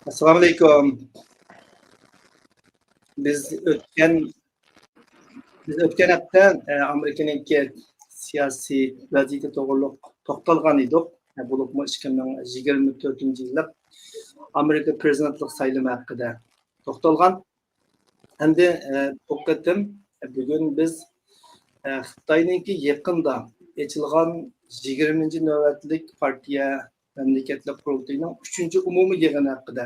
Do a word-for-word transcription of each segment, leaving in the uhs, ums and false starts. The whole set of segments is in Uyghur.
ئەسسالامۇئەلەيكۇم. بىز ئۆتكەن، بىز ئۆتكەن ھەپتە، ئە، ئامېرىكىنىڭكى سىياسىي ۋەزىيىتى توغرۇلۇق توختالغان ئىدۇق. ئە، بولۇپمۇ ئىككى مىڭ يىگىرمە تۆتىنچى يىللىق ئامېرىكا پرېزىدېنتلىق سايلىمى ھەققىدە توختالغان. ئەمدى، ئە، بۇ قېتىم، بۈگۈن بىز، ئە، خىتاينىڭكى يېقىندا ئېچىلغان يىگىرمىنچى نۆۋەتلىك پارتىيە مەملىكەتلىك قۇرۇلتىيىنىڭ ئۈچىنچى ئومۇمىي يىغىنى ھەققىدە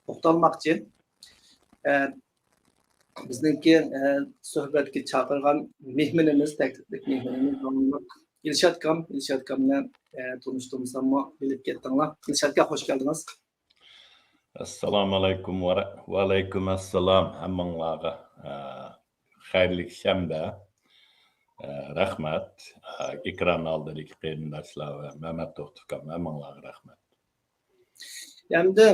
توختالماقچى. ئە، بىزنىڭكى، ئە، سۆھبەتكە چاقىرغان مېھمىنىمىز، تەكلىپلىك مېھمىنىمىز داۋاملىق ئىلشات كام. ئىلشات كامنى، ئە، تونۇشتۇرمىساممۇ بىلىپ كەتتىڭلار. ئىلشات كام، خوش كەلدىڭىز. ئەسسالامۇئەلەيكۇم ۋە رە-، ۋەئەلەيكۇم ئەسسالام ھەممىڭلارغا. ئە، خەيرلىك شەنبە. ئە، رەھمەت. ئە، ئېكران ئالدىدىكى قېرىنداشلار ۋە مەمەت دوختۇركام، ھەممىڭلارغا رەھمەت. ئەمدى،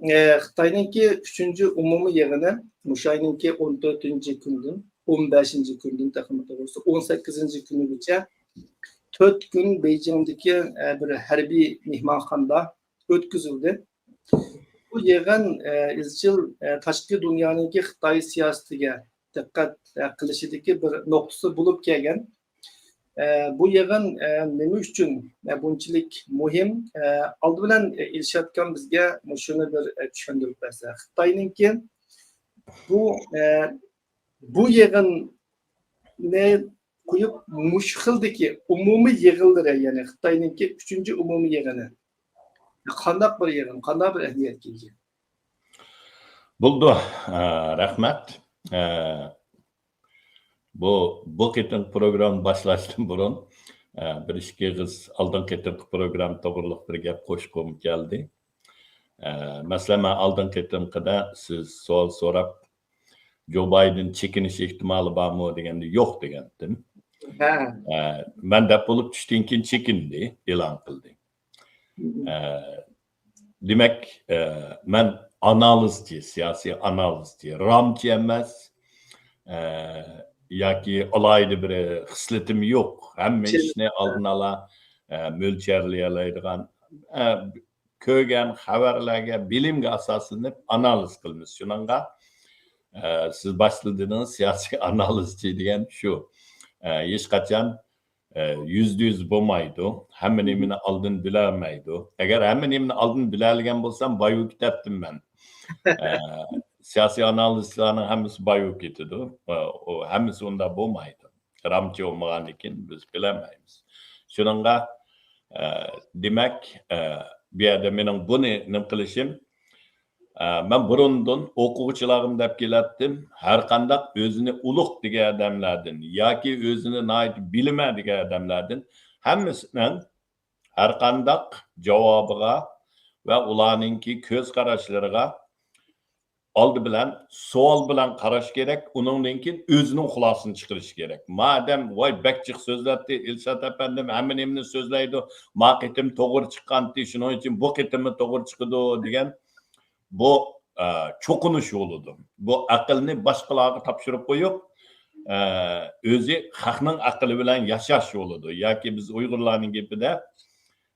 ئە، خىتاينىڭكى ئۈچىنچى ئومۇمىي يىغىنى مۇشۇ ئاينىڭكى ئون تۆتىنچى كۈنىدىن، ئون بەشىنچى كۈنىدىن، تېخىمۇ توغرىسى ئون سەككىزىنچى كۈنىگىچە تۆت كۈن بېيجىڭدىكى، ئە، بىر ھەربىي مېھمانخانىدا ئۆتكۈزۈلدى. بۇ يىغىن، ئە، ئىزچىل، ئە، تاشقى دۇنيانىڭكى خىتاي سىياسىتىگە دىققەت، ئە، قىلىشىدىكى بىر نۇقتىسى بولۇپ كەلگەن. ئە، بۇ يىغىن، ئە، نېمە ئۈچۈن، ئە، بۇنچىلىك مۇھىم؟ ئە، ئالدى بىلەن، ئە، ئىلشات كام بىزگە مۇشۇنى بىر، ئە، چۈشەندۈرۈپ بەرسە. خىتاينىڭكى بۇ، ئە، بۇ يىغىننى قويۇپ، مۇشۇ خىلدىكى ئومۇمىي يىغىنلىرى، يەنى خىتاينىڭكى ئۈچىنچى ئومۇمىي يىغىنى قانداق بىر يىغىن، قانداق بىر ئەھمىيەتكە ئىگە؟ بولدى. ئە، رەھمەت. ئە، بۇ، بۇ قېتىمقى پروگرامما باشلاشتىن بۇرۇن، ئە، بىر ئىككى ئېغىز ئالدىنقى قېتىمقى پروگرامما توغرۇلۇق بىر گەپ قوشقۇم كەلدى. ئە، مەسىلەن، مەن ئالدىنقى قېتىمقىدا سىز سوئال سوراپ، جو بايدېن چېكىنىش ئېھتىمالى بارمۇ دېگەندە، يوق دېگەنتىم. ھە. ئە، مەن دەپ بولۇپ چۈشتىن كېيىن چېكىندى، ئېلان قىلدى. ئە، دېمەك، ئە، مەن ئانالىزچى، سىياسىي ئانالىزچى، رامچى ئەمەس، ئە، ياكى ئالاھىدە بىر خىسلىتىم يوق. ھەممە ئىشنى ئالدىن ئالا، ئە، مۆلچەرلىيەلەيدىغان، ئە، كۆرگەن خەۋەرلەرگە، بىلىمگە ئاساسلىنىپ ئانالىز قىلىمىز. شۇنىڭغا، ئە، سىز باشتا دېدىڭىز، سىياسىي ئانالىزچى دېگەن شۇ. ئە، ھېچقاچان ئە، يۈزدە يۈز بولمايدۇ. ھەممە نېمىنى ئالدىن بىلەلمەيدۇ. ئەگەر ھەممە نېمىنى ئالدىن بىلەلىگەن بولسام، باي بولۇپ كېتەتتىم مەن. ئە، سىياسىي ئانالىزچىلارنىڭ ھەممىسى باي بولۇپ كېتىدۇ. ئە، ئۇ ھەممىسى ئۇنداق بولمايدۇ. رامچى بولمىغاندىن كېيىن بىز بىلەلمەيمىز. شۇنىڭغا، ئە، دېمەك، ئە، بۇ يەردە مېنىڭ بۇنى نېمە قىلىشىم، ئە، مەن بۇرۇندىن ئوقۇغۇچىلارغىمۇ دەپ كېلەتتىم، ھەرقانداق ئۆزىنى ئۇلۇغ دېگەن ئادەملەردىن ياكى ئۆزىنى ناھايىتى بىلىمەن دېگەن ئادەملەردىن ھەممىسىنىڭ ھەرقانداق جاۋابىغا ۋە ئۇلارنىڭكى كۆز قاراشلىرىغا ئالدى بىلەن سوئال بىلەن قاراش كېرەك، ئۇنىڭدىن كېيىن ئۆزىنىڭ خۇلاسىسىنى چىقىرىشى كېرەك. مادەم، ۋاي، بەك جىق سۆزلەتتى، ئىلشات ئەپەندىم ھەممە نېمىنى سۆزلەيدۇ، ما قېتىم توغرا چىققانتى، شۇنىڭ ئۈچۈن بۇ قېتىممۇ توغرا چىقىدۇ دېگەن بۇ، ئە، چوقۇنۇش بولىدۇ. بۇ ئەقىلنى باشقىلارغا تاپشۇرۇپ قويۇپ، ئە، ئۆزى خەقنىڭ ئەقلى بىلەن ياشاش بولىدۇ. ياكى بىز ئۇيغۇرلارنىڭ گېپىدە،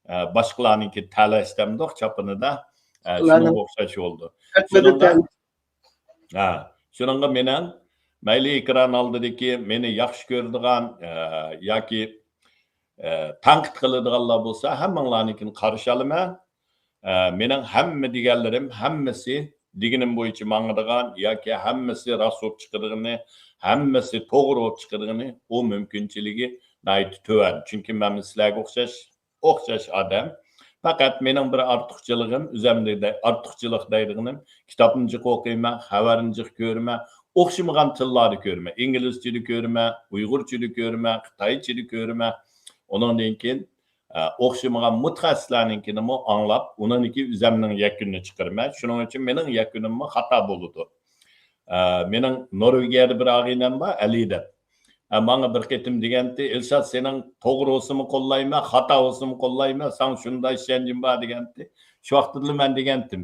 ئە، باشقىلارنىڭكى تەلەش دەمدۇق چاپىنىدا، ئە، شۇنىڭغا ئوخشاش بولىدۇ. شۇنىڭغا، ھە، شۇنىڭغا مېنىڭ مەيلى ئېكران ئالدىدىكى مېنى ياخشى كۆرىدىغان، ئە، ياكى ئە، تەنقىد قىلىدىغانلار بولسا، ھەممىڭلارنىڭكىنى قارشى ئالىمەن. ئە، مېنىڭ ھەممە دېگەنلىرىم، ھەممىسى دېگىنىم بويىچە ماڭىدىغان ياكى ھەممىسى راست بولۇپ چىقىدىغىنى، ھەممىسى توغرا بولۇپ چىقىدىغىنى، ئۇ مۇمكىنچىلىكى ناھايىتى تۆۋەن. چۈنكى مەن سىلەرگە ئوخشاش، ئوخشاش ئادەم. پەقەت مېنىڭ بىر ئارتۇقچىلىقىم، ئۆزۈمدە دە-، ئارتۇقچىلىق دەيدىغىنىم، كىتابنى جىق ئوقۇيمەن، خەۋەرنى جىق كۆرىمەن، ئوخشىمىغان تىللاردا كۆرىمەن. ئىنگلىزچىدە كۆرىمەن، ئۇيغۇرچىدا كۆرىمەن، خىتايچىدا كۆرىمەن. ئۇنىڭدىن كېيىن، ئە، ئوخشىمىغان مۇتەخەسسىسلەرنىڭكىنىمۇ ئاڭلاپ، ئۇنىڭدىكى ئۆزۈمنىڭ يەكۈنىنى چىقىرىمەن. شۇنىڭ ئۈچۈن مېنىڭ يەكۈنۈممۇ خاتا بولىدۇ. ئە، مېنىڭ نورۋېگىيەدە بىر ئاغىنەم بار، ئەلى دەپ. ئە، ماڭا بىر قېتىم دېگەنتى، «ئىلشات، سېنىڭ توغرا بولسىمۇ قوللايمەن، خاتا بولسىمۇ قوللايمەن، ساڭا شۇنداق ئىشەنچىم بار» دېگەنتى. شۇ ۋاقىتتىلا مەن دېگەنتىم،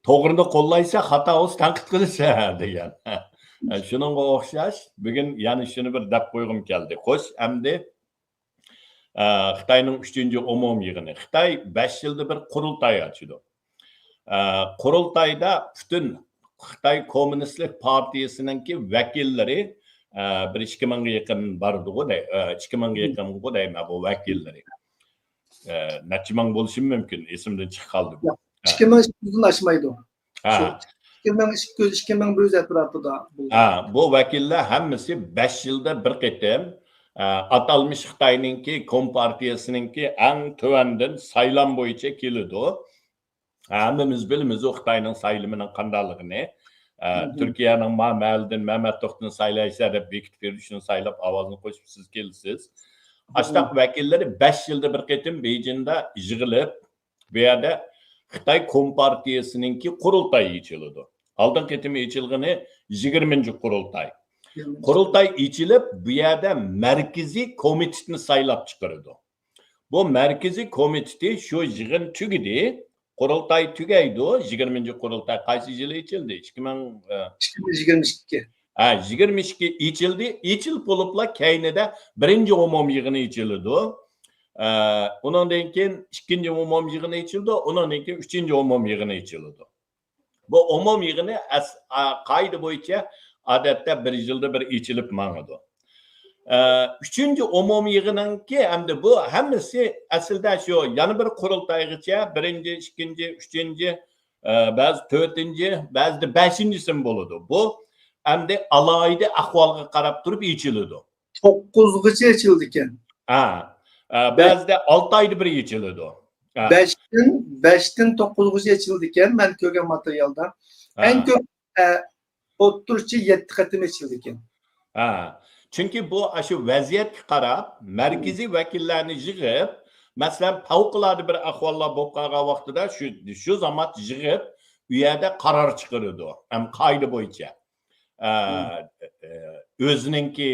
«توغرىنى قوللايسەن، خاتا بولسا تەنقىد قىلىسەن» دېگەن. ئە، شۇنىڭغا ئوخشاش، بۈگۈن يەنە شۇنى بىر دەپ قويغۇم كەلدى. خوش، ئەمدى ئە، خىتاينىڭ ئۈچىنچى ئومۇمىي يىغىنى. خىتاي بەش يىلدا بىر قۇرۇلتاي ئاچىدۇ. ئە، قۇرۇلتايدا پۈتۈن خىتاي كوممۇنىستلىق پارتىيىسىنىڭكى ۋەكىللىرى، ئە، بىر ئىككى مىڭغا يېقىن باردىغۇ دەي-، ئە، ئىككى مىڭغا يېقىنغۇ دەيمەن بۇ ۋەكىللىرى. ئە، نەچچە مىڭ بولۇشى مۇمكىن، ئېسىمدىن چىقىپ قالدى بۇ. ياق، ئىككى مىڭ ئىككى يۈزدىن ئاشمايدۇ. ھە. شۇ ئىككى مىڭ ئىككى يۈز، ئىككى مىڭ بىر يۈز ئەتراپىدا بولدى. ھە، بۇ ۋەكىللەر ھەممىسى بەش يىلدا بىر قېتىم، ئە، ئاتالمىش خىتاينىڭكى كومپارتىيىسىنىڭكى ئەڭ تۆۋەندىن سايلام بويىچە كېلىدۇ. ھەممىمىز بىلىمىز ئۇ خىتاينىڭ سايلىمىنىڭ قانداقلىقىنى. ئە، مم. تۈركىيەنىڭ ما مەھەلدىن مەمەت توختىنى سايلايسىلەر دەپ بېكىتىپ بېرىپ، شۇنى سايلاپ ئاۋازنى قوشۇپ سىز كېلىسىز. مم. ئاشتاق ۋەكىللىرى بەش يىلدا بىر قېتىم بېيجىڭدا يىغىلىپ، بۇ يەردە خىتاي كومپارتىيىسىنىڭكى قۇرۇلتايى ئېچىلىدۇ. ئالدىنقى قېتىم ئېچىلغىنى يىگىرمىنچى قۇرۇلتاي. يىگىرمىنچى. قۇرۇلتاي ئېچىلىپ، بۇ يەردە مەركىزىي كومىتېتنى سايلاپ چىقىرىدۇ. بۇ مەركىزىي كومىتېتى شۇ يىغىن تۈگىدى، قۇرۇلتاي تۈگەيدۇ. يىگىرمىنچى قۇرۇلتاي قايسى يىلى ئېچىلدى؟ ئىككى مىڭ، ئە، ئىككى مىڭ يىگىرمە ئىككى. ھە، يىگىرمە ئىككى ئېچىلدى. ئېچىلىپ بولۇپلا كەينىدە بىرىنچى ئومۇمىي يىغىنى ئېچىلىدۇ. ئە، ئۇنىڭدىن كېيىن ئىككىنچى ئومۇمىي يىغىنى ئېچىلىدۇ. ئۇنىڭدىن كېيىن ئۈچىنچى ئومۇمىي يىغىنى ئېچىلىدۇ. بۇ ئومۇمىي يىغىنى ئەس-، ئا-، قائىدە بويىچە ئادەتتە بىر يىلدا بىر ئېچىلىپ ماڭىدۇ. ئە، ئۈچىنچى ئومۇمىي يىغىنىڭكى ئەمدى بۇ ھەممىسى ئەسلىدە شۇ يەنە بىر قۇرۇلتايغىچە بىرىنچى، ئىككىنچى، ئۈچىنچى، ئە، بەزى تۆتىنچى، بەزىدە بەشىنچىسىمۇ بولىدۇ. بۇ ئەمدى ئالاھىدە ئەھۋالغا قاراپ تۇرۇپ ئېچىلىدۇ. توققۇزغىچە ئېچىلىدىكەن. ھە. ئە، بەزىدە ئالتە ئايدا بىر ئېچىلىدۇ. ھە. بەشتىن، بەشتىن توققۇزغىچە ئېچىلىدىكەن، مەن كۆرگەن ماتېرىيالدا. ھە. ئەڭ كۆپ، ئە، ئوتتۇرىچە يەتتە قېتىم ئېچىلىدىكەن. ھە. چۈنكى بۇ ئاشۇ ۋەزىيەتكە قاراپ، مەركىزىي ۋەكىللەرنى يىغىپ، مەسىلەن، پەۋقۇلئاددە بىر ئەھۋاللار بولۇپ قالغان ۋاقتىدا شۇ، شۇ زامات يىغىپ، ئۇ يەردە قارار چىقىرىدۇ. ھەم قائىدە بويىچە. ئە، ئۆزىنىڭكى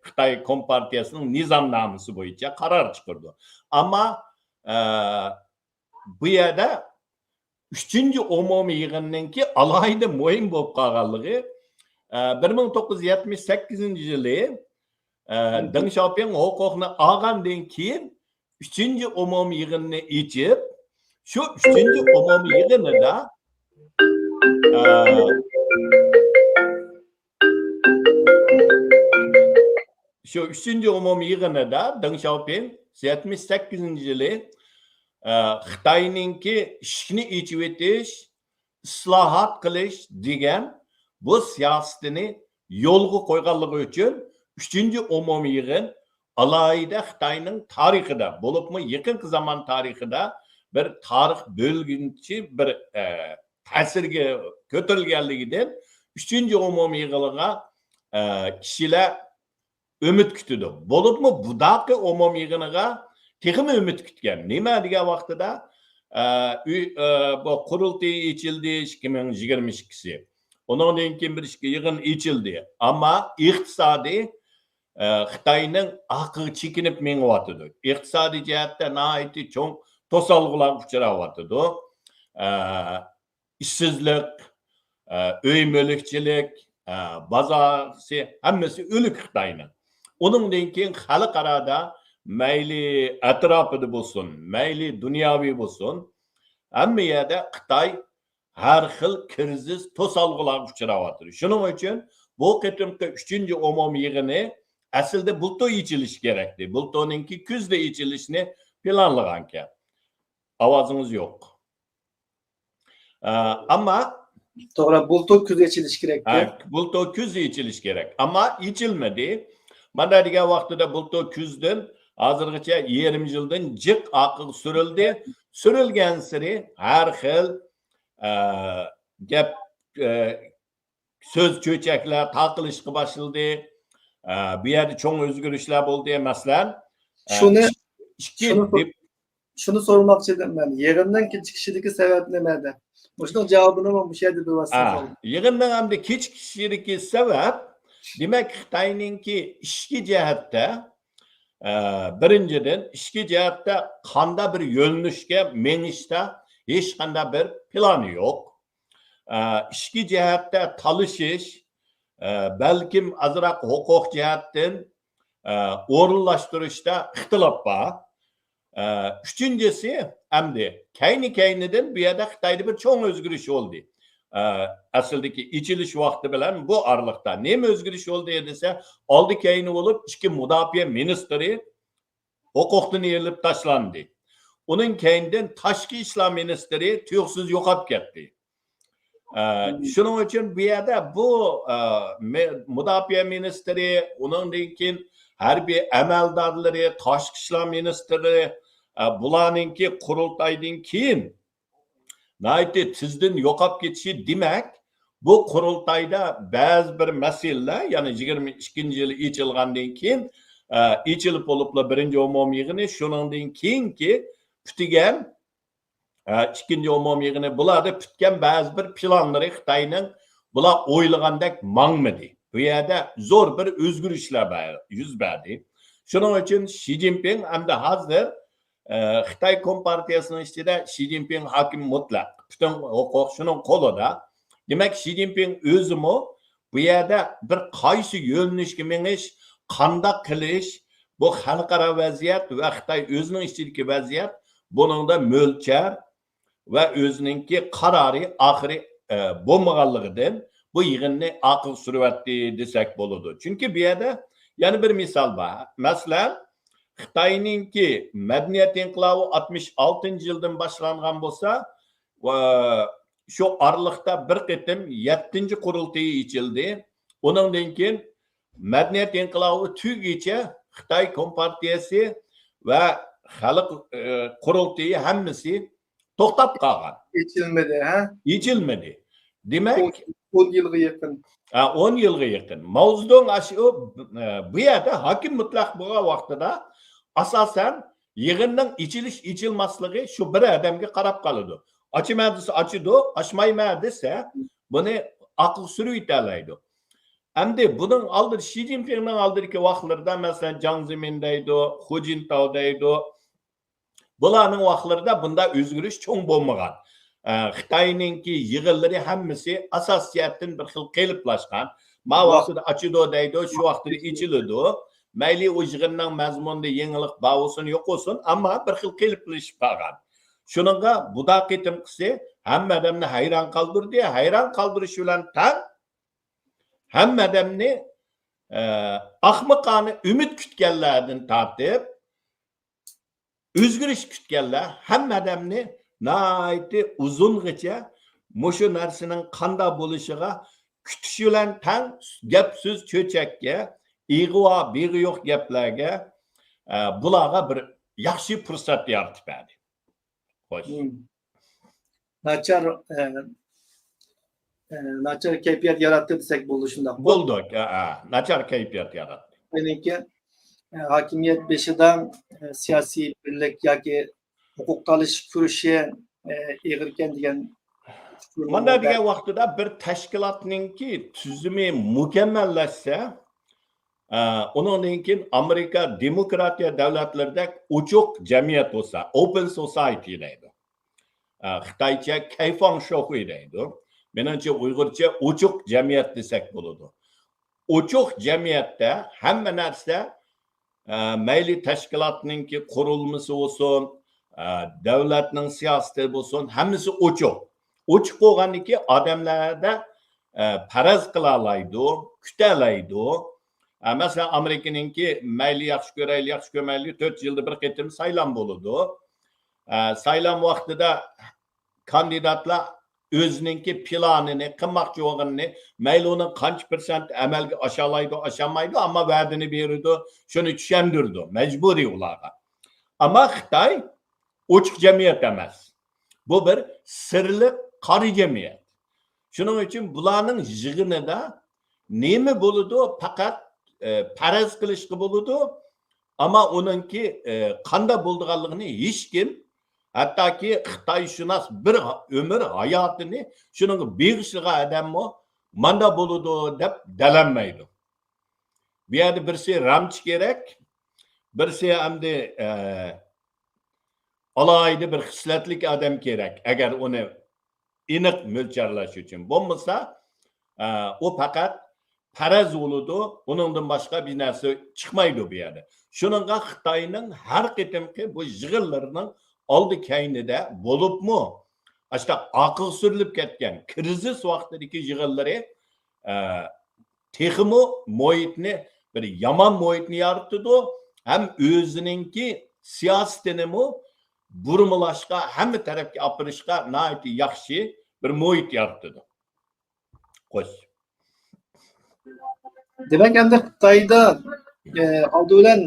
خىتاي كومپارتىيەسىنىڭ نىزامنامىسى بويىچە قارار چىقىرىدۇ. ئەمما، ئە، بۇ يەردە ئۈچىنچى ئومۇمىي يىغىننىڭكى ئالاھىدە مۇھىم بولۇپ قالغانلىقى، ئە، بىر مىڭ توققۇز يۈز يەتمىش سەككىزىنچى يىلى، ئە، دېڭ شياۋپىڭ ھوقۇقنى ئالغاندىن كېيىن ئۈچىنچى ئومۇمىي يىغىننى ئېچىپ، شۇ ئۈچىنچى ئومۇمىي يىغىنىدا، ئە، شۇ ئۈچىنچى ئومۇمىي يىغىنىدا دېڭ شياۋپىڭ يەتمىش سەككىزىنچى يىلى، ئە، خىتاينىڭكى ئىشىكنى ئېچىۋېتىش، ئىسلاھات قىلىش دېگەن بۇ سىياسىتىنى يولغا قويغانلىقى ئۈچۈن ئۈچىنچى ئومۇمىي يىغىن ئالاھىدە خىتاينىڭ تارىخىدا، بولۇپمۇ يېقىنقى زامان تارىخىدا بىر تارىخ بۆلگۈنچى بىر، ئە، تەسىرگە كۆتۈرۈلگەنلىكىدىن ئۈچىنچى ئومۇمىي يىغىنغا، ئە، كىشىلەر ئۈمىد كۈتىدۇ. بولۇپمۇ بۇداقى ئومۇمىي يىغىنىغا تېخىمۇ ئۈمىد كۈتكەن. نېمە دېگەن ۋاقتىدا، ئە، ئۆي-، ئە، بۇ قۇرۇلتىيى ئېچىلدى ئىككى مىڭ يىگىرمە ئىككىسى. ئۇنىڭدىن كېيىن بىر ئىككى يىغىن ئېچىلدى. ئەمما ئىقتىسادىي، ئە، خىتاينىڭ ئارقىغا چېكىنىپ مېڭىۋاتىدۇ. ئىقتىسادىي جەھەتتە ناھايىتى چوڭ توسالغۇلارغا ئۇچراۋاتىدۇ. ئە، ئىشسىزلىق، ئە، ئۆي مۈلۈكچىلىك، ئە، بازارسى، ھەممىسى ئۆلۈك خىتاينىڭ. ئۇنىڭدىن كېيىن خەلقئارادا مەيلى ئەتراپىدا بولسۇن، مەيلى دۇنياۋى بولسۇن، ھەممە يەردە خىتاي ھەر خىل كىرىزىس، توسالغۇلارغا ئۇچراۋاتىدۇ. شۇنىڭ ئۈچۈن بۇ قېتىمقى ئۈچىنچى ئومۇمىي يىغىنى ئەسلىدە بۇلتۇر ئېچىلىشى كېرەكتى. بۇلتۇرنىڭكى كۈزدە ئېچىلىشىنى پىلانلىغانىكەن. ئاۋازىڭىز يوق. ئە، ئەمما توغرا، بۇلتۇر كۈز ئېچىلىشى كېرەك. ھە، بۇلتۇر كۈز ئېچىلىشى كېرەك. ئەمما ئېچىلمىدى. مانا دېگەن ۋاقتىدا بۇلتۇر كۈزدىن ھازىرغىچە يېرىم يىلدىن جىق ئارقىغا سۈرۈلدى. سۈرۈلگەنسېرى ھەر خىل، ئە، گەپ، ئە، سۆز چۆچەكلەر تارقىلىشقا باشلىدى. ئە، بۇ يەردە چوڭ ئۆزگىرىشلەر بولدى. مەسىلەن، ئە، شۇنى، ئىك-، ئىككى شۇنى دېپ شۇنى سورىماقچى ئىدىم مەن، يىغىننىڭ كېچىكىشىدىكى سەۋەب نېمە دەپ؟ مۇشۇنىڭ جاۋابىنىمۇ مۇشۇ يەردە بىۋاسىتە ئا، سورىدىم. يىغىننىڭ ئەمدى كېچىكىشىدىكى سەۋەب، دېمەك، خىتاينىڭكى ئىچكى جەھەتتە، ئە، بىرىنچىدىن، ئىچكى جەھەتتە قانداق بىر يۆنىلىشكە مېڭىشتا ھېچقانداق بىر پىلانى يوق. ئە، ئىچكى جەھەتتە تالىشىش، ئە، بەلكىم ئازراق ھوقۇق جەھەتتىن، ئە، ئورۇنلاشتۇرۇشتا ئىختىلاپ بار. ئە، ئۈچىنچىسى، ئەمدى كەينى-كەينىدىن بۇ يەردە خىتايدا بىر چوڭ ئۆزگىرىش بولدى. ئە، ئەسلىدىكى ئېچىلىش ۋاقتى بىلەن بۇ ئارىلىقتا نېمە ئۆزگىرىش بولدى دېسە، ئالدى كەينى بولۇپ ئىككى مۇداپىئە مىنىستىرى ھوقۇقتىن ئېلىپ تاشلاندى. ئۇنىڭ كەينىدىن تاشقى ئىشلار مىنىستىرى تۇيۇقسىز يوقاپ كەتتى. ئە، شۇنىڭ ئۈچۈن بۇ يەردە بۇ، ئە، مە-، مۇداپىئە مىنىستىرى، ئۇنىڭدىن كېيىن ھەربىي ئەمەلدارلىرى، تاشقى ئىشلار مىنىستىرى، ئە، بۇلارنىڭكى قۇرۇلتايدىن كېيىن ناھايىتى تېزدىن يوقاپ كېتىشى، دېمەك، بۇ قۇرۇلتايدا بەزى بىر مەسىلىلەر، يەنى يىگىرمە ئىككىنچى يىلى ئېچىلغاندىن كېيىن، ئە، ئېچىلىپ بولۇپلا بىرىنچى ئومۇمىي يىغىنى، شۇنىڭدىن كېيىنكى پۈتىگەن، ئە، ئىككىنچى ئومۇمىي يىغىنى، بۇلاردا پۈتكەن بەزى بىر پىلانلىرى خىتاينىڭ بۇلار ئويلىغاندەك ماڭمىدى. بۇ يەردە زور بىر ئۆزگىرىشلەر بەر-، يۈز بەردى. شۇنىڭ ئۈچۈن شى جىنپىڭ ئەمدى ھازىر، ئە، خىتاي كومپارتىيەسىنىڭ ئىچىدە شى جىنپىڭ ھاكىم مۇتلەق. پۈتۈن ھوقۇق شۇنىڭ قولىدا. دېمەك، شى جىنپىڭ ئۆزىمۇ بۇ يەردە بىر قايسى يۆنىلىشكە مېڭىش، قانداق قىلىش، بۇ خەلقئارا ۋەزىيەت ۋە خىتاي ئۆزىنىڭ ئىچىدىكى ۋەزىيەت، بۇنىڭدا مۆلچەر ۋە ئۆزىنىڭكى قارارى ئاخىرى، ئە، بولمىغانلىقىدىن بۇ يىغىننى ئارقىغا سۈرۈۋەتتى دېسەك بولىدۇ. چۈنكى بۇ يەردە يەنە بىر مىسال بار. مەسىلەن، خىتاينىڭكى مەدەنىيەت ئىنقىلابى ئاتمىش ئالتىنچى يىلدىن باشلانغان بولسا، ۋە شۇ ئارىلىقتا بىر قېتىم يەتتىنچى قۇرۇلتىيى ئېچىلدى. ئۇنىڭدىن كېيىن مەدەنىيەت ئىنقىلابى تۈگىگىچە خىتاي كومپارتىيەسى ۋە خەلق، ئى، قۇرۇلتىيى ھەممىسى توختاپ قالغان. ئېچىلمىدى، ھە؟ ئېچىلمىدى. دېمەك، ئون، ئون يىلغا يېقىن. ھە، ئون يىلغا يېقىن. ماۋزېدۇڭ ئاشۇ، ئى، بۇ يەردە ھاكىم مۇتلەق بولغان ۋاقتىدا ئاساسەن يىغىننىڭ ئېچىلىش ئېچىلماسلىقى شۇ بىر ئادەمگە قاراپ قالىدۇ. ئاچىمەن دېسە ئاچىدۇ، ئاچمايمەن دېسە بۇنى ئارقىغا سۈرۈۋېتەلەيدۇ. ئەمدى بۇنىڭ ئالدىدا، شى جىنپىڭنىڭ ئالدىدىكى ۋاقىتلىرىدا، مەسىلەن، جاڭ زېمىن دەيدۇ، خۇ جىنتاۋ دەيدۇ. بۇلارنىڭ ۋاقىتلىرىدا بۇنداق ئۆزگىرىش چوڭ بولمىغان. ئە، خىتاينىڭكى يىغىنلىرى ھەممىسى ئاساسىي جەھەتتىن بىر خىل قېلىپلاشقان. ما ۋاق- ۋاقتىدا ئاچىدۇ دەيدۇ، شۇ ۋاقتىدا ئېچىلىدۇ. مەيلى ئۇ يىغىننىڭ مەزمۇنىدا يېڭىلىق بار بولسۇن، يوق بولسۇن، ئەمما بىر خىل قېلىپلىشىپ قالغان. شۇنىڭغا بۇدا قېتىمقىسى ھەممە ئادەمنى ھەيران قالدۇردى. ھەيران قالدۇرۇش بىلەن تەڭ ھەممە ئادەمنى، ئە، ئاخمىقانە ئۈمىد كۈتكەنلەردىن تارتىپ، ئۆزگىرىش كۈتكەنلەر ھەممە ئادەمنى ناھايىتى ئۇزۇنغىچە مۇشۇ نەرسىنىڭ قانداق بولۇشىغا كۈتۈش بىلەن تەڭ گەپ سۆز چۆچەككە، ئىغۋا بىغى يوق گەپلەرگە، ئە، بۇلارغا بىر ياخشى پۇرسەت يارىتىپ بەردى. خوش. مم. ناچار، ئە، ئە، ناچار كەيپىيات ياراتتى دېسەك بولىدۇ، شۇنداقمۇ؟ بولدى، ئە، ئە، ناچار كەيپىيات ياراتتى. مېنىڭكى، ئە، ھاكىمىيەت بېشىدا، ئە، سىياسىي بىرلىك ياكى ھوقۇق تالىشىش كۈرىشى، ئە، ئېغىركەن دېگەن پىكىر مانا بار. دېگەن ۋاقتىدا بىر تەشكىلاتنىڭكى تۈزۈمى مۇكەممەللەشسە، ئە، ئۇنىڭدىن كېيىن ئامېرىكا دېموكراتىيە دۆلەتلىرىدەك ئوچۇق جەمئىيەت بولسا، ئوپېن سوسايتى دەيدۇ. ئە، خىتايچە كەيفاڭ شوخۇي دەيدۇ. مېنىڭچە ئۇيغۇرچە ئوچۇق جەمئىيەت دېسەك بولىدۇ. ئوچۇق جەمئىيەتتە ھەممە نەرسە، ئە، مەيلى تەشكىلاتنىڭكى قۇرۇلمىسى بولسۇن، ئە، دۆلەتنىڭ سىياسىتى بولسۇن، ھەممىسى ئوچۇق. ئوچۇق بولغاندىن كېيىن ئادەملەردە، ئە، پەرەز قىلالايدۇ، كۈتەلەيدۇ. ئە، مەسىلەن، ئامېرىكىنىڭكى مەيلى ياخشى كۆرەيلى، ياخشى كۆرمەيلى، تۆت يىلدا بىر قېتىم سايلام بولىدۇ. ئە، سايلام ۋاقتىدا كاندىداتلار ئۆزىنىڭكى پىلانىنى، قىلماقچى بولغىنىنى، مەيلى ئۇنىڭ قانچە پىرسەنت ئەمەلگە ئاشالايدۇ، ئاشالمايدۇ، ئەمما ۋەدىنى بېرىدۇ، شۇنى چۈشەندۈرىدۇ، مەجبۇرىي ئۇلارغا. ئەمما خىتاي ئوچۇق جەمئىيەت ئەمەس. بۇ بىر سىرلىق قارا جەمئىيەت. شۇنىڭ ئۈچۈن بۇلارنىڭ يىغىنىدا نېمە بولىدۇ، پەقەت، ئە، پەرەز قىلىشقا بولىدۇ. ئەمما ئۇنىڭكى، ئە، قانداق بولىدىغانلىقىنى ھېچكىم، ھەتتاكى خىتايشۇناس بىر ئۆمۈر ھاياتىنى شۇنىڭغا بېغىشلىغان ئادەممۇ مانداق بولىدۇ دەپ دەلەلمەيدۇ. بۇ يەردە بىرسى رامچى كېرەك، بىرسى ئەمدى، ئە، ئالاھىدە بىر خىسلەتلىك ئادەم كېرەك، ئەگەر ئۇنى ئېنىق مۆلچەرلەش ئۈچۈن. بولمىسا، ئە، ئۇ پەقەت پەرەز بولىدۇ، ئۇنىڭدىن باشقا بىر نەرسە چىقمايدۇ بۇ يەردە. شۇنىڭغا خىتاينىڭ ھەر قېتىمقى بۇ يىغىنلىرىنىڭ ئالدى كەينىدە، بولۇپمۇ ئاشۇنداق ئارقىغا سۈرۈلۈپ كەتكەن كىرىزىس ۋاقتىدىكى يىغىنلىرى، ئە، تېخىمۇ مۇھىتنى بىر يامان مۇھىتنى يارىتىدۇ، ھەم ئۆزىنىڭكى سىياسىتىنىمۇ بۇرمىلاشقا، ھەممە تەرەپكە ئاپىرىشقا ناھايىتى ياخشى بىر مۇھىت يارىتىدۇ. خوش. دېمەك، ئەمدى خىتايدا، ئە، ئالدى بىلەن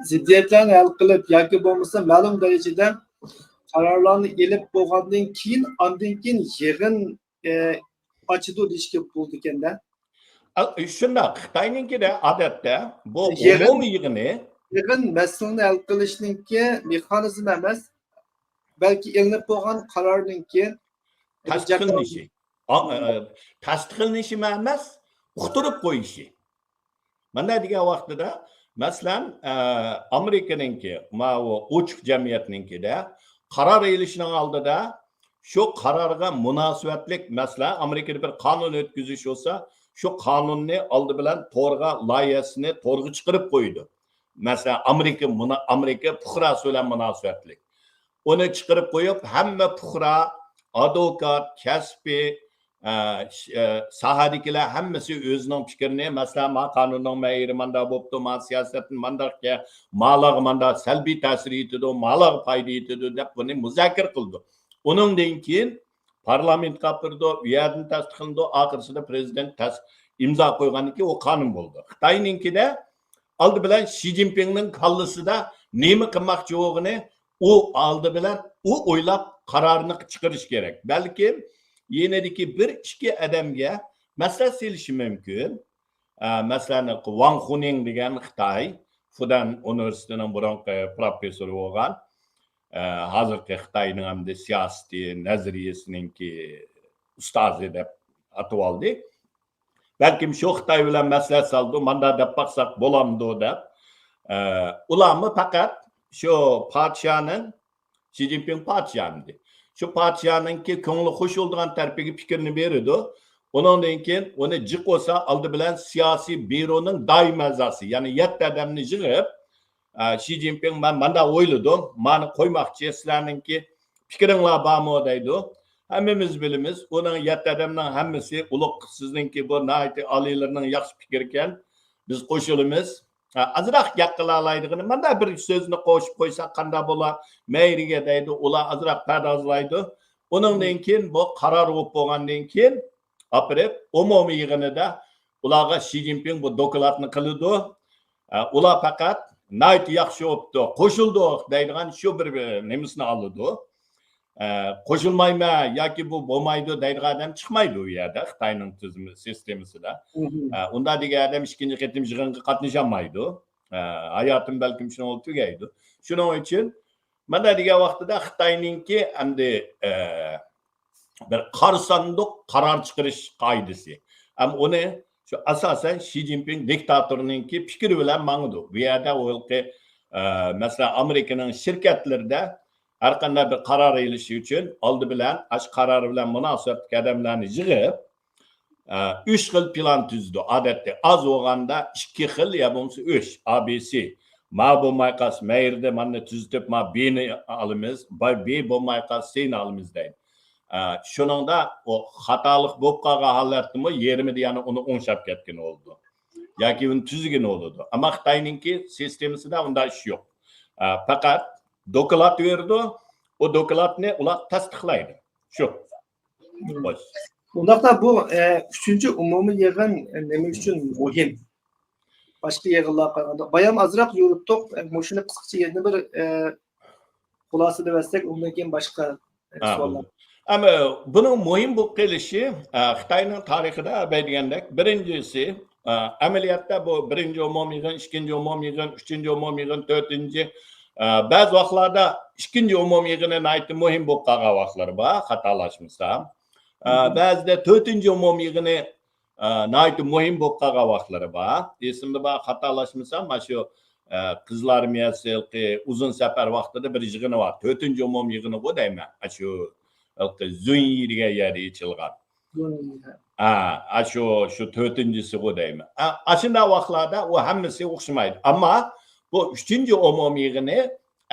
زىددىيەتلەرنى ھەل قىلىپ ياكى بولمىسا مەلۇم دەرىجىدە قارارلارنى ئېلىپ بولغاندىن كېيىن، ئاندىن كېيىن يىغىن، ئە، ئاچىدۇ دېيىشكە بولىدىكەن-دە. ئا، شۇنداق، خىتاينىڭكىدە ئادەتتە بۇ يىغىن، ئومۇمىي يىغىنى يىغىن مەسىلىنى ھەل قىلىشنىڭكى مېخانىزمى ئەمەس، بەلكى ئېلىنىپ بولغان قارارنىڭكى تەستىقلىنىشى. ئا، ئە، تەستىقلىنىشى ئەمەس، ئۇقتۇرۇپ قويۇشى. مانا دېگەن ۋاقتىدا، مەسىلەن، ئە، ئامېرىكىنىڭكى ماۋۇ ئوچۇق جەمئىيەتنىڭكىدە قارار ئېلىشنىڭ ئالدىدا شۇ قارارغا مۇناسىۋەتلىك، مەسىلەن، ئامېرىكىدا بىر قانۇن ئۆتكۈزۈش بولسا، شۇ قانۇننى ئالدى بىلەن تورغا، لايىھەسىنى تورغا چىقىرىپ قويىدۇ. مەسىلەن، ئامېرىكا مۇنا-، ئامېرىكا پۇقراسى بىلەن مۇناسىۋەتلىك. ئۇنى چىقىرىپ قويۇپ، ھەممە پۇقرا، ئادۋوكات، كەسپىي، ئە، ش-، ئە، ساھەدىكىلەر ھەممىسى ئۆزىنىڭ پىكرىنى، مەسىلەن، ما قانۇننىڭ مەيىرى مانداق بوپتۇ، ما سىياسەتنى مانداق، مالارغا مانداق سەلبىي تەسىر يېتىدۇ، مالارغا پايدا يېتىدۇ دەپ بۇنى مۇزاكىرە قىلىدۇ. ئۇنىڭدىن كېيىن پارلامېنتقا ئاپىرىدۇ، ئۇ يەردىن تەستىقلىنىدۇ، ئاخىرسىدا پرېزىدېنت تەس-، ئىمزا قويغاندىن كېيىن ئۇ قانۇن بولىدۇ. خىتاينىڭكىدە ئالدى بىلەن شى جىنپىڭنىڭ كاللىسىدا نېمە قىلماقچى بولغىنى، ئۇ ئالدى بىلەن ئۇ ئويلاپ قارارنى چىقىرىشى كېرەك. بەلكىم يېنىدىكى بىر ئىككى ئادەمگە مەسلىھەت سېلىشى مۇمكىن. ئە، مەسىلەن، ۋاڭ خۇنىڭ دېگەن خىتاي، فۇدەن ئۇنىۋېرسىتېتىنىڭ بۇرۇنقى پروفېسسورى بولغان، ئە، ھازىرقى خىتاينىڭ ئەمدى سىياسىتى، نەزەرىيەسىنىڭكى ئۇستازى دەپ ئاتىۋالدى. بەلكىم شۇ خىتاي بىلەن مەسلىھەت سالىدۇ، مانداق دەپ باقساق بولامدۇ دەپ. ئە، ئۇلارمۇ پەقەت شۇ پادىشاھنىڭ، شى جىنپىڭ پادىشاھ ئەمدى. شۇ پادىشاھنىڭكى كۆڭلى خۇش بولىدىغان تەرىپىگە پىكرىنى بېرىدۇ. ئۇنىڭدىن كېيىن ئۇنى جىق بولسا ئالدى بىلەن سىياسىي بيۇرونىڭ دائىمىي ئەزاسى، يەنى يەتتە ئادەمنى يىغىپ، ئە، شى جىنپىڭ، مەن مانداق ئويلىدىم، مانى قويماقچى، سىلەرنىڭكى پىكرىڭلار بارمۇ دەيدۇ. ھەممىمىز بىلىمىز، ئۇنىڭ يەتتە ئادەمنىڭ ھەممىسى ئۇلۇغ، سىزنىڭكى بۇ ناھايىتى ئالىيلىرىنىڭ ياخشى پىكرىكەن، بىز قوشۇلىمىز. ھە، ئازراق گەپ قىلالايدىغىنى، مانداق بىر سۆزنى قوشۇپ قويساق قانداق بولا، مەيرىگە دەيدۇ، ئۇلار ئازراق پەردازلايدۇ. ئۇنىڭدىن كېيىن بۇ قارار بولۇپ بولغاندىن كېيىن، ئاپىرىپ، ئومۇمىي يىغىنىدا ئۇلارغا شى جىنپىڭ بۇ دوكلاتنى قىلىدۇ. ئە، ئۇلار پەقەت ناھايىتى ياخشى بوپتۇ، قوشۇلدۇق دەيدىغان شۇ بىر، بىر نېمىسىنى ئالىدۇ. ئە، قوشۇلمايمەن ياكى بۇ بولمايدۇ دەيدىغان ئادەم چىقمايدۇ ئۇ يەردە، خىتاينىڭ تۈزۈمى، سىستېمىسىدا. ئە، ئۇنداق دېگەن ئادەم ئىككىنچى قېتىم يىغىنغا قاتنىشالمايدۇ. ئە، ھاياتىم بەلكىم شۇنىڭغا تۈگەيدۇ. شۇنىڭ ئۈچۈن مانا دېگەن ۋاقتىدا خىتاينىڭكى ئەمدى، ئە، بىر قارا ساندۇق قارار چىقىرىش قائىدىسى. ھەم ئۇنى شۇ ئاساسەن شى جىنپىڭ دىكتاتورنىڭكى پىكرى بىلەن ماڭىدۇ. بۇ يەردە ئۇ ھېلىقى، ئە، مەسىلەن، ئامېرىكىنىڭ شىركەتلىرىدە ھەر قانداق بىر قارار ئېلىش ئۈچۈن ئالدى بىلەن ئاشۇ قارار بىلەن مۇناسىۋەتلىك ئادەملەرنى يىغىپ، ئە، ئۈچ خىل پىلان تۈزىدۇ. ئادەتتە ئاز بولغاندا ئىككى خىل يا بولمىسا ئۈچ، ئا بى سى. ما بولماي قالسا مەيرىدە مانى تۈزىتىپ، ما بىنى ئالىمىز، بى بولماي قالسا سىنى ئالىمىز دەيدۇ. ئە، شۇنىڭدا ئۇ خاتالىق بولۇپ قالغان ھالەتتىمۇ يېرىمىدا يەنە ئۇنى ئوڭشاپ كەتكىنى بولىدۇ. ياكى ئۇنى تۈزگىنى بولىدۇ. ئەمما خىتاينىڭكى سىستېمىسىدا ئۇنداق ئىش يوق. ئە، پەقەت دوكلات بېرىدۇ، ئۇ دوكلاتنى ئۇلار تەستىقلايدۇ. شۇ. خوش. ئۇنداقتا بۇ، ئە، ئۈچىنچى ئومۇمىي يىغىن، ئە، نېمە ئۈچۈن مۇھىم؟ باشقا يىغىنلارغا قارىغاندا. بايام ئازراق يورۇتتۇق. ئە، مۇشۇنى قىسقىچە يەنە بىر، ئە، خۇلاسىلىۋەتسەك، ئۇندىن كېيىن باشقا، ئە، ھە، سوئاللار. ئەمما بۇنىڭ مۇھىم بولۇپ قېلىشى، ئە، خىتاينىڭ تارىخىدا بەي دېگەندەك، بىرىنچىسى، ئە، ئەمەلىيەتتە بۇ بىرىنچى ئومۇمىي يىغىن، ئىككىنچى ئومۇمىي يىغىن، ئۈچىنچى ئومۇمىي يىغىن، تۆتىنچى، ئە، بەزى ۋاقىتلاردا ئىككىنچى ئومۇمىي يىغىنى ناھايىتى مۇھىم بولۇپ قالغان ۋاقىتلىرى بار، خاتالاشمىسام. ئە، بەزىدە تۆتىنچى ئومۇمىي يىغىنى، ئە، ناھايىتى مۇھىم بولۇپ قالغان ۋاقىتلىرى بار. ئېسىمدە بار، خاتالاشمىسام، مانا شۇ، ئە، قىزىل ئارمىيەسى ھېلىقى ئۇزۇن سەپەر ۋاقتىدا بىر يىغىنى بار. تۆتىنچى ئومۇمىي يىغىنىغۇ دەيمەن. ئاشۇ ھېلىقى زۈنيى دېگەن يەردە ئېچىلغان. ھە، ئاشۇ، شۇ تۆتىنچىسىغۇ دەيمەن. ئە، ئاشۇنداق ۋاقىتلاردا ئۇ ھەممىسى ئوخشىمايدۇ. ئەمما بۇ ئۈچىنچى ئومۇمىي يىغىنى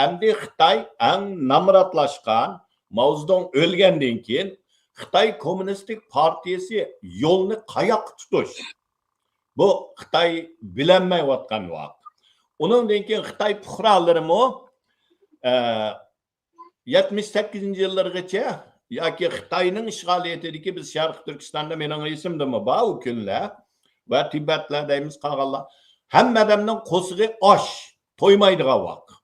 ئەمدى خىتاي ئەڭ نامراتلاشقان، ماۋزېدۇڭ ئۆلگەندىن كېيىن خىتاي كوممۇنىستىك پارتىيىسى يولنى قاياققا تۇتۇش؟ بۇ خىتاي بىلەلمەيۋاتقان ۋاقىت. ئۇنىڭدىن كېيىن خىتاي پۇقرالىرىمۇ، ئە، يەتمىش سەككىزىنچى يىللىرىغىچە ياكى خىتاينىڭ ئىشغالىيىتىدىكى، بىز شەرقىي تۈركىستاندا، مېنىڭ ئېسىمدىمۇ بار ئۇ كۈنلەر، ۋە تىبەتلەر دەيمىز، قالغانلار، ھەممە ئادەمنىڭ قورسىقى ئاچ، تويمايدىغان ۋاقىت.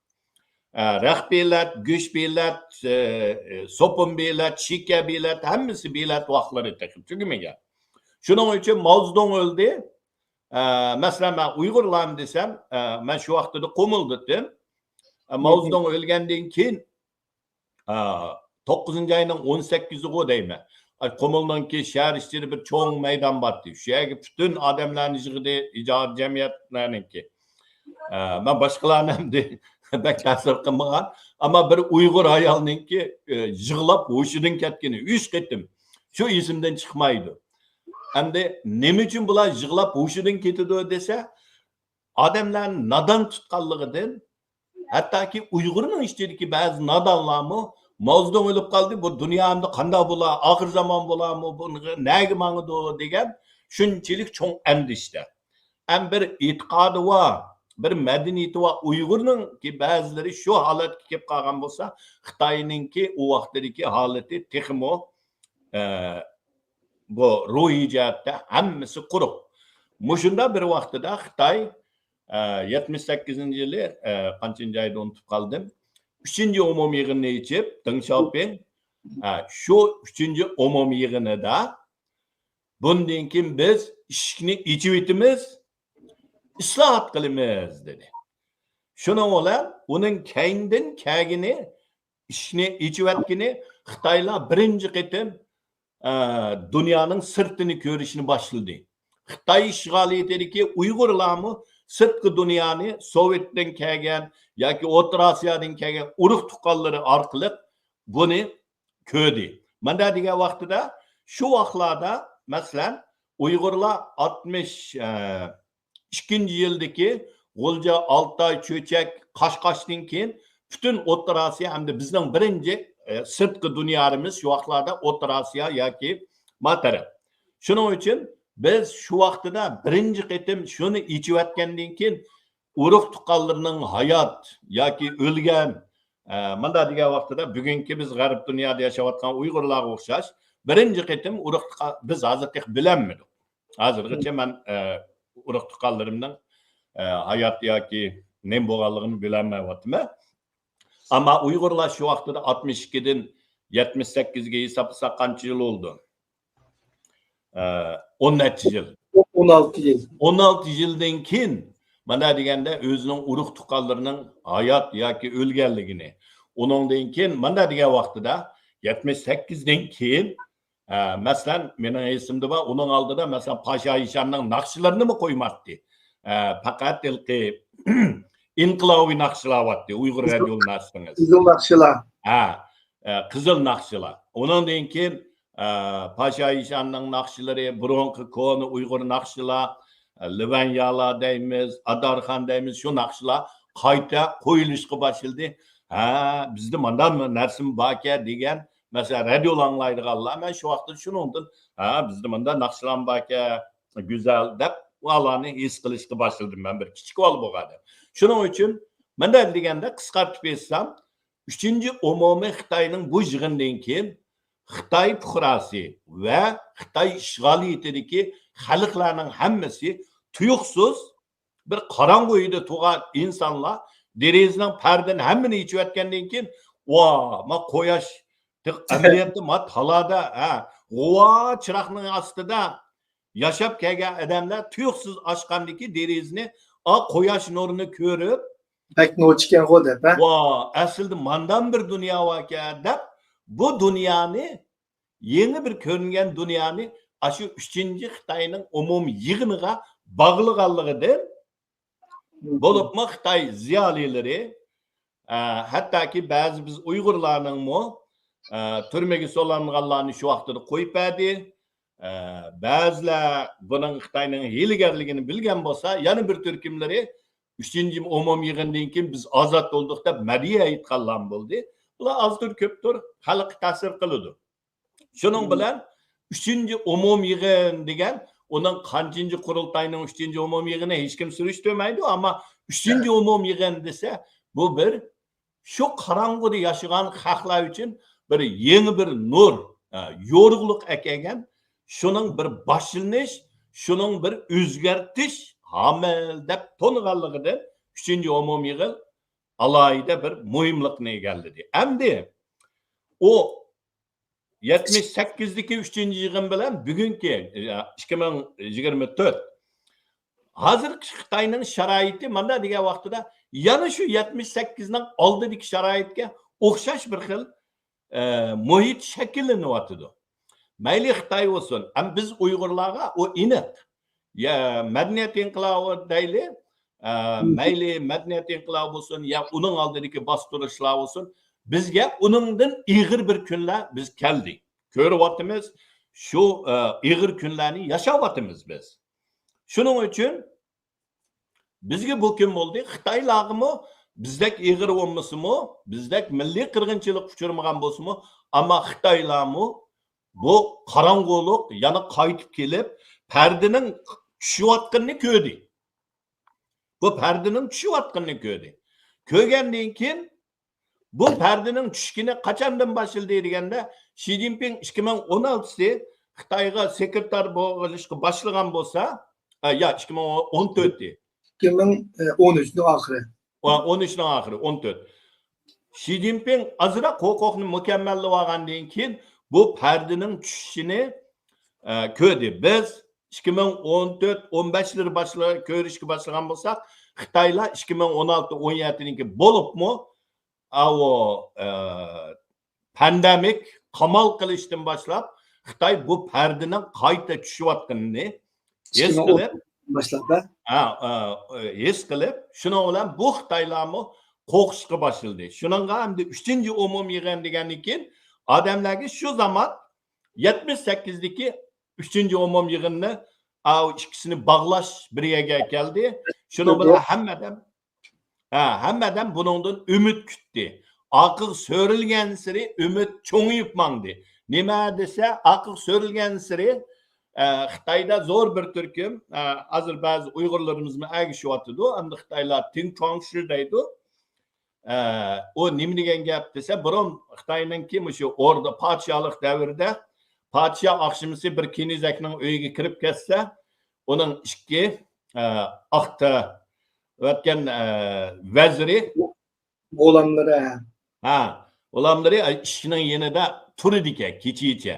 ئە، رەخت بېلەت، گۆش بېلەت، ئە، ئە، سوپۇن بېلەت، شېكەر بېلەت، ھەممىسى بېلەت ۋاقىتلىرى تېخى تۈگىمىگەن. شۇنىڭ ئۈچۈن ماۋزېدۇڭ ئۆلدى. ئە، مەسىلەن، مەن ئۇيغۇرلارمۇ دېسەم، ئە، مەن شۇ ۋاقتىدا قۇمۇلدىتىم. ئە، ماۋزېدۇڭ ئۆلگەندىن كېيىن، ئە، توققۇزىنچى ئاينىڭ ئون سەككىزىغۇ دەيمەن. ئاي، قۇمۇلنىڭكى شەھەر ئىچىدە بىر چوڭ مەيدان بارتى. شۇ يەرگە پۈتۈن ئادەملەرنى يىغدى، ئىجارە جەمئىيەتلەرنىڭكى. ئە، مەن باشقىلارنى ئەمدى بەك تەسىر قىلمىغان. ئەمما بىر ئۇيغۇر ئايالنىڭكى، ئە، يىغلاپ ھوشىدىن كەتكىنى ئۈچ قېتىم. شۇ ئېسىمدىن چىقمايدۇ. ئەمدى نېمە ئۈچۈن بۇلار يىغلاپ ھوشىدىن كېتىدۇ دېسە، ئادەملەرنى نادان تۇتقانلىقىدىن، ھەتتاكى ئۇيغۇرنىڭ ئىچىدىكى بەزى نادانلارمۇ ماۋزېدۇڭ ئۆلۈپ قالدى، بۇ دۇنيا ئەمدى قانداق بولا، ئاخىر زامان بولامۇ، بۇ نەگە ماڭىدۇ دېگەن شۇنچىلىك چوڭ ئەندىشىدە. ئەم بىر ئېتىقادى بار، بىر مەدەنىيىتى بار ئۇيغۇرنىڭكى بەزىلىرى شۇ ھالەتكە كېلىپ قالغان بولسا، خىتاينىڭكى ئۇ ۋاقتىدىكى ھالىتى تېخىمۇ، ئە، بۇ روھىي جەھەتتە ھەممىسى قۇرۇق. مۇشۇنداق بىر ۋاقتىدا خىتاي، ئە، يەتمىش سەككىزىنچى يىلى، ئە، قانچىنچى ئايدا ئۇنتۇپ قالدىم. ئۈچىنچى ئومۇمىي يىغىنىنى ئېچىپ، دېڭ شياۋپىڭ، ئە، شۇ ئۈچىنچى ئومۇمىي يىغىنىدا بۇندىن كېيىن بىز ئىشىكنى ئېچىۋېتىمىز، ئىسلاھات قىلىمىز، دېدى. شۇنىڭ بىلەن ئۇنىڭ كەينىدىن كەلگىنى، ئىشىكنى ئېچىۋەتكىنى خىتايلار بىرىنچى قېتىم، ئە، دۇنيانىڭ سىرتىنى كۆرۈشنى باشلىدى. خىتاي ئىشغالىيىتىدىكى ئۇيغۇرلارمۇ سىرتقى دۇنيانى، سوۋېتتىن كەلگەن ياكى ئوتتۇرا ئاسىيادىن كەلگەن ئۇرۇق تۇغقانلىرى ئارقىلىق بۇنى كۆردى. مانا دېگەن ۋاقتىدا، شۇ ۋاقىتلاردا، مەسىلەن، ئۇيغۇرلار ئاتمىش، ئە، ئىككىنچى يىلدىكى غۇلجا، ئالتاي، چۆچەك، قاشقاشتىن كېيىن پۈتۈن ئوتتۇرا ئاسىيا ھەمدە بىزنىڭ بىرىنچى، ئە، سىرتقى دۇنيارىمىز شۇ ۋاقىتلاردا ئوتتۇرا ئاسىيا ياكى ما تەرەپ. شۇنىڭ ئۈچۈن بىز شۇ ۋاقتىدا بىرىنچى قېتىم شۇنى ئېچىۋەتكەندىن كېيىن، ئۇرۇق تۇغقانلىرىنىڭ ھايات ياكى ئۆلگەن، ئە، مانا دېگەن ۋاقتىدا بۈگۈنكى بىز غەرب دۇنيادا ياشاۋاتقان ئۇيغۇرلارغا ئوخشاش بىرىنچى قېتىم ئۇرۇق تۇغقان، بىز ھازىر تېخى بىلەلمىدۇق. ھازىرغىچە مەن، ئە، ئۇرۇق تۇغقانلىرىمنىڭ، ئە، ھايات ياكى نېمە بولغانلىقىنى بىلەلمەيۋاتىمەن. ئەمما ئۇيغۇرلار شۇ ۋاقتىدا ئاتمىش ئىككىدىن يەتمىش سەككىزگە ھېسابلىساق قانچە يىل بولدى؟ ئە، ئون نەچچە يىل. ئون ئالتە يىل. ئون ئالتە يىلدىن كېيىن، مانا دېگەندە، ئۆزىنىڭ ئۇرۇق تۇغقانلىرىنىڭ ھايات ياكى ئۆلگەنلىكىنى، ئۇنىڭدىن كېيىن، مانا دېگەن ۋاقتىدا، يەتمىش سەككىزدىن كېيىن، ئە، مەسىلەن، مېنىڭ ئېسىمدە بار، ئۇنىڭ ئالدىدا، مەسىلەن، پاشا ئىشاننىڭ ناخشىلىرىنىمۇ قويماتتى. ئە، پەقەت ھېلىقى ئىنقىلابىي ناخشىلار بارتتى، ئۇيغۇر رادىيولىرىنى ئاچسىڭىز. قىزىل ناخشىلار. ھە، ئە، قىزىل ناخشىلار. ئۇنىڭدىن كېيىن، ئە، پاشا ئىشاننىڭ ناخشىلىرى، بۇرۇنقى كونا ئۇيغۇر ناخشىلار، ئە، لىۋەن يالا دەيمىز، ئادارخان دەيمىز، شۇ ناخشىلار قايتا قويۇلۇشقا باشلىدى. ھە، بىزدە مانداق نەرسىمۇ باركەن دېگەن، مەسىلەن، رادىيو ئاڭلايدىغانلار، مەن شۇ ۋاقىتتا شۇنىڭدىن، ھە، بىزدە مانداق ناخشىلارمۇ باركەن، گۈزەل دەپ، ئۇلارنى ھېس قىلىشقا باشلىدىم مەن، بىر كىچىك بالا بولغاندا. شۇنىڭ ئۈچۈن مەن دەل دېگەندە قىسقارتىپ ئېيتسام، ئۈچىنچى ئومۇمىي خىتاينىڭ بۇ يىغىنىدىن كېيىن خىتاي پۇقراسى ۋە خىتاي ئىشغالىيىتىدىكى خەلقلەرنىڭ ھەممىسى تۇيۇقسىز بىر قاراڭغۇ ئۆيدە تۇرغان ئىنسانلار دېرىزىنىڭ پەردىنى ھەممىنى ئېچىۋەتكەندىن كېيىن، ۋا، ما قۇياش، ئەمەلىيەتتە ما تالادا، ھە، غۇۋا چىراغنىڭ ئاستىدا ياشاپ كەلگەن ئادەملەر تۇيۇقسىز ئاچقاندىكى دېرىزىنى، ئا، قۇياش نۇرىنى كۆرۈپ، بەك نوچىكەنغۇ دەپ، ھە؟ ۋا، ئەسلىدە ماندام بىر دۇنيا باركەن دەپ، بۇ دۇنيانى، يېڭى بىر كۆرۈنگەن دۇنيانى ئاشۇ ئۈچىنچى خىتاينىڭ ئومۇمىي يىغىنىغا باغلىغانلىقىدىن، بولۇپمۇ خىتاي زىيالىيلىرى، ئە، ھەتتاكى بەزى بىز ئۇيغۇرلارنىڭمۇ، ئە، تۈرمىگە سولانغانلارنى شۇ ۋاقتىدا قويۇپ بەردى. ئە، بەزىلەر بۇنىڭ خىتاينىڭ ھىيلىگەرلىكىنى بىلگەن بولسا، يەنە بىر تۈركۈملىرى ئۈچىنچى ئومۇمىي يىغىندىن كېيىن بىز ئازاد بولدۇق دەپ مەدھىيە ئېيتقانلارمۇ بولدى. بۇلار ئازدۇر كۆپتۇر خەلققە تەسىر قىلىدۇ. شۇنىڭ بىلەن ئۈچىنچى ئومۇمىي يىغىن دېگەن، ئۇنىڭ قانچىنچى قۇرۇلتاينىڭ ئۈچىنچى ئومۇمىي يىغىنى ھېچكىم سۈرۈشتۈرمەيدۇ، ئەمما ئۈچىنچى ئومۇمىي يىغىن دېسە، بۇ بىر شۇ قاراڭغۇدا ياشىغان خەقلەر ئۈچۈن بىر يېڭى بىر نۇر، ئە، يورۇقلۇق ئەكەلگەن، شۇنىڭ بىر باشلىنىش، شۇنىڭ بىر ئۆزگەرتىش ھامىلى دەپ تونۇغانلىقىدىن ئۈچىنچى ئومۇمىي يىغىن ئالاھىدە بىر مۇھىملىقنى ئىگىلىدى. ئەمدى ئۇ يەتمىش سەككىزدىكى ئۈچىنچى يىغىن بىلەن بۈگۈنكى، ئىككى مىڭ يىگىرمە تۆت، ھازىرقى خىتاينىڭ شارائىتى مانا دېگەن ۋاقتىدا يەنە شۇ يەتمىش سەككىزنىڭ ئالدىدىكى شارائىتكە ئوخشاش بىر خىل، ئە، مۇھىت شەكىللىنىۋاتىدۇ. مەيلى خىتاي بولسۇن، ئەم بىز ئۇيغۇرلارغا ئۇ ئېنىق. يا، مەدەنىيەت ئىنقىلابى دەيلى، ئە، مەيلى مەدەنىيەت ئىنقىلابى بولسۇن، يا ئۇنىڭ ئالدىدىكى باستۇرۇشلار بولسۇن، بىزگە ئۇنىڭدىن ئېغىر بىر كۈنلەر بىز كەلدى. كۆرۈۋاتىمىز، شۇ، ئە، ئېغىر كۈنلەرنى ياشاۋاتىمىز بىز. شۇنىڭ ئۈچۈن بىزگە بۇ كۈن بولدى. خىتايلارغىمۇ بىزدەك ئېغىر بولمىسىمۇ، بىزدەك مىللىي قىرغىنچىلىققا ئۇچرىمىغان بولسىمۇ، ئەمما خىتايلارمۇ بۇ قاراڭغۇلۇق يەنە قايتىپ كېلىپ، پەردىنىڭ چۈشۈۋاتقىنىنى كۆردى. بۇ پەردىنىڭ چۈشۈۋاتقىنىنى كۆردى. كۆرگەندىن كېيىن، بۇ پەردىنىڭ چۈشكىنى قاچاندىن باشلىدى دېگەندە، شى جىنپىڭ ئىككى مىڭ ئون ئالتىسى خىتايغا سېكرېتار بولۇشقا باشلىغان بولسا، ئە، يا، ئىككى مىڭ ئون تۆتى. ئىككى مىڭ ئون ئۈچنىڭ ئاخىرى. ئون ئۈچنىڭ ئاخىرى، ئون تۆت. شى جىنپىڭ ئازراق ھوقۇقنى مۇكەممەللىۋالغاندىن كېيىن، بۇ پەردىنىڭ چۈشۈشىنى، ئە، كۆردى. بىز ئىككى مىڭ ئون تۆت، ئون بەشلىرى باشلا-، كۆرۈشكە باشلىغان بولساق، خىتايلار ئىككى مىڭ ئون ئالتە، ئون يەتتىنىڭكى بولۇپمۇ، ئاۋۇ، ئە، پاندېمىك قامال قىلىشتىن باشلاپ، خىتاي بۇ پەردىنىڭ قايتا چۈشۈۋاتقىنىنى ھېس قىلىپ، باشلاپ، ھە؟ ھە، ئە، ھېس قىلىپ، شۇنىڭ بىلەن بۇ خىتايلارمۇ قورقۇشقا باشلىدى. شۇنىڭغا ئەمدى ئۈچىنچى ئومۇمىي يىغىن دېگەندىن كېيىن، ئادەملەرگە شۇ زامان يەتمىش سەككىزدىكى ئۈچىنچى ئومۇمىي يىغىننى، ئاۋۇ ئىككىسىنى باغلاش بىر يەرگە كەلدى. شۇنىڭ بىلەن ھەممە ئادەم ھە، ھەممە ئادەم بۇنىڭدىن ئۈمىد كۈتتى. ئاقىغا سۆرىلگەنسېرى ئۈمىد چوڭىيىپ ماڭدى. نېمە دېسە، ئاقىغا سۆرىلگەنسېرى، ئە، خىتايدا زور بىر تۈركۈم، ئە، ھازىر بەزى ئۇيغۇرلىرىمىزمۇ ئەگىشىۋاتىدۇ. ئەمدى خىتايلار تىڭ چۇاڭشۈ دەيدۇ. ئە، ئۇ نېمە دېگەن گەپ دېسە، بۇرۇن خىتاينىڭكى مۇشۇ ئوردا پادىشاھلىق دەۋرىدە پادىشاھ ئاخشىمىسى بىر كېنىزەكنىڭ ئۆيىگە كىرىپ كەتسە، ئۇنىڭ ئىككى، ئە، ئاختا ئۆتكەن، ئە، ۋەزىرى، غۇلاملىرى. ھە، غۇلاملىرى ئىشىكنىڭ يېنىدا تۇرىدىكەن كېچىچە.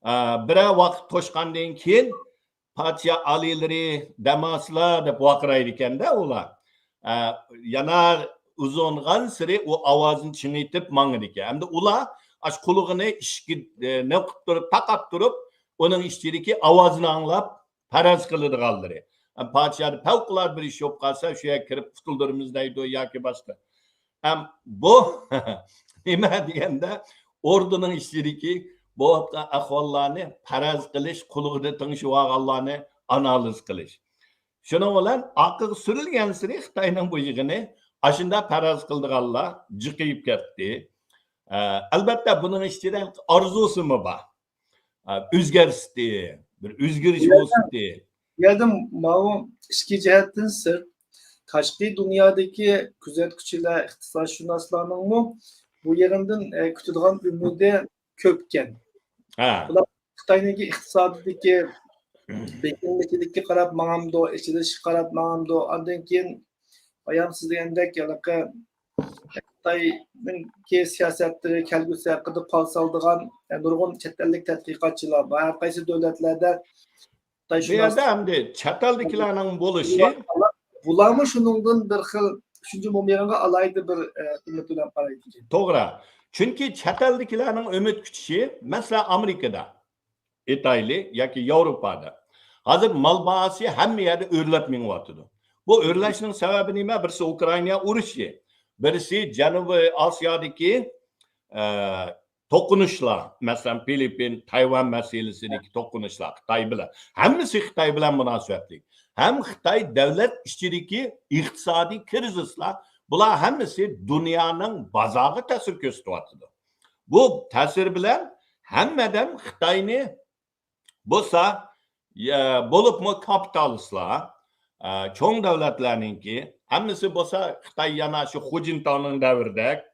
ئە، بىرەر ۋاقىت توشقاندىن كېيىن، پادىشاھ ئالىيلىرى دەم ئالسىلا دەپ ۋارقىرايدىكەن-دە ئۇلار. ئە، يەنە ئۇزانغانسېرى ئۇ ئاۋازىنى چىڭىيتىپ ماڭىدىكەن. ئەمدى ئۇلار ئاشۇ قۇلىقىنى ئىشىككە، ئە، نېقىپ تۇرۇپ، تاقاپ تۇرۇپ، ئۇنىڭ ئىچىدىكى ئاۋازنى ئاڭلاپ، پەرەز قىلىدىغانلىرى. ئەم، پادىشاھدا پەۋقۇلئاددە بىر ئىش بولۇپ قالسا، شۇ يەرگە كىرىپ قۇتۇلدۇرىمىز دەيدۇ ياكى باشقا. ئەم، بۇ نېمە دېگەندە، ئوردىنىڭ ئىچىدىكى بولۇۋاتقان ئەھۋاللارنى پەرەز قىلىش، قۇلىقىدا تىڭشىۋالغانلارنى ئانالىز قىلىش. شۇنىڭ بىلەن ئاقىغا سۈرۈلگەنسېرى خىتاينىڭ بۇ يىغىنى ئاشۇنداق پەرەز قىلىدىغانلار جىقىيىپ كەتتى. ئە، ئەلۋەتتە، بۇنىڭ ئىچىدە ئارزۇسىمۇ بار. ئە، ئۆزگەرسىتى، بىر ئۆزگىرىش بولسىتى. يەردە ماۋۇ ئىچكى جەھەتتىن سىرت، تاشقى دۇنيادىكى كۆزەتكۈچىلەر، ئىقتىسادشۇناسلارنىڭمۇ بۇ يىغىندىن، ئە، كۈتىدىغان ئۈمىدى كۆپكەن. ھە. بۇلار خىتاينىڭكى ئىقتىسادىدىكى بېكىنمىچىلىككە قاراپ ماڭامدۇ، ئېچىلىشقا قاراپ ماڭامدۇ، ئاندىن كېيىن بايام سىز دېگەندەك ھېلىقى خىتاينىڭكى سىياسەتلىرى، كەلگۈسى ھەققىدە پال سالىدىغان، ئە، نۇرغۇن چەت ئەللىك تەتقىقاتچىلار بار. ھەر قايسى دۆلەتلەردە بۇ يەردە ئەمدى چەت ئەلدىكىلەرنىڭ بولۇشى، بۇلارمۇ شۇنىڭدىن بىر خىل ئۈچىنچى ئومۇمىي يىغىنغا ئالاھىدە بىر، ئە، ئۈمىد بىلەن قارايدىكەن. توغرا. چۈنكى چەت ئەلدىكىلەرنىڭ ئۈمىد كۈتۈشى، مەسىلەن، ئامېرىكىدا، ئىتالىيە ياكى ياۋروپادا ھازىر مال باھاسى ھەممە يەردە ئۆرلەپ مېڭىۋاتىدۇ. بۇ ئۆرلەشنىڭ سەۋەبى نېمە؟ بىرسى ئۇكرائىنا ئۇرۇشى، بىرسى جەنۇبىي ئاسىيادىكى، ئە، توقۇنۇشلار، مەسىلەن، فىلىپپىن، تايۋان مەسىلىسىدىكى توقۇنۇشلار خىتاي بىلەن، ھەممىسى خىتاي بىلەن مۇناسىۋەتلىك. ھەم خىتاي دۆلەت ئىچىدىكى ئىقتىسادىي كىرىزىسلار، بۇلار ھەممىسى دۇنيانىڭ بازارغا تەسىر كۆرسىتىۋاتىدۇ. بۇ تەسىر بىلەن ھەممە ئادەم خىتاينى بولسا، يە، بولۇپمۇ كاپىتالىستلار، ئە، چوڭ دۆلەتلەرنىڭكى ھەممىسى بولسا خىتاي يەنە شۇ خۇجىنتاۋنىڭ دەۋرىدەك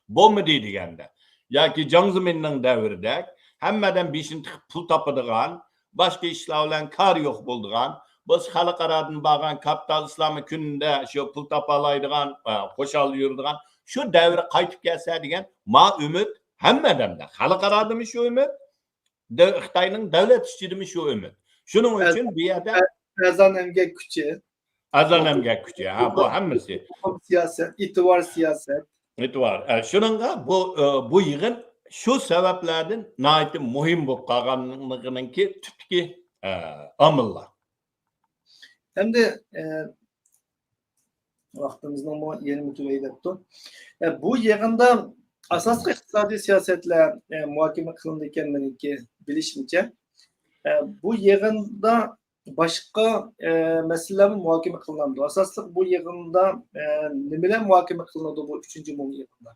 بولمىدى دېگەندە، ياكى جاڭ زېمىننىڭ دەۋرىدەك ھەممە ئادەم بېشىنى تىقىپ پۇل تاپىدىغان، باشقا ئىشلار بىلەن كارى يوق بولىدىغان، بولسا خەلقئارادىن بارغان كاپىتالىستلارمۇ كۈندە شۇ پۇل تاپالايدىغان، ئە، خۇشال يۈرىدىغان شۇ دەۋر قايتىپ كەلسە دېگەن ما ئۈمىد ھەممە ئادەمدە. خەلقئارادىمۇ شۇ ئۈمىد، دۆ-، خىتاينىڭ دۆلەت ئىچىدىمۇ شۇ ئۈمىد. شۇنىڭ ئۈچۈن بۇ يەردە ئەرزان ئەمگەك كۈچى. ئەرزان ئەمگەك كۈچى، ھە، بۇ ھەممىسى. سىياسەت، ئېتىبار سىياسەت. ئېتىبار. ئە، شۇنىڭغا بۇ، ئە، بۇ يىغىن شۇ سەۋەبلەردىن ناھايىتى مۇھىم بولۇپ قالغانلىقىنىڭكى تۈپتىكى، ئە، ئامىللار. ئەمدى، ئە، ۋاقتىمىزنىڭمۇ يېرىمى تۈگەي دەپتۇ. ئە، بۇ يىغىندا ئاساسلىق ئىقتىسادىي سىياسەتلەر، ئە، مۇھاكىمە قىلىندى ئىكەن، مېنىڭكى بىلىشىمچە. ئە، بۇ يىغىندا باشقا، ئە، مەسىلىلەرمۇ مۇھاكىمە قىلىنامدۇ؟ ئاساسلىق بۇ يىغىندا، ئە، نېمىلەر مۇھاكىمە قىلىنىدۇ بۇ ئۈچىنچى ئومۇمىي يىغىندا؟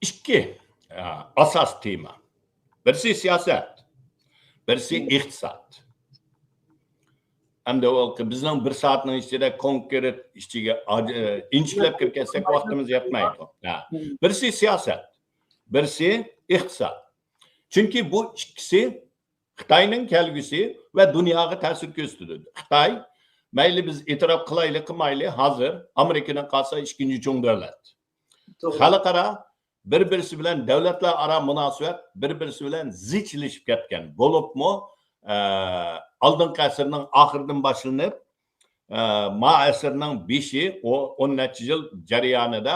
ئىككى، ئە، ئاساس تېما. بىرسى سىياسەت، بىرسى ئىقتىساد. ئەمدى ئۇ بىزنىڭ بىر سائەتنىڭ ئىچىدە كونكرېت ئىچىگە ئاج-، ئە، ئىنچىكىلەپ كىرىپ كەتسەك ۋاقتىمىز يەتمەيدۇ. ھە. بىرسى سىياسەت، بىرسى ئىقتىساد. چۈنكى بۇ ئىككىسى خىتاينىڭ كەلگۈسى ۋە دۇنياغا تەسىر كۆرسىتىدۇ. خىتاي، مەيلى بىز ئېتىراپ قىلايلى، قىلمايلى، ھازىر ئامېرىكىدىن قالسا ئىككىنچى چوڭ دۆلەت. توغرا. خەلقئارا بىر-بىرسى بىلەن، دۆلەتلەر ئارا مۇناسىۋەت بىر-بىرسى بىلەن زىچلىشىپ كەتكەن. بولۇپمۇ، ئە، ئالدىنقى ئەسىرنىڭ ئاخىرىدىن باشلىنىپ، ئە، ما ئەسىرنىڭ بېشى، ئو-، ئون نەچچە يىل جەريانىدا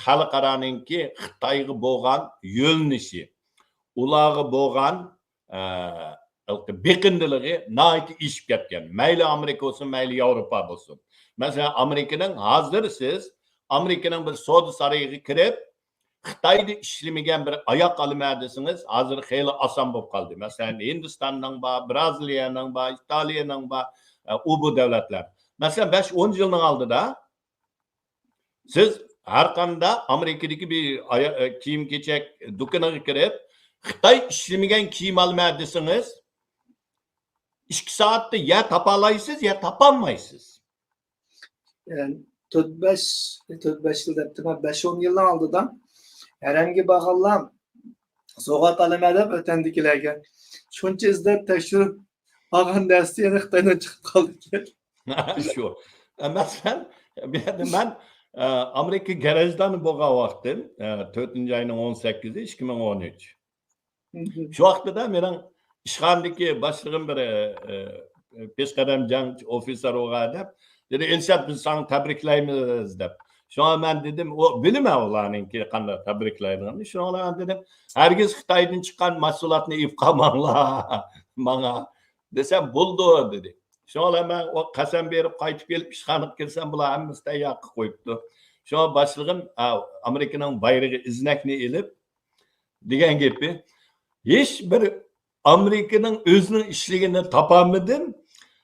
خەلقئارانىڭكى خىتايغا بولغان يۆنىلىشى، ئۇلارغا بولغان ئە، بېقىندىلىقى ناھايىتى ئېشىپ كەتكەن. مەيلى ئامېرىكا بولسۇن، مەيلى ياۋروپا بولسۇن. مەسىلەن، ئامېرىكىنىڭ ھازىر سىز ئامېرىكىنىڭ بىر سودا سارىيىغا كىرىپ، خىتايدا ئىشلىمىگەن بىر ئاياق ئالىمەن دېسىڭىز، ھازىر خېلى ئاسان بولۇپ قالدى. مەسىلەن، ھىندىستاننىڭ بار، بىرازىلىيەنىڭ بار، ئىتالىيەنىڭ بار، ئە، ئۇ بۇ دۆلەتلەر. مەسىلەن، بەش ئون يىلنىڭ ئالدىدا سىز ھەر قانداق ئامېرىكىدىكى بىر ئايا-، كىيىم-كېچەك دۇكىنىغا كىرىپ، خىتاي ئىشلىمىگەن كىيىم ئالىمەن دېسىڭىز، ئىككى سائەتتە يا تاپالايسىز، يا تاپالمايسىز. يەنى تۆت بەش، تۆت بەش يىل دەپتىمەن، بەش ئون يىلنىڭ ئالدىدا ھەرەمگە بارغانلار سوۋغات ئالىمەن دەپ ۋەتەندىكىلەرگە شۇنچە ئىزدەپ تەكشۈرۈپ ئالغان نەرسىسى يەنە خىتايدىن چىقىپ قالدىكەن. شۇ. ئە، مەسىلەن، بۇ يەردە مەن، ئە، ئامېرىكا گراژدانى بولغان ۋاقتىم، ئە، تۆتىنچى ئاينىڭ ئون سەككىزى، ئىككى مىڭ ئون ئۈچ. مم. شۇ ۋاقتىدا مېنىڭ ئىشخانىدىكى باشلىقىم بىر، ئە، ئە، پېشقەدەم جەڭ ئوفىتسېر بولغان ئادەم. دېدى، «ئىلشات، بىز ساڭا تەبرىكلەيمىز» دەپ. شۇڭا مەن دېدىم، ئۇ بىلىمەن ئۇلارنىڭكى قانداق تەبرىكلەيدىغىنىنى. شۇڭا دېدىم، «ھەرگىز خىتايدىن چىققان مەھسۇلاتنى ئېلىپ قالماڭلار ماڭا» دېسەم، «بولىدۇ» دېدى. شۇڭا مەن ئۇ قەسەم بېرىپ قايتىپ كېلىپ ئىشخانىغا كىرسەم، بۇلار ھەممىسى تەييار قىلىپ قويۇپتۇ. شۇڭا باشلىقىم، ئا، ئامېرىكىنىڭ بايرىقى، ئىزنەكنى ئېلىپ دېگەن گېپى، ھېچ بىر ئامېرىكىنىڭ ئۆزىنىڭ ئىشلىگىنىنى تاپالمىدىم.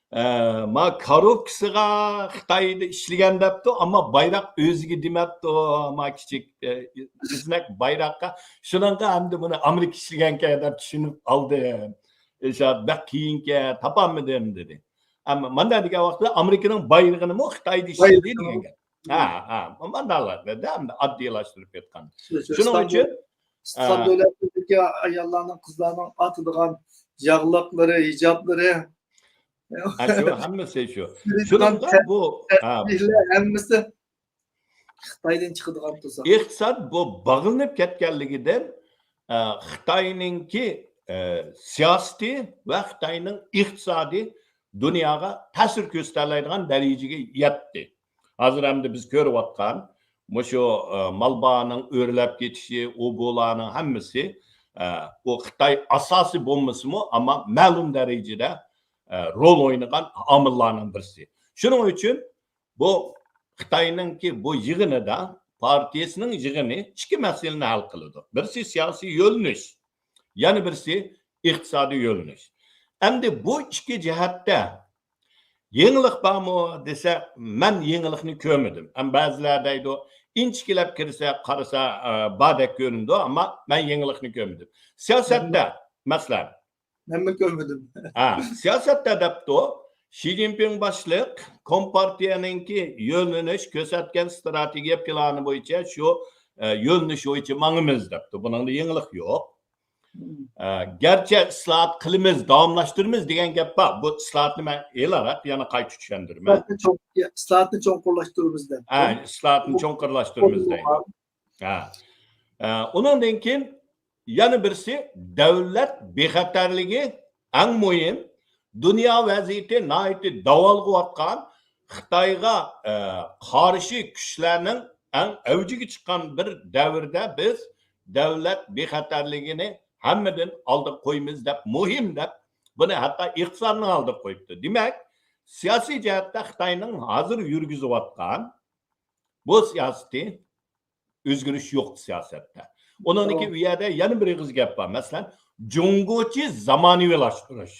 ئە، ما كاروپكىسىغا خىتايدا ئىشلىگەن دەپتۇ، ئەمما بايراق ئۆزىگە دېمەپتۇ، ما كىچىك، ئە، ئىزنەك بايراققا. شۇنىڭغا ئەمدى بۇنى ئامېرىكا ئىشلىگەنكەن دەپ چۈشىنىپ ئالدىم. ئىلشات، بەك قىيىنكەن، تاپالمىدىم دېدى. ئەمما مانداق دېگەن ۋاقتىدا ئامېرىكىنىڭ بايرىقىنىمۇ خىتايدا ئىشلىدى دېگەن گەپ. ھە، ھە، مانداقلار دەپ ئەمدى ئاددىيلاشتۇرۇپ كەتكەن. شۇ، شۇ شۇنىڭ ئۈچۈن، ئىستانبۇل، ئىستانبۇل ھە. دۆلەتلىرىدىكى ئاياللارنىڭ، قىزلارنىڭ ئاتىدىغان ياغلىقلىرى، ھىجابلىرى. ھە، شۇ، ھەممىسى شۇ. شۇنىڭغا بۇ، ھە. تەسبىھلەر ھەممىسى خىتايدىن چىقىدىغان تۇزاق. ئىقتىساد بۇ باغلىنىپ كەتكەنلىكىدىن، ئە، خىتاينىڭكى، ئە، سىياسىتى ۋە خىتاينىڭ ئىقتىسادى دۇنياغا تەسىر كۆرسىتەلەيدىغان دەرىجىگە يەتتى. ھازىر ئەمدى بىز كۆرۈۋاتقان مۇشۇ، ئە، مالبانىڭ ئۆرلەپ كېتىشى، ئۇ بۇلارنىڭ ھەممىسى، ئە، ئۇ خىتاي ئاساسىي بولمىسىمۇ، ئەمما مەلۇم دەرىجىدە، ئە، رول ئوينىغان ئامىللارنىڭ بىرسى. شۇنىڭ ئۈچۈن بۇ خىتاينىڭكى بۇ يىغىنىدا پارتىيىسىنىڭ يىغىنى ئىككى مەسىلىنى ھەل قىلىدۇ. بىرسى سىياسىي يۆنىلىش، يەنە بىرسى ئىقتىسادىي يۆنىلىش. ئەمدى بۇ ئىككى جەھەتتە يېڭىلىق بارمۇ دېسە، مەن يېڭىلىقنى كۆرمىدىم. ئەمما بەزىلەر دەيدۇ، ئىنچىكىلەپ كىرسە، قارىسا، ئە، باردەك كۆرۈنىدۇ، ئەمما مەن يېڭىلىقنى كۆرمىدىم. سىياسەتتە، مەسىلەن، مەنمۇ كۆرمىدىم. ھە، سىياسەتتە دەپتۇ، شى جىنپىڭ باشلىق كومپارتىيەنىڭكى يۆنىلىش كۆرسەتكەن ستراتېگىيە پىلانى بويىچە شۇ، ئە، يۆنىلىش بويىچە ماڭىمىز دەپتۇ. بۇنىڭدا يېڭىلىق يوق. ئە، گەرچە ئىسلاھات قىلىمىز، داۋاملاشتۇرىمىز دېگەن گەپ بار. بۇ ئىسلاھاتنى مەن ھېلىراق يەنە قايتا چۈشەندۈرىمەن. ئىسلاھاتنى چوڭ-، ئىسلاھاتنى چوڭقۇرلاشتۇرىمىز دەپ. ھە، ئىسلاھاتنى چوڭقۇرلاشتۇرىمىز دەيدۇ. ھە. ئە، ئۇنىڭدىن كېيىن يەنە بىرسى، دۆلەت بىخەتەرلىكى ئەڭ مۇھىم. دۇنيا ۋەزىيىتى ناھايىتى داۋالغۇۋاتقان، خىتايغا، ئە، قارشى كۈچلەرنىڭ ئەڭ ئەۋجىگە چىققان بىر دەۋردە بىز دۆلەت بىخەتەرلىكىنى ھەممىدىن ئالدىغا قويىمىز دەپ، مۇھىم دەپ، بۇنى ھەتتا ئىقتىسادنىڭ ئالدىغا قويۇپتۇ. دېمەك، سىياسىي جەھەتتە خىتاينىڭ ھازىر يۈرگۈزۈۋاتقان بۇ سىياسىتى ئۆزگىرىش يوق سىياسەتتە. ئۇنىڭدىن كېيىن ئۇ يەردە يەنە بىر ئېغىز گەپ بار. مەسىلەن، جۇڭگوچە زامانىۋىلاشتۇرۇش.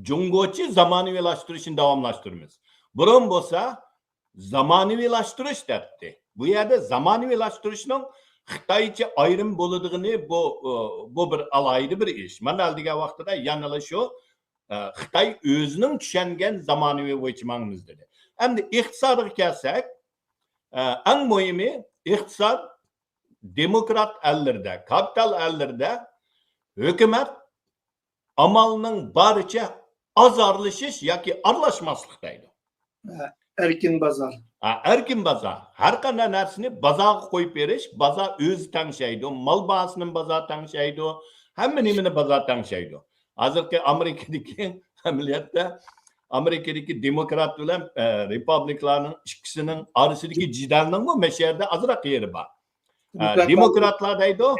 جۇڭگوچە زامانىۋىلاشتۇرۇشنى داۋاملاشتۇرىمىز. بۇرۇن بولسا زامانىۋىلاشتۇرۇش دەپتى. بۇ يەردە زامانىۋىلاشتۇرۇشنىڭ خىتايچە ئايرىم بولىدىغىنى بۇ، بۇ بىر ئالاھىدە بىر ئىش. مانا ھېلىقى ۋاقتىدا يەنىلا شۇ، ئە، خىتاي ئۆزىنىڭ چۈشەنگەن زامانىۋى بويىچە ماڭىمىز دېدى. ئەمدى ئىقتىسادىغا كەلسەك، ئە، ئەڭ مۇھىمى ئىقتىساد دېموكرات ئەللىرىدە، كاپىتال ئەللىرىدە ھۆكۈمەت ئامالنىڭ بارىچە ئاز ئارىلىشىش ياكى ئارىلاشماسلىق دەيدۇ. ئەركىن بازار. ھە، ئەركىن بازار. ھەر قانداق نەرسىنى بازارغا قويۇپ بېرىش، بازار ئۆزى تەڭشەيدۇ، مال باھاسىنى بازار تەڭشەيدۇ، ھەممە نېمىنى بازار تەڭشەيدۇ. ھازىرقى ئامېرىكىدىكى ئەمەلىيەتتە ئامېرىكىدىكى دېموكرات بىلەن، ئە، رېپابلىكلارنىڭ ئىككىسىنىڭ ئارىسىدىكى جېدەلنىڭمۇ مەشەدە ئازراق يېرى بار. ئە، دېموكراتلار دېموكراتلار دەيدۇ،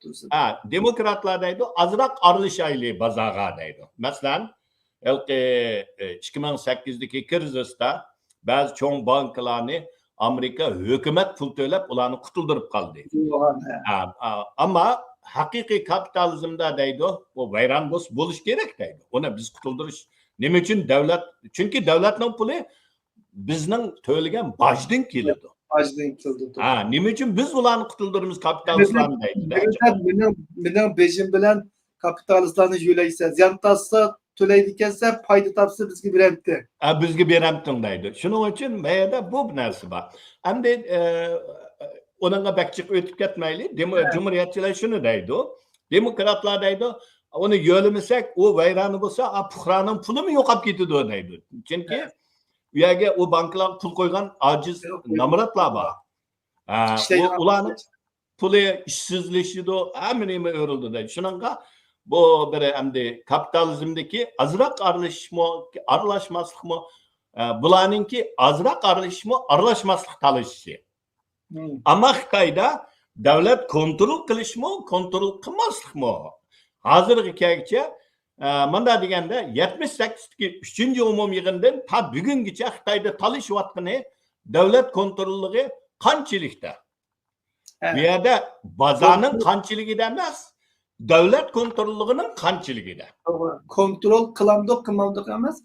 تۇرسۇن. ھە، دېموكراتلار دەيدۇ، ئازراق ئارىلىشايلى بازارغا دەيدۇ. مەسىلەن، ھېلىقى، ئە، ئىككى مىڭ سەككىزدىكى كىرىزىستا بەزى چوڭ بانكىلارنى ئامېرىكا ھۆكۈمەت پۇل تۆلەپ، ئۇلارنى قۇتۇلدۇرۇپ قالدى. قۇتۇلدۇرغان، ھە. ھە، ئا-، ئەمما ھەقىقىي كاپىتالىزمدا دەيدۇ، بۇ ۋەيران بولسا بولۇش كېرەك دەيدۇ. ئۇنى بىز قۇتۇلدۇرۇش، نېمە ئۈچۈن دۆلەت؟ چۈنكى دۆلەتنىڭ پۇلى بىزنىڭ تۆلىگەن باجدىن كېلىدۇ. باجدىن كېلىدۇ، توغرا. ھە، نېمە ئۈچۈن بىز ئۇلارنى قۇتۇلدۇرىمىز، كاپىتالىستلارنى دەيدۇ. مېنىڭ، مېنىڭ بېجىم بىلەن كاپىتالىستلارنى يۆلەيسەن، زىيان تارتسا تۆلەيدىكەنسەن، پايدا تاپسا بىزگە بېرەمتى. ھە، بىزگە بېرەمتىڭ دەيدۇ. شۇنىڭ ئۈچۈن بۇ يەردە بۇ نەرسە بار. ئەمدى، ئە، ئۇنىڭغا بەك جىق ئۆتۈپ كەتمەيلى. دېمو-، ھە. جۇمھۇرىيەتچىلەر شۇنى دەيدۇ. دېموكراتلار دەيدۇ، ئۇنى يۆلىمىسەك، ئۇ ۋەيرانى بولسا، ئا، پۇقرانىڭ پۇلىمۇ يوقاپ كېتىدۇ دەيدۇ. چۈنكى ھە. ئۇ يەرگە ئۇ بانكىلارغا پۇل قويغان ئاجىز يوق، يوق. نامراتلار بار. ھە، ئىشلەيدىغان ئۇ-، ئۇلارنىڭ پۇلى ئىشسىزلىشىدۇ، ھەممە نېمە ئۆرۈلىدۇ دەيدۇ. شۇنىڭغا بۇ بىر ئەمدى كاپىتالىزمدىكى ئازراق ئارىلىشىشمۇ، ئارىلاشماسلىقمۇ، ئە، بۇلارنىڭكى ئازراق ئارىلىشىشمۇ، ئارىلاشماسلىق تالىشىشى. مم. ئەمما خىتايدا دۆلەت كونترول قىلىشمۇ، كونترول قىلماسلىقمۇ. ھازىرغا كەلگۈچە، ئە، مۇنداق دېگەندە، يەتمىش سەككىزدىكى ئۈچىنچى ئومۇمىي يىغىندىن تا بۈگۈنگىچە خىتايدا تالىشىۋاتقىنى دۆلەت كونتروللۇقى قانچىلىكتە؟ ھە. بۇ يەردە بازارنىڭ كونترول قانچىلىكىدە ئەمەس، دۆلەت كونتروللۇقىنىڭ قانچىلىكىدە. توغرا. كونترول قىلامدۇق، قىلمامدۇق ئەمەس،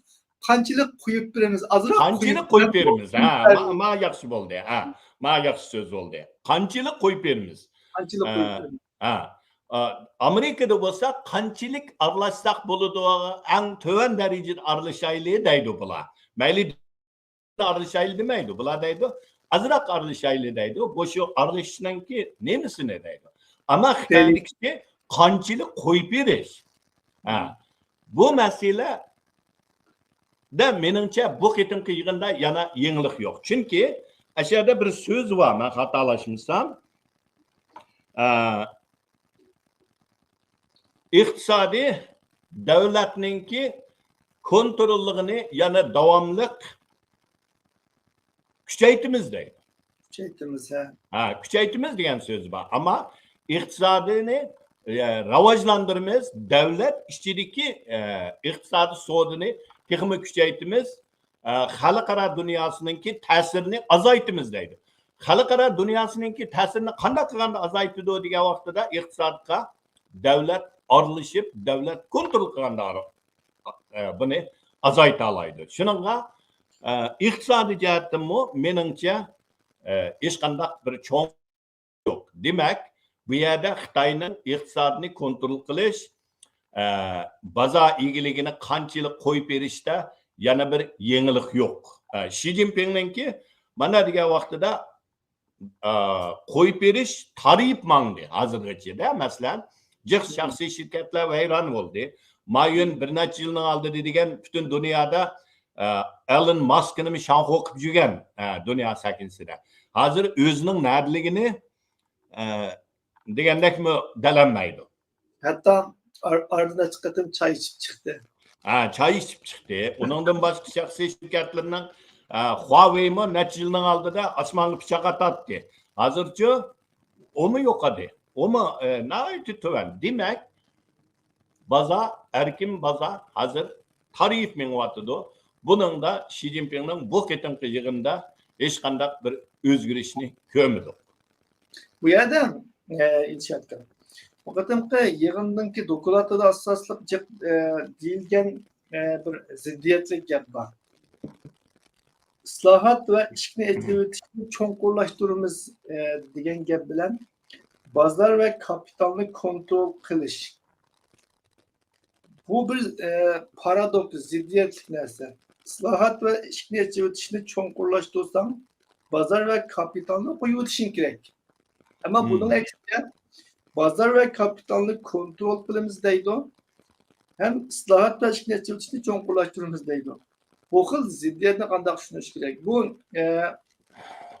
قانچىلىك قويۇپ بېرىمىز، ئازراق قانچىلىك قويۇپ قويۇپ بېرىمىز. بېرىمىز. ھە، ما-، ما ياخشى بولدى. ھە، ما ياخشى سۆز بولدى. قانچىلىك قويۇپ بېرىمىز. قانچىلىك قويۇپ ھە، بېرىمىز. ھە. ئا، ئامېرىكىدا بولسا قانچىلىك ئارىلاشساق بولىدۇ، ئەڭ تۆۋەن دەرىجىدە ئارىلىشايلى دەيدۇ بۇلار. مەيلى ئارىلىشايلى دېمەيدۇ. بۇلار دەيدۇ، ئازراق ئارىلىشايلى دەيدۇ. بۇ شۇ ئارىلىشىشنىڭكى نېمىسىنى دەيدۇ. ئەمما خىتايدىكىسى قانچىلىك قويۇپ بېرىش. ھە. بۇ مەسىلە دە، مېنىڭچە، بۇ قېتىمقى يىغىندا يەنە يېڭىلىق يوق. چۈنكى ئەشەدە بىر سۆز بار، مەن خاتالاشمىسام. ئە، ئىقتىسادىي دۆلەتنىڭكى كونتروللۇقىنى يەنە داۋاملىق كۈچەيتىمىز دەيدۇ. كۈچەيتىمىز، ھە. ھە، كۈچەيتىمىز دېگەن سۆز بار. ئەمما ئىقتىسادىنى، ئە، راۋاجلاندۇرىمىز، دۆلەت ئىچىدىكى، ئە، ئىقتىسادىي سودىنى تېخىمۇ كۈچەيتىمىز، ئە، خەلقئارا دۇنياسىنىڭكى تەسىرىنى ئازايتىمىز دەيدۇ. خەلقئارا دۇنياسىنىڭكى تەسىرىنى قانداق قىلغاندا ئازايتىدۇ دېگەن ۋاقتىدا، ئىقتىسادقا دۆلەت ئارىلىشىپ، دۆلەت كونترول قىلغاندا، ئە، بۇنى ئازايتالايدۇ. شۇنىڭغا، ئە، ئىقتىسادىي جەھەتتىنمۇ مېنىڭچە، ئە، ھېچقانداق بىر چوڭ يوق. دېمەك، بۇ يەردە خىتاينىڭ ئىقتىسادنى كونترول قىلىش، ئە، بازار ئىگىلىكىنى قانچىلىك قويۇپ بېرىشتە يەنە بىر يېڭىلىق يوق. ئە، شى جىنپىڭنىڭكى مانا دېگەن ۋاقتىدا، ئە، قويۇپ بېرىش تارىيىپ ماڭدى ھازىرغىچىدە. مەسىلەن، جىق شەخسىي شىركەتلەر ۋەيران بولدى. مايۈن بىر نەچچە يىلنىڭ ئالدىدا دېگەن پۈتۈن دۇنيادا، ئە، ئېلون ماسكنىمۇ شاڭخۇ قىلىپ يۈرگەن، ئە، دۇنيا سەھنىسىدە. ھازىر ئۆزىنىڭ نەدىلىكىنى، ئە، دېگەندەكمۇ دەلەلمەيدۇ. ھەتتا ئار-، ئارىدا نەچچە قېتىم چاي ئىچىپ چىقتى. ھە، چاي ئىچىپ چىقتى. ئۇنىڭدىن باشقا شەخسىي شىركەتلىرىنىڭ، ئە، خۇاۋېيمۇ نەچچە يىلنىڭ ئالدىدا ئاسمانغا پىچاق ئاتاتتى. ھازىرچۇ ئۇمۇ يوقىدى. ئۇمۇ، ئە، ناھايىتى تۆۋەن. دېمەك، بازار، ئەركىن بازار ھازىر تارىيىپ مېڭىۋاتىدۇ. بۇنىڭدا شى جىنپىڭنىڭ بۇ قېتىمقى يىغىندا ھېچقانداق بىر ئۆزگىرىشنى كۆرمىدۇق. بۇ يەردە، ئە، ئىلشات ئاكا، بۇ قېتىمقى يىغىندىكى دوكلاتىدا ئاساسلىق جىق، ئە، دېيىلگەن، ئە، بىر زىددىيەتلىك گەپ بار. ئىسلاھات ۋە ئىشىكنى ئېچىۋېتىشنى چوڭقۇرلاشتۇرىمىز، ئە، دېگەن گەپ بىلەن بازار ۋە كاپىتالنى كونترول قىلىش. بۇ بىر، ئە، پارادوكس، زىددىيەتلىك نەرسە. ئىسلاھات ۋە ئىشىكنى ئېچىۋېتىشنى چوڭقۇرلاشتۇرساڭ، بازار ۋە كاپىتالنى قويۇۋېتىشىڭ كېرەك. ئەمما مم. بۇنىڭ ئەكسىچە، بازار ۋە كاپىتالنى كونترول قىلىمىز دەيدۇ، ھەم ئىسلاھات ۋە ئىشىكنى ئېچىۋېتىشنى چوڭقۇرلاشتۇرىمىز دەيدۇ. بۇ خىل زىددىيەتنى قانداق چۈشىنىش كېرەك؟ بۇ، ئە،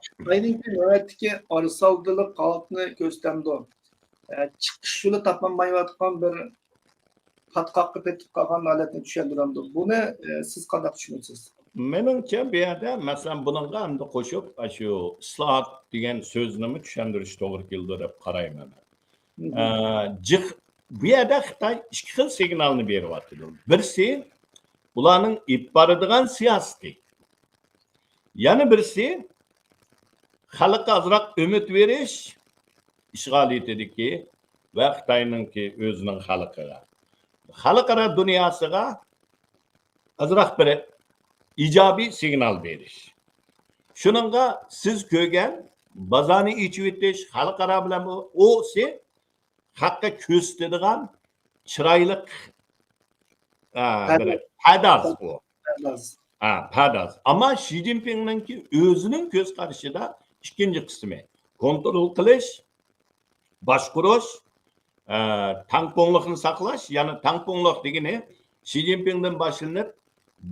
خىتاينىڭكى نۆۋەتتىكى ئارىسالدىلىق ھالىتىنى كۆرسىتەمدۇ؟ ئە، چىقىش يولى تاپالمايۋاتقان بىر پاتقاققا پېتىپ قالغان ھالەتنى چۈشەندۈرەمدۇ؟ بۇنى، ئە، سىز قانداق چۈشىنىسىز؟ مېنىڭچە، بۇ يەردە، مەسىلەن، بۇنىڭغا ئەمدى قوشۇپ، ئاشۇ ئىسلاھات دېگەن سۆزنىمۇ چۈشەندۈرۈش توغرا كېلىدۇ دەپ قارايمەن مەن. مم. ئە، جىق-، بۇ يەردە خىتاي ئىككى خىل سىگنالنى بېرىۋاتىدۇ. بىرسى، ئۇلارنىڭ ئېلىپ بارىدىغان سىياسىتى. يەنە بىرسى، خەلققە ئازراق ئۈمىد بېرىش، ئىشغالىيىتىدىكى ۋە خىتاينىڭكى ئۆزىنىڭ خەلقىگە، خەلقئارا دۇنياسىغا ئازراق بىر ئىجابىي سىگنال بېرىش. شۇنىڭغا سىز كۆرگەن بازارنى ئېچىۋېتىش، خەلقئارا بىلەن بۇ، ئۇسى خەققە كۆرسىتىدىغان چىرايلىق، ئە، بىر پەداز. پەداز ئۇ. پەداز. ھە، پەداز. ئەمما شى جىنپىڭنىڭكى ئۆزىنىڭ كۆز قارىشىدا ئىككىنچى قىسمى، كونترول قىلىش، باشقۇرۇش، ئە، تەڭپۇڭلۇقنى ساقلاش، يەنى تەڭپۇڭلۇق دېگىنى شى جىنپىڭدىن باشلىنىپ،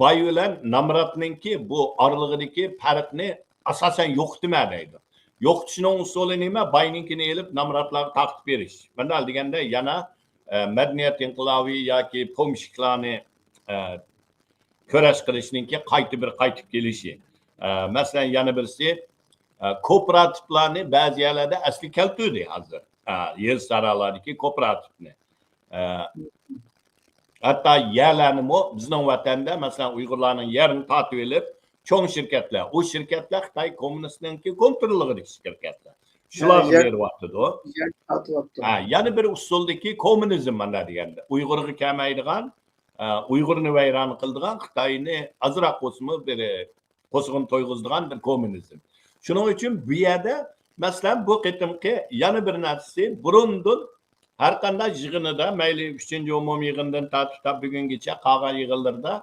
باي بىلەن نامراتنىڭكى بۇ ئارىلىقىدىكى پەرقنى ئاساسەن يوقىتىمەن دەيدۇ. يوقىتىشنىڭ ئۇسۇلى نېمە؟ باينىڭكىنى ئېلىپ، نامراتلارغا تارقىتىپ بېرىش. مۇنداق دېگەندە، يەنە، ئە، مەدەنىيەت ئىنقىلابى ياكى پومېشچىكلارنى، ئە، كۈرەش قىلىشنىڭكى قايتا بىر قايتىپ كېلىشى. ئە، مەسىلەن، يەنە بىرسى، ئە، كوپىراتىپلارنى بەزى يەرلەردە ئەسلىگە كەلتۈردى ھازىر. ئە، يېزا سارالاردىكى كوپىراتىپنى. ئە، ھەتتا يەرلەرنىمۇ بىزنىڭ ۋەتەندە، مەسىلەن، ئۇيغۇرلارنىڭ يەرىنى تارتىۋېلىپ، چوڭ شىركەتلەر، ئۇ شىركەتلەر خىتاي كوممۇنىستىنىڭكى كونترولىغىدىكى شىركەتلەر. شۇلارغا ھە، يەر، بېرىۋاتىدۇ. يەر تارتىۋاپتۇ. ھە، يەنە بىر ئۇسۇلدىكى كوممۇنىزم مانا دېگەندە. ئۇيغۇرغا كەلمەيدىغان، ئە، ئۇيغۇرنى ۋەيران قىلىدىغان، خىتاينى ئازراق بولسىمۇ بىر قوزغىن تويغۇزىدىغان بىر كوممۇنىزم. شۇنىڭ ئۈچۈن بۇ يەردە، مەسىلەن، بۇ قېتىمقى يەنە بىر نەرسىسى، بۇرۇندىن ھەر قانداق يىغىنىدا، مەيلى ئۈچىنچى ئومۇمىي يىغىندىن تارتىپ تا بۈگۈنگىچە قالغان يىغىنلىرىدا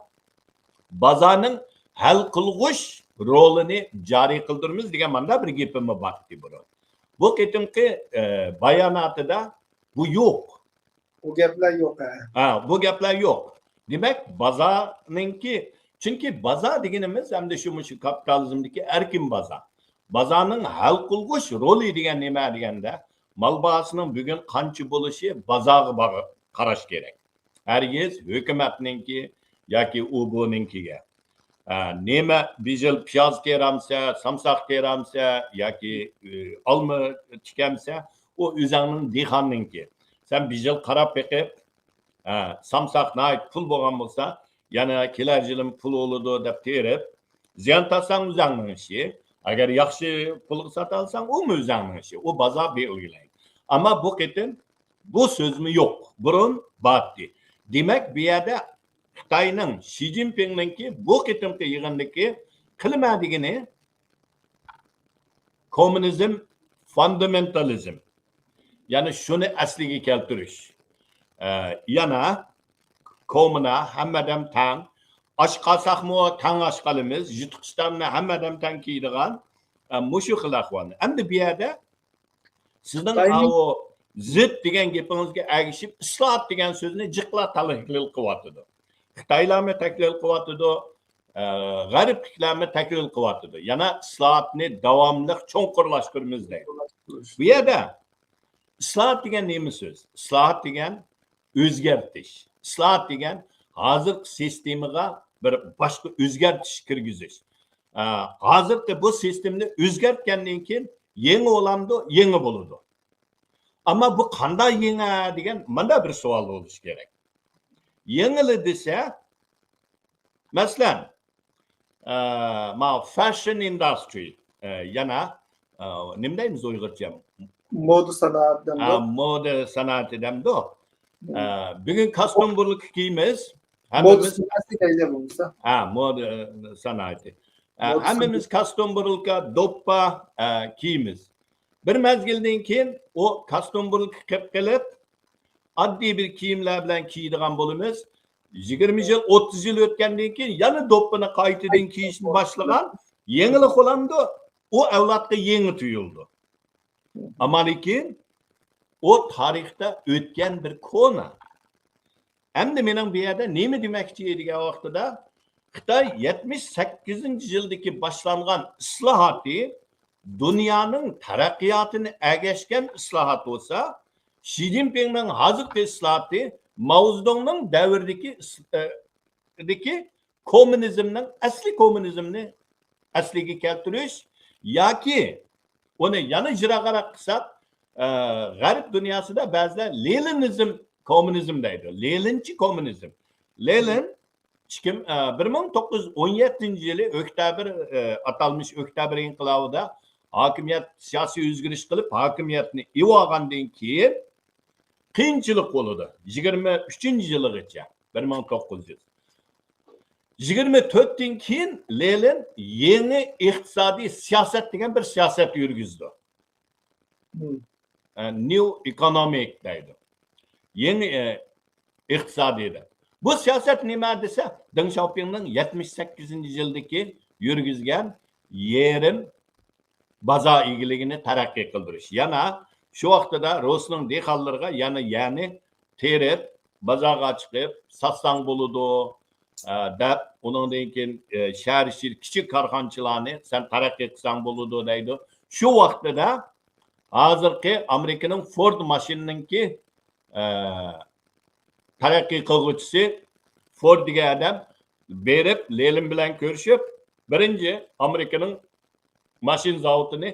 بازارنىڭ ھەل قىلغۇچ رولىنى جارى قىلدۇرىمىز دېگەن مانداق بىر گېپىمۇ بار ئىدى بۇرۇن. بۇ قېتىمقى، ئە، باياناتىدا بۇ يوق. بۇ گەپلەر يوق، ھە. ھە، بۇ گەپلەر يوق. دېمەك، بازارنىڭكى، چۈنكى بازار دېگىنىمىز ئەمدى شۇ، مۇشۇ كاپىتالىزمدىكى ئەركىن بازار. بازارنىڭ ھەل قىلغۇچ رولى دېگەن نېمە دېگەندە، مال باھاسىنىڭ بۈگۈن قانچە بولۇشى بازارغا باغ-، قاراش كېرەك. ھەرگىز ھۆكۈمەتنىڭكى ياكى ئۇ بۇنىڭكىگە، ئە، نېمە، بىر يىل پىياز تېرەمسە، سامساق تېرەمسە ياكى، ئى، ئالما تىكەمسە، ئۇ ئۆزەڭنىڭ دېھقاننىڭكى. سەن بىر يىل قاراپ بېقىپ، ئە، سامساق ناھايىتى پۇل بولغان بولسا، يەنە كېلەر يىلىمۇ پۇل بولىدۇ دەپ تېرىپ، زىيان تارتساڭ ئۆزەڭنىڭ ئىشى. ئەگەر ياخشى پۇلغا ساتالساڭ، ئۇمۇ ئۆزۈڭنىڭ ئىشى. ئۇ بازار بەلگىلەيدۇ. ئەمما بۇ قېتىم بۇ سۆزمۇ يوق. بۇرۇن بارتى. دېمەك، بۇ يەردە خىتاينىڭ، شى جىنپىڭنىڭكى بۇ قېتىمقى يىغىندىكى قىلىمەن دېگىنى، كوممۇنىزم، فۇندامېنتالىزم. يەنى شۇنى ئەسلىگە كەلتۈرۈش. ئە، يەنە كوممۇنا، ھەممە ئادەم تەڭ. ئاچ قالساقمۇ تەڭ ئاچ قالىمىز. يۇتۇق ئىشتاننى ھەممە ئادەم تەڭ كىيىدىغان، ئە، مۇشۇ خىل ئەھۋالنى. ئەمدى بۇ يەردە سىزنىڭ ئاۋۇ زىت دېگەن گېپىڭىزگە ئەگىشىپ، ئىسلاھات دېگەن سۆزنى جىقلا تەھلىل قىلىۋاتىدۇ. خىتايلارمۇ تەھلىل قىلىۋاتىدۇ، ئە، غەربلىكلەرمۇ تەھلىل قىلىۋاتىدۇ. يەنە ئىسلاھاتنى داۋاملىق چوڭقۇرلاشتۇرىمىز دەيدۇ. بۇ يەردە ئىسلاھات دېگەن نېمە سۆز؟ ئىسلاھات دېگەن ئۆزگەرتىش. ئىسلاھات دېگەن ھازىرقى سىستېمىغا بىر باشقا ئۆزگەرتىش كىرگۈزۈش. ئە، ھازىرقى بۇ سىستېمىنى ئۆزگەرتكەندىن كېيىن يېڭى بولامدۇ؟ يېڭى بولىدۇ. ئەمما بۇ قانداق يېڭى دېگەن مۇنداق بىر سوئال بولۇشى كېرەك. يېڭىلا دېسە، مەسىلەن، ئە، ما فەشن ئىنداسترى، ئە، يەنە، ئە، نېمە دەيمىز ئۇيغۇرچە؟ مودا سانائەت ھە، دەمدۇ؟ مودا سانائىتى دەمدۇ؟ مم. ئە، بۈگۈن كاستيۇم بۇرۇلكا كىيىمىز. مودا ھەممىمىز سانائەتى دەيلى بولمىسا. ھە، مودا، ئە، سانائىتى. ئە، مودا ھەممىمىز سانائەتى. كاستيۇم بۇرۇلكا، دوپپا، ئە، كىيىمىز. بىر مەزگىلدىن كېيىن ئۇ كاستيۇم بۇرۇلكا قىلىپ قېلىپ، ئاددىي بىر كىيىملەر بىلەن كىيىدىغان بولىمىز. يىگىرمە يىل، ئوتتۇز يىل ئۆتكەندىن كېيىن يەنە دوپپىنى قايتىدىن كىيىشنى باشلىغان، يېڭىلىق بولامدۇ، ئۇ ئەۋلادقا يېڭى تۇيۇلىدۇ. ئەمما لېكىن ئۇ تارىختا ئۆتكەن بىر كونا. ئەمدى مېنىڭ بۇ يەردە نېمە دېمەكچى دېگەن ۋاقتىدا، خىتاي يەتمىش سەككىزىنچى يىلدىكى باشلانغان ئىسلاھاتى دۇنيانىڭ تەرەققىياتىنى ئەگەشكەن ئىسلاھات بولسا، شى جىنپىڭنىڭ ھازىرقى ئىسلاھاتى ماۋزېدۇڭنىڭ دەۋرىدىكى ئىس-، ئە، دىكى كوممۇنىزمنىڭ، ئەسلى كوممۇنىزمنى ئەسلىگە كەلتۈرۈش ياكى ئۇنى يەنە يىراقراق قىلساق، ئە، غەرب دۇنياسىدا بەزىلەر لېنىنىزم كوممۇنىزم دەيدۇ. لېنىنچى كوممۇنىزم. لېنىن ئىككى، ئە، بىر مىڭ توققۇز يۈز ئون يەتتىنچى يىلى ئۆكتەبىر، ئە، ئاتالمىش ئۆكتەبىر ئىنقىلابىدا ھاكىمىيەت، سىياسىي ئۆزگىرىش قىلىپ، ھاكىمىيەتنى ئېلىۋالغاندىن كېيىن قىيىنچىلىق بولىدۇ. يىگىرمە ئۈچىنچى يىلىغىچە، بىر مىڭ توققۇز يۈز. يىگىرمە تۆتتىن كېيىن لېنىن يېڭى ئىقتىسادىي سىياسەت دېگەن بىر سىياسەت يۈرگۈزىدۇ. مم. ئە، نيۇ ئېكونومىك دەيدۇ. يېڭى، ئە، ئىقتىسادىي دەپ. بۇ سىياسەت نېمە دېسە، دېڭ شياۋپىڭنىڭ يەتمىش سەككىزىنچى يىلدىكى يۈرگۈزگەن يېرىم بازار ئىگىلىكىنى تەرەققىي قىلدۇرۇش. يەنە شۇ ۋاقتىدا رۇسنىڭ دېھقانلىرىغا يەنە يەرنى تېرىپ، بازارغا چىقىپ ساتساڭ بولىدۇ، ئە، دەپ، ئۇنىڭدىن كېيىن، ئە، شەھەر ئىچىدە كىچىك كارخانىچىلارنى سەن تەرەققىي قىلساڭ بولىدۇ دەيدۇ. شۇ ۋاقتىدا ھازىرقى ئامېرىكىنىڭ فورد ماشىنىنىڭكى، ئە، تەرەققىي قىلغۇچىسى فورد دېگەن ئادەم بېرىپ، لېنىن بىلەن كۆرۈشۈپ، بىرىنچى ئامېرىكىنىڭ ماشىنا زاۋۇتىنى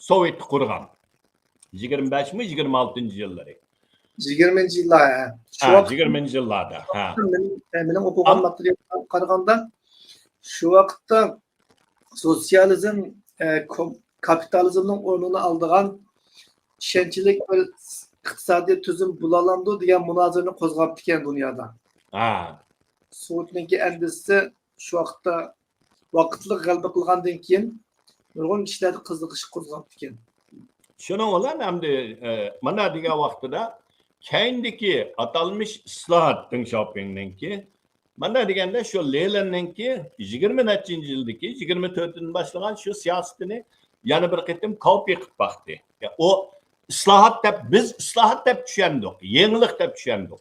سوۋېتتا قۇرغان. يىگىرمە بەشمۇ، يىگىرمە ئالتىنچى يىللىرى. يىگىرمىنچى يىللار، ھە. شۇ ھە، ۋاقىت يىگىرمىنچى يىللاردا، ھە. مېنىڭ، مېنىڭ ئوقۇغان ئام- ماتېرىيالغا قارىغاندا، شۇ ۋاقىتتا سوتسىيالىزم، ئە، كوم-، كاپىتالىزمنىڭ ئورنىنى ئالىدىغان ئىشەنچلىك بىر ئىقتىسادىي تۈزۈم بولالامدۇ دېگەن مۇنازىرىنى قوزغاپتىكەن دۇنيادا. ھە. سوۋېتنىڭكى ئەندىزىسى شۇ ۋاقىتتا ۋاقىتلىق غەلىبە قىلغاندىن كېيىن نۇرغۇن كىشىلەردە قىزىقىش قوزغاپتىكەن. شۇنىڭ بىلەن ئەمدى، ئە، مانا دېگەن ۋاقتىدا كەينىدىكى ئاتالمىش ئىسلاھات دېڭ شياۋپىڭنىڭكى، مانا دېگەندە شۇ لېنىننىڭكى يىگىرمە نەچچىنچى يىلدىكى، يىگىرمە تۆتىدىن باشلىغان شۇ سىياسىتىنى يەنە بىر قېتىم كوپىيە قىلىپ باقتى. يا، ئۇ ئىسلاھات دەپ، بىز ئىسلاھات دەپ چۈشەندۇق، يېڭىلىق دەپ چۈشەندۇق.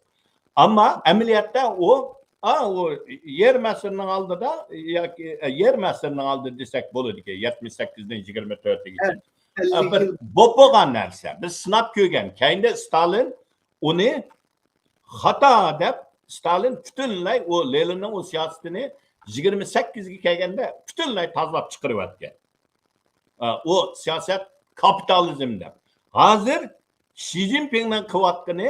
ئەمما ئەمەلىيەتتە ئۇ، ئا، ئۇ يېرىم ئەسىرنىڭ ئالدىدا ياكى، ئە، يېرىم ئەسىرنىڭ ئالدىدا دېسەك بولىدىكەن، يەتمىش سەككىزدىن يىگىرمە تۆتىگىچە. ئە، بىر بولۇپ بولغان نەرسە، بىز سىناپ كۆرگەن. كەينىدە ستالىن ئۇنى خاتا دەپ، ستالىن پۈتۈنلەي ئۇ لېنىننىڭ ئۇ سىياسىتىنى يىگىرمە سەككىزگە كەلگەندە پۈتۈنلەي تازىلاپ چىقىرىۋەتكەن. ئە، ئۇ سىياسەت كاپىتالىزم دەپ. ھازىر شى جىنپىڭنىڭ قىلىۋاتقىنى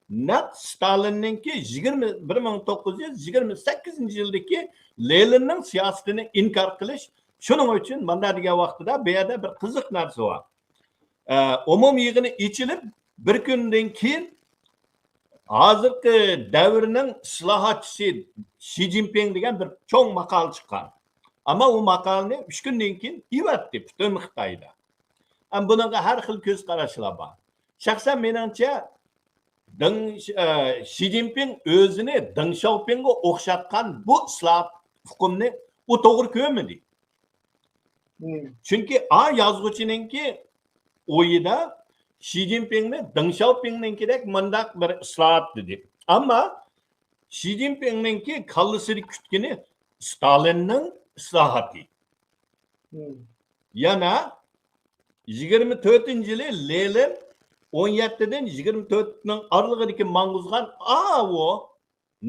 نەق ستالىننىڭكى يىگىرمە، بىر مىڭ توققۇز يۈز يىگىرمە سەككىزىنچى يىلدىكى لېنىننىڭ سىياسىتىنى ئىنكار قىلىش، شۇنىڭ ئۈچۈن مانا دېگەن ۋاقتىدا بۇ يەردە بىر قىزىق نەرسە بار. ئە، ئومۇمىي يىغىنى ئېچىلىپ، بىر كۈندىن كېيىن ھازىرقى دەۋرنىڭ ئىسلاھاتچىسى شى جىنپىڭ دېگەن بىر چوڭ ماقالە چىققان. ئەمما ئۇ ماقالىنى ئۈچ كۈندىن كېيىن ئېۋەتتى پۈتۈن خىتايدا. ئەم، بۇنىڭغا ھەر خىل كۆز قاراشلار بار. شەخسەن مېنىڭچە، دېڭ، ئە، شى جىنپىڭ ئۆزىنى دېڭ شياۋپىڭغا ئوخشاتقان بۇ ئىسلاھات ئۇقۇمنى ئۇ توغرا كۆرمىدى. مم. چۈنكى ئا يازغۇچىنىڭكى ئويىدا شى جىنپىڭنى دېڭ شياۋپىڭنىڭكىدەك مۇنداق بىر ئىسلاھات دېدى. ئەمما شى جىنپىڭنىڭكى كاللىسىدا كۈتكىنى ستالىننىڭ ئىسلاھاتى. مم. يەنە يىگىرمە تۆتىنچى يىلى لېنىن ئون يەتتىدىن يىگىرمە تۆتنىڭ ئارىلىقىدىكى ماڭغۇزغان ئاۋۇ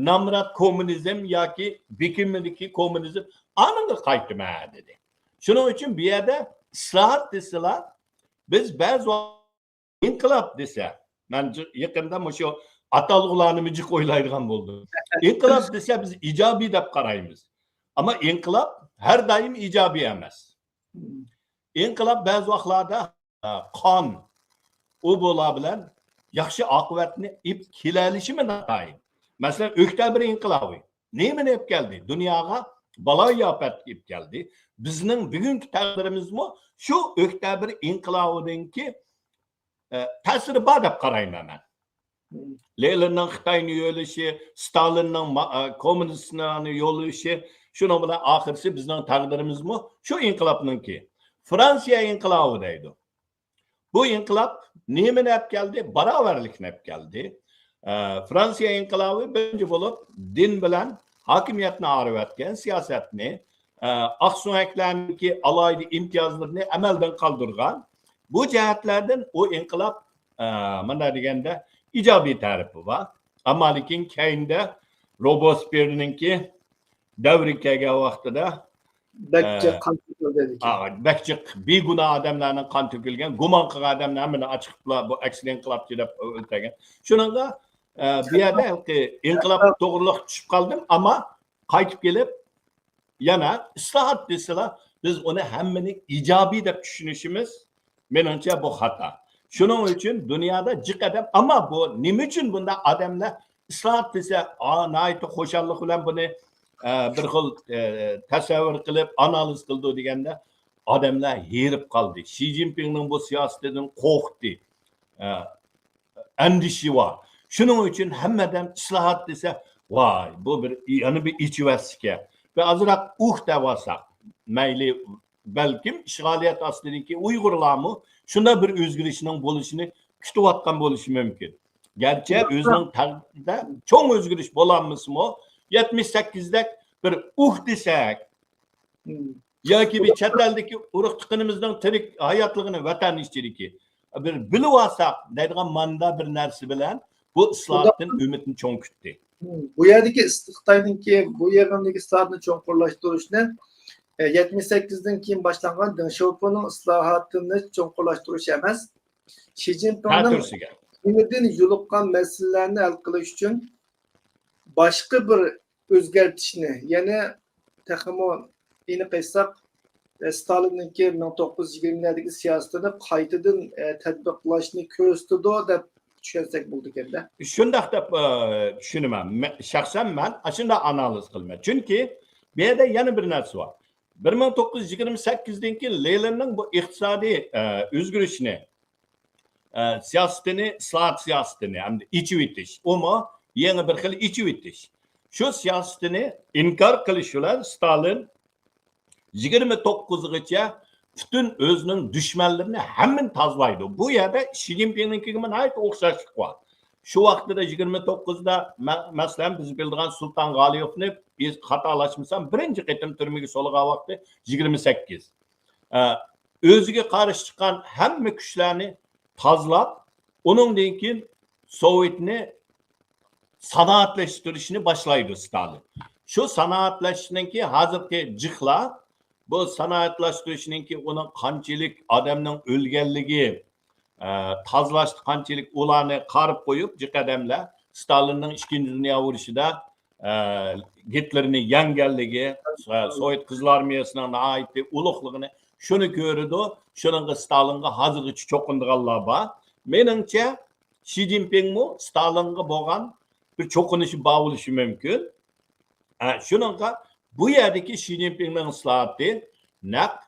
نامرات كوممۇنىزم ياكى بېكىنمىدىكى كوممۇنىزم، ئانىڭغا قايتىمەن دېدى. شۇنىڭ ئۈچۈن بۇ يەردە ئىسلاھات دېسىلا، بىز بەزى ۋاقىت ئىنقىلاب دېسە، مەن جى-، يېقىندا مۇشۇ ئاتالغۇلارنىمۇ جىق ئويلايدىغان بولدۇم. ئىنقىلاب دېسە بىز ئىجابىي دەپ قارايمىز. ئەمما ئىنقىلاب ھەر دائىم ئىجابىي ئەمەس. ئىنقىلاب بەزى ۋاقىتلاردا، ئە، قان، ئۇ بۇلار بىلەن ياخشى ئاقىۋەتنى ئېلىپ كېلەلىشىمۇ ناتايىن. مەسىلەن، ئۆكتەبىر ئىنقىلابى نېمىنى ئېلىپ كەلدى؟ دۇنياغا بالايىئاپەت ئېلىپ كەلدى. بىزنىڭ بۈگۈنكى تەقدىرىمىزمۇ شۇ ئۆكتەبىر ئىنقىلابىنىڭكى، ئە، تەسىرى بار دەپ قارايمەن مەن. لېنىننىڭ خىتاينى يۆلىشى، ستالىننىڭ ما-، ئە، كوممۇنىستلارنى يۆلىشى، شۇنىڭ بىلەن ئاخىرسى بىزنىڭ تەقدىرىمىزمۇ شۇ ئىنقىلابنىڭكى. فرانسىيە ئىنقىلابى دەيدۇ. بۇ ئىنقىلاب نېمىنى ئەپ كەلدى؟ باراۋەرلىكنى ئەپ كەلدى. ئە، فرانسىيە ئىنقىلابى بىرىنچى بولۇپ دىن بىلەن ھاكىمىيەتنى ئايرىۋەتكەن سىياسەتنى، ئە، ئاقسۆڭەكلەرنىڭكى ئالاھىدە ئىمتىيازلىرىنى ئەمەلدىن قالدۇرغان. بۇ جەھەتلەردىن ئۇ ئىنقىلاب، ئە، مۇنداق دېگەندە ئىجابىي تەرىپى بار. ئەمما لېكىن كەينىدە روبوسپيېرنىڭكى دەۋرى كەلگەن ۋاقتىدا، بەك جىق ئە، قان تۆكۈلگەن ئىكەن. ئا، بەك جىق بىگۇناھ ئادەملەرنىڭ قان تۆكۈلگەن، گۇمان قىلغان ئادەملەر ھەممىنى ئاچىقىپلا بۇ ئەكسىدېنت قىلىپتۇ دەپ ئۆلتۈرگەن. شۇنىڭغا، ئە، بۇ يەردە ھېلىقى ئىنقىلاب توغرىلىق چۈشۈپ قالدىم، ئەمما قايتىپ كېلىپ يەنە ئىسلاھات دېسىلا، بىز ئۇنى ھەممىنى ئىجابىي دەپ چۈشىنىشىمىز، مېنىڭچە، بۇ خاتا. شۇنىڭ ئۈچۈن دۇنيادا جىق ئادەم، ئەمما بۇ نېمە ئۈچۈن بۇنداق ئادەملەر ئىسلاھات دېسە، ئا، ناھايىتى خۇشاللىق بىلەن بۇنى، ئە، بىر خىل، ئە، تەسەۋۋۇر قىلىپ، ئانالىز قىلىدۇ دېگەندە، ئادەملەر ھېرىپ قالدى. شى جىنپىڭنىڭ بۇ سىياسىتىدىن قورقتى، ئە، ئەندىشە بار. شۇنىڭ ئۈچۈن ھەممە ئادەم ئىسلاھات دېسە، ۋاي، بۇ بىر، يەنە بىر ئېچىۋەتسىكەن. بىر ئازراق ئۇھ دەۋالساق، مەيلى، بەلكىم ئىشغالىيەت ئاستىدىكى ئۇيغۇرلارمۇ شۇنداق بىر ئۆزگىرىشنىڭ بولۇشىنى كۈتۈۋاتقان بولۇشى مۇمكىن. گەرچە ئۆزىنىڭ تەقدىرىدە چوڭ ئۆزگىرىش بولالمىسىمۇ، يەتمىش سەككىزدەك بىر ئۇھ دېسەك، ياكى بىر چەت ئەلدىكى ئۇرۇق-تۇغقىنىمىزنىڭ تىرىك ھاياتلىقىنى ۋەتەن ئىچىدىكى بىر بىلىۋالساق دەيدىغان ماندا بىر نەرسە بىلەن بۇ ئىسلاھاتتىن ئۈمىدنى چوڭ كۈتتى. بۇ يەردىكى ئىس-، خىتاينىڭكى بۇ يىغىندىكى ئىسلاھاتنى چوڭقۇرلاشتۇرۇشنى، ئە، يەتمىش سەككىزدىن كېيىن باشلانغان دېڭ شياۋپىڭنىڭ ئىسلاھاتىنى چوڭقۇرلاشتۇرۇش ئەمەس، شى جىنپىڭنىڭ كېيىندىن يولۇققان مەسىلىلەرنى ھەل قىلىش ئۈچۈن باشقا بىر ئۆزگەرتىشنى، يەنى تېخىمۇ ئېنىق ئېيتساق، ئە، ستالىننىڭكى مىڭ توققۇز يۈز يىگىرمىلەردىكى سىياسىتىنى قايتىدىن، ئە، تەتبىقلاشنى كۆرسىتىدۇ دەپ چۈشەنسەك بولىدىكەن-دە. شۇنداق دەپ، ئە، چۈشىنىمەن. مە-، شەخسەن مەن ئاشۇنداق ئانالىز قىلىمەن. چۈنكى بۇ يەردە يەنە بىر نەرسە بار. بىر مىڭ توققۇز يۈز يىگىرمە سەككىزدىن كېيىن لېنىننىڭ بۇ ئىقتىسادىي، ئە، ئۆزگىرىشنى، ئە، سىياسىتىنى، ئىسلاھات سىياسىتىنى ھەمدە ئېچىۋېتىش، ئۇمۇ يېڭى بىر خىل ئېچىۋېتىش. شۇ سىياسىتىنى ئىنكار قىلىش بىلەن ستالىن يىگىرمە توققۇزغىچە پۈتۈن ئۆزىنىڭ دۈشمەنلىرىنى ھەممىنى تازىلايدۇ. بۇ يەردە شى جىنپىڭنىڭكىگىمۇ ناھايىتى ئوخشاشلىق بار. شۇ ۋاقتىدا يىگىرمە توققۇزدا مە-، مەسىلەن، بىز بىلىدىغان سۇلتان غالىيېۋنى، خاتالاشمىسام، بىرىنچى قېتىم تۈرمىگە سولىغان ۋاقتى يىگىرمە سەككىز. ئە، ئۆزىگە قارشى چىققان ھەممە كۈچلەرنى تازىلاپ، ئۇنىڭدىن كېيىن سوۋېتنى سانائەتلەشتۈرۈشنى باشلايدۇ ستالىن. شۇ سانائەتلەشنىڭكى ھازىرقى جىقلار، بۇ سانائەتلەشتۈرۈشنىڭكى ئۇنىڭ قانچىلىك ئادەمنىڭ ئۆلگەنلىكى، ئە، تازىلاشتا قانچىلىك ئۇلارنى قارىپ قويۇپ، جىق ئادەملەر ستالىننىڭ ئىككىنچى دۇنيا ئۇرۇشىدا ئە، گىتلېرنى يەڭگەنلىكى، سوۋېت قىزىل ئارمىيەسىنىڭ ناھايىتى ئۇلۇغلۇقىنى شۇنى كۆرىدۇ. شۇنىڭغا ستالىنغا ھازىرغىچە چوقۇنىدىغانلار بار. مېنىڭچە، شى جىنپىڭمۇ ستالىنغا بولغان بىر چوقۇنۇشى بار بولۇشى مۇمكىن. ھە، شۇنىڭغا بۇ يەردىكى شى جىنپىڭنىڭ ئىسلاھاتى نەق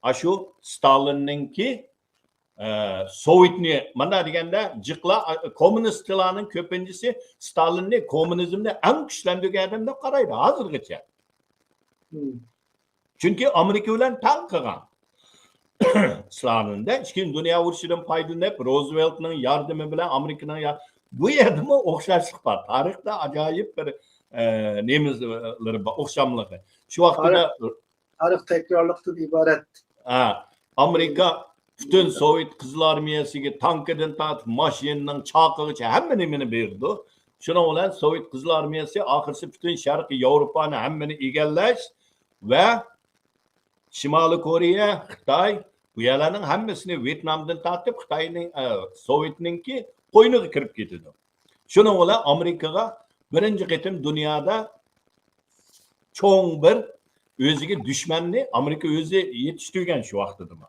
ئاشۇ ستالىننىڭكى، ئە، سوۋېتنى، مانا دېگەندە، جىقلار، ئە، كوممۇنىستلارنىڭ كۆپىنچىسى ستالىننى، كوممۇنىزمنى ئەڭ كۈچلەندۈرگەن ئادەم دەپ قارايدۇ ھازىرغىچە. مم. چۈنكى ئامېرىكا بىلەن تەڭ قىلغان. ستالىندە ئىككىنچى دۇنيا ئۇرۇشىدىن پايدىلىنىپ، روزۋېلتنىڭ ياردىمى بىلەن ئامېرىكىنىڭ يا-، بۇ يەردىمۇ ئوخشاشلىق بار. تارىختا ئاجايىپ بىر، ئە، نېمىلىرى بار، ئوخشاملىقى. شۇ ۋاقتىدا تارىخ، تارىخ تەكرارلىقتىن ئىبارەت. ھە، ئامېرىكا پۈتۈن سوۋېت قىزىل ئارمىيەسىگە تانكىدىن تارتىپ ماشىنىنىڭ چاقىغىچە ھەممە نېمىنى بېرىدۇ. شۇنىڭ بىلەن سوۋېت قىزىل ئارمىيەسى ئاخىرسى پۈتۈن شەرقىي ياۋروپانى ھەممىنى ئىگىلەش ۋە شىمالىي كورېيە، خىتاي، بۇ يەرلەرنىڭ ھەممىسىنى ۋيېتنامدىن تارتىپ خىتاينىڭ، ئە، سوۋېتنىڭكى قوينىغا كىرىپ كېتىدۇ. شۇنىڭ بىلەن ئامېرىكىغا بىرىنچى قېتىم دۇنيادا چوڭ بىر ئۆزىگە دۈشمەننى ئامېرىكا ئۆزى يېتىشتۈرگەن شۇ ۋاقتىدىمۇ.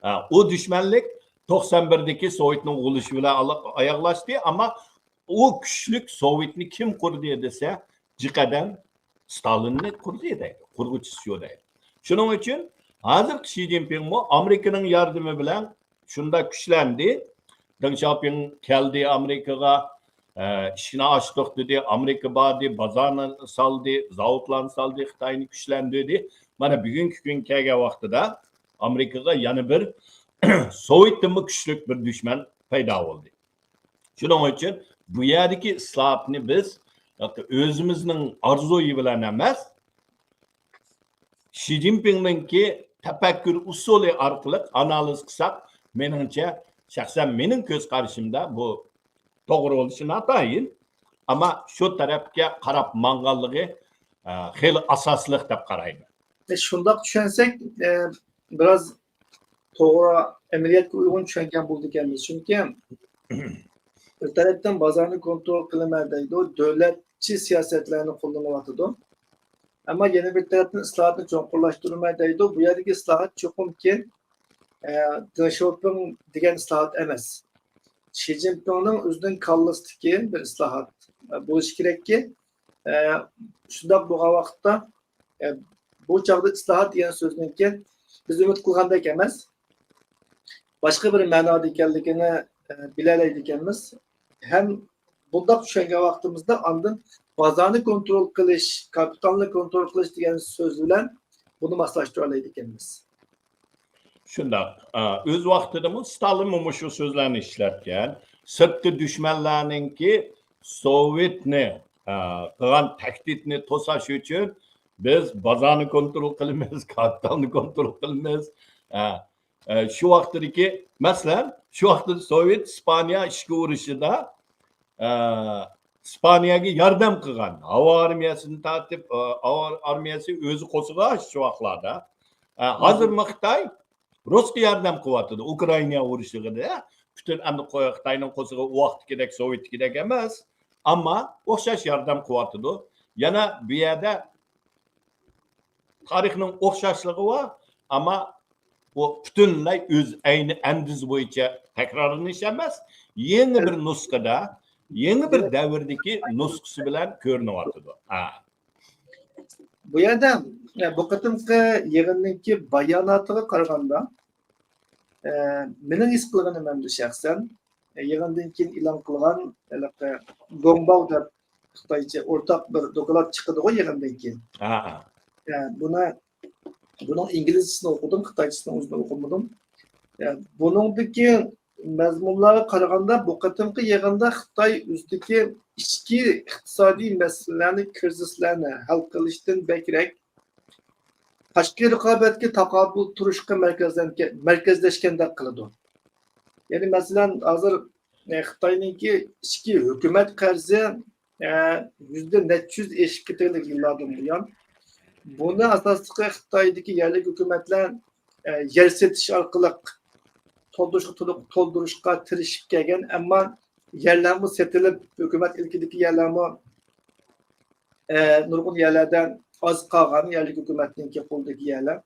ھە، ئۇ دۈشمەنلىك توقسان بىردىكى سوۋېتنىڭ غۇلىشى بىلەن ئالا-، ئاياغلاشتى، ئەمما ئۇ كۈچلۈك سوۋېتنى كىم قۇردى دېسە، جىق ئادەم ستالىننى قۇردى دەيدۇ، قۇرغۇچىسى شۇ دەيدۇ. شۇنىڭ ئۈچۈن ھازىرقى شى جىنپىڭمۇ ئامېرىكىنىڭ ياردىمى بىلەن شۇنداق كۈچلەندى. دېڭ شياۋپىڭ كەلدى ئامېرىكىغا، ئە، ئىشىكنى ئاچتۇق دېدى، ئامېرىكا باردى، بازارنى سالدى، زاۋۇتلارنى سالدى، خىتاينى كۈچلەندۈردى. مانا بۈگۈنكى كۈنگە كەلگەن ۋاقتىدا ئامېرىكىغا يەنە بىر سوۋېتتىنمۇ كۈچلۈك بىر دۈشمەن پەيدا بولدى. شۇنىڭ ئۈچۈن بۇ يەردىكى ئىسلاھاتنى بىز ئۆزىمىزنىڭ ئارزۇيى بىلەن ئەمەس، شى جىنپىڭنىڭكى تەپەككۇر ئۇسۇلى ئارقىلىق ئانالىز قىلساق، مېنىڭچە، شەخسەن مېنىڭ كۆز قارىشىمدا بۇ توغرا بولۇشى ناتايىن. ئەمما شۇ تەرەپكە قاراپ ماڭغانلىقى، ئە، خېلى ئاساسلىق دەپ قارايمەن. شۇنداق چۈشەنسەك، ئە، بىراز توغرا ئەمەلىيەتكە ئۇيغۇن چۈشەنگەن بولىدىكەنمىز. چۈنكى بىر تەرەپتىن بازارنى كونترول قىلىمەن دەيدۇ، دۆلەتچى سىياسەتلەرنى قوللىنىۋاتىدۇ. ئەمما يەنە بىر تەرەپتىن ئىسلاھاتنى چوڭقۇرلاشتۇرىمەن دەيدۇ. بۇ يەردىكى ئىسلاھات چوقۇمكى، ئە، دېڭ شياۋپىڭ دېگەن ئىسلاھات ئەمەس. شى جىنپىڭنىڭ ئۆزىنىڭ كاللىسىدىكى بىر ئىسلاھات، ئە، بولۇشى كېرەككى، ئە، شۇنداق بولغان ۋاقىتتا، ئە، بۇ چاغدا ئىسلاھات دېگەن سۆزنىڭكى بىز ئۈمىد قىلغاندەك ئەمەس، باشقا بىر مەنادا ئىكەنلىكىنى، ئە، بىلەلەيدىكەنمىز. ھەم بۇنداق چۈشەنگەن ۋاقتىمىزدا ئاندىن بازارنى كونترول قىلىش، كاپىتالنى كونترول قىلىش دېگەن سۆز بىلەن بۇنى ماسلاشتۇرالايدىكەنمىز. شۇنداق. ئا، ئۆز ۋاقتىدىمۇ ستالىنمۇ مۇشۇ سۆزلەرنى ئىشلەتكەن. سىرتقى دۈشمەنلەرنىڭكى سوۋېتنى، ئا، قىلغان تەھدىتنى توساش ئۈچۈن بىز بازارنى كونترول قىلىمىز، كاپىتالنى كونترول قىلىمىز. ئا، ئە، شۇ ۋاقتىدىكى، مەسىلەن، شۇ ۋاقتىدا سوۋېت ئىسپانىيە ئىچكى ئۇرۇشىدا، ئە، ئىسپانىيەگە ياردەم قىلغان. ھاۋا ئارمىيەسىنى تارتىپ، ئە، ھاۋا ئارمىيەسى ئۆزى قوزغاش شۇ ۋاقىتلاردا. ئە، ھازىرمۇ خىتاي رۇسقا ياردەم قىلىۋاتىدۇ. ئۇكرائىنا ئۇرۇشىغا پۈتۈن ئەمدى قو-، خىتاينىڭ قوزغىغىنى ئۇ ۋاقىتتىكىدەك، سوۋېتتىكىدەك ئەمەس. ئەمما ئوخشاش ياردەم قىلىۋاتىدۇ. يەنە بۇ يەردە تارىخنىڭ ئوخشاشلىقى بار، ئەمما بۇ پۈتۈنلەي ئۆز ئەينى ئەندىزە بويىچە تەكرارلىنىش ئەمەس، يېڭى بىر نۇسخىدا، يېڭى بىر دەۋردىكى نۇسخىسى بىلەن كۆرۈنۈۋاتىدۇ. ھە. بۇ يەردە، ئە، بۇ قېتىمقى يىغىننىڭكى باياناتىغا قارىغاندا، ئە، مېنىڭ ھېس قىلغىنىم ئەمدى شەخسەن، ئە، يىغىندىن كېيىن ئېلان قىلغان ھېلىقى گوڭباۋ دەپ خىتايچە ئورتاق بىر دوكلات چىقىدىغۇ يىغىندىن كېيىن. ھە. ئە، بۇنى، بۇنىڭ ئىنگلىزچىسىنى ئوقۇدۇم، خىتايچىسىنى ئۆزىنى ئوقۇمىدىم. ئە، بۇنىڭدىكى مەزمۇنلارغا قارىغاندا، بۇ قېتىمقى يىغىندا خىتاي ئۆزىدىكى ئىچكى ئىقتىسادىي مەسىلىلەرنى، كىرىزىسلارنى ھەل قىلىشتىن بەكرەك، تاشقى رىقابەتكە تاقابىل تۇرۇشقا مەركەزلەنگەن، مەركەزلەشكەندەك قىلىدۇ. يەنى، مەسىلەن، ھازىر، ئە، خىتاينىڭكى ئىچكى ھۆكۈمەت قەرزى، ئە، يۈزدە نەچچە يۈز ئېشىپ كېتەرلىك يىللاردىن بۇيان. بۇنى ئاساسلىقى خىتايدىكى يەرلىك ھۆكۈمەتلەر، ئە، يەر سېتىش ئارقىلىق تولدۇرۇشقا، تولۇق-، تولدۇرۇشقا تىرىشىپ كەلگەن، ئەمما يەرلەرمۇ سېتىلىپ، ھۆكۈمەت ئىلكىدىكى يەرلەرمۇ ئە، نۇرغۇن يەرلەردە ئاز قالغان يەرلىك ھۆكۈمەتنىڭكى قولىدىكى يەرلەر.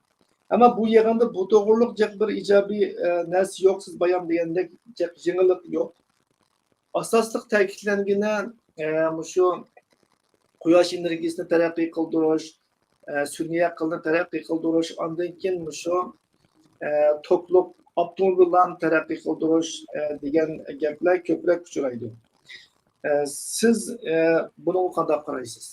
ئەمما بۇ يىغىندا بۇ توغرۇلۇق جىق بىر ئىجابىي، ئە، نەرسە يوق، سىز بايام دېگەندەك جىق يېڭىلىق يوق. ئاساسلىق تەكىتلەنگىنى، ئە، مۇشۇ قۇياش ئېنېرگىيىسىنى تەرەققىي قىلدۇرۇش، ئە، سۈنئىي ئەقىلنى تەرەققىي قىلدۇرۇش، ئاندىن كېيىن مۇشۇ، ئە، توكلۇق ئاپتوموبىللارنى تەرەققىي قىلدۇرۇش، ئە، دېگەن گەپلەر كۆپرەك ئۇچرايدۇ. ئە، سىز، ئە، بۇنىڭغا قانداق قارايسىز؟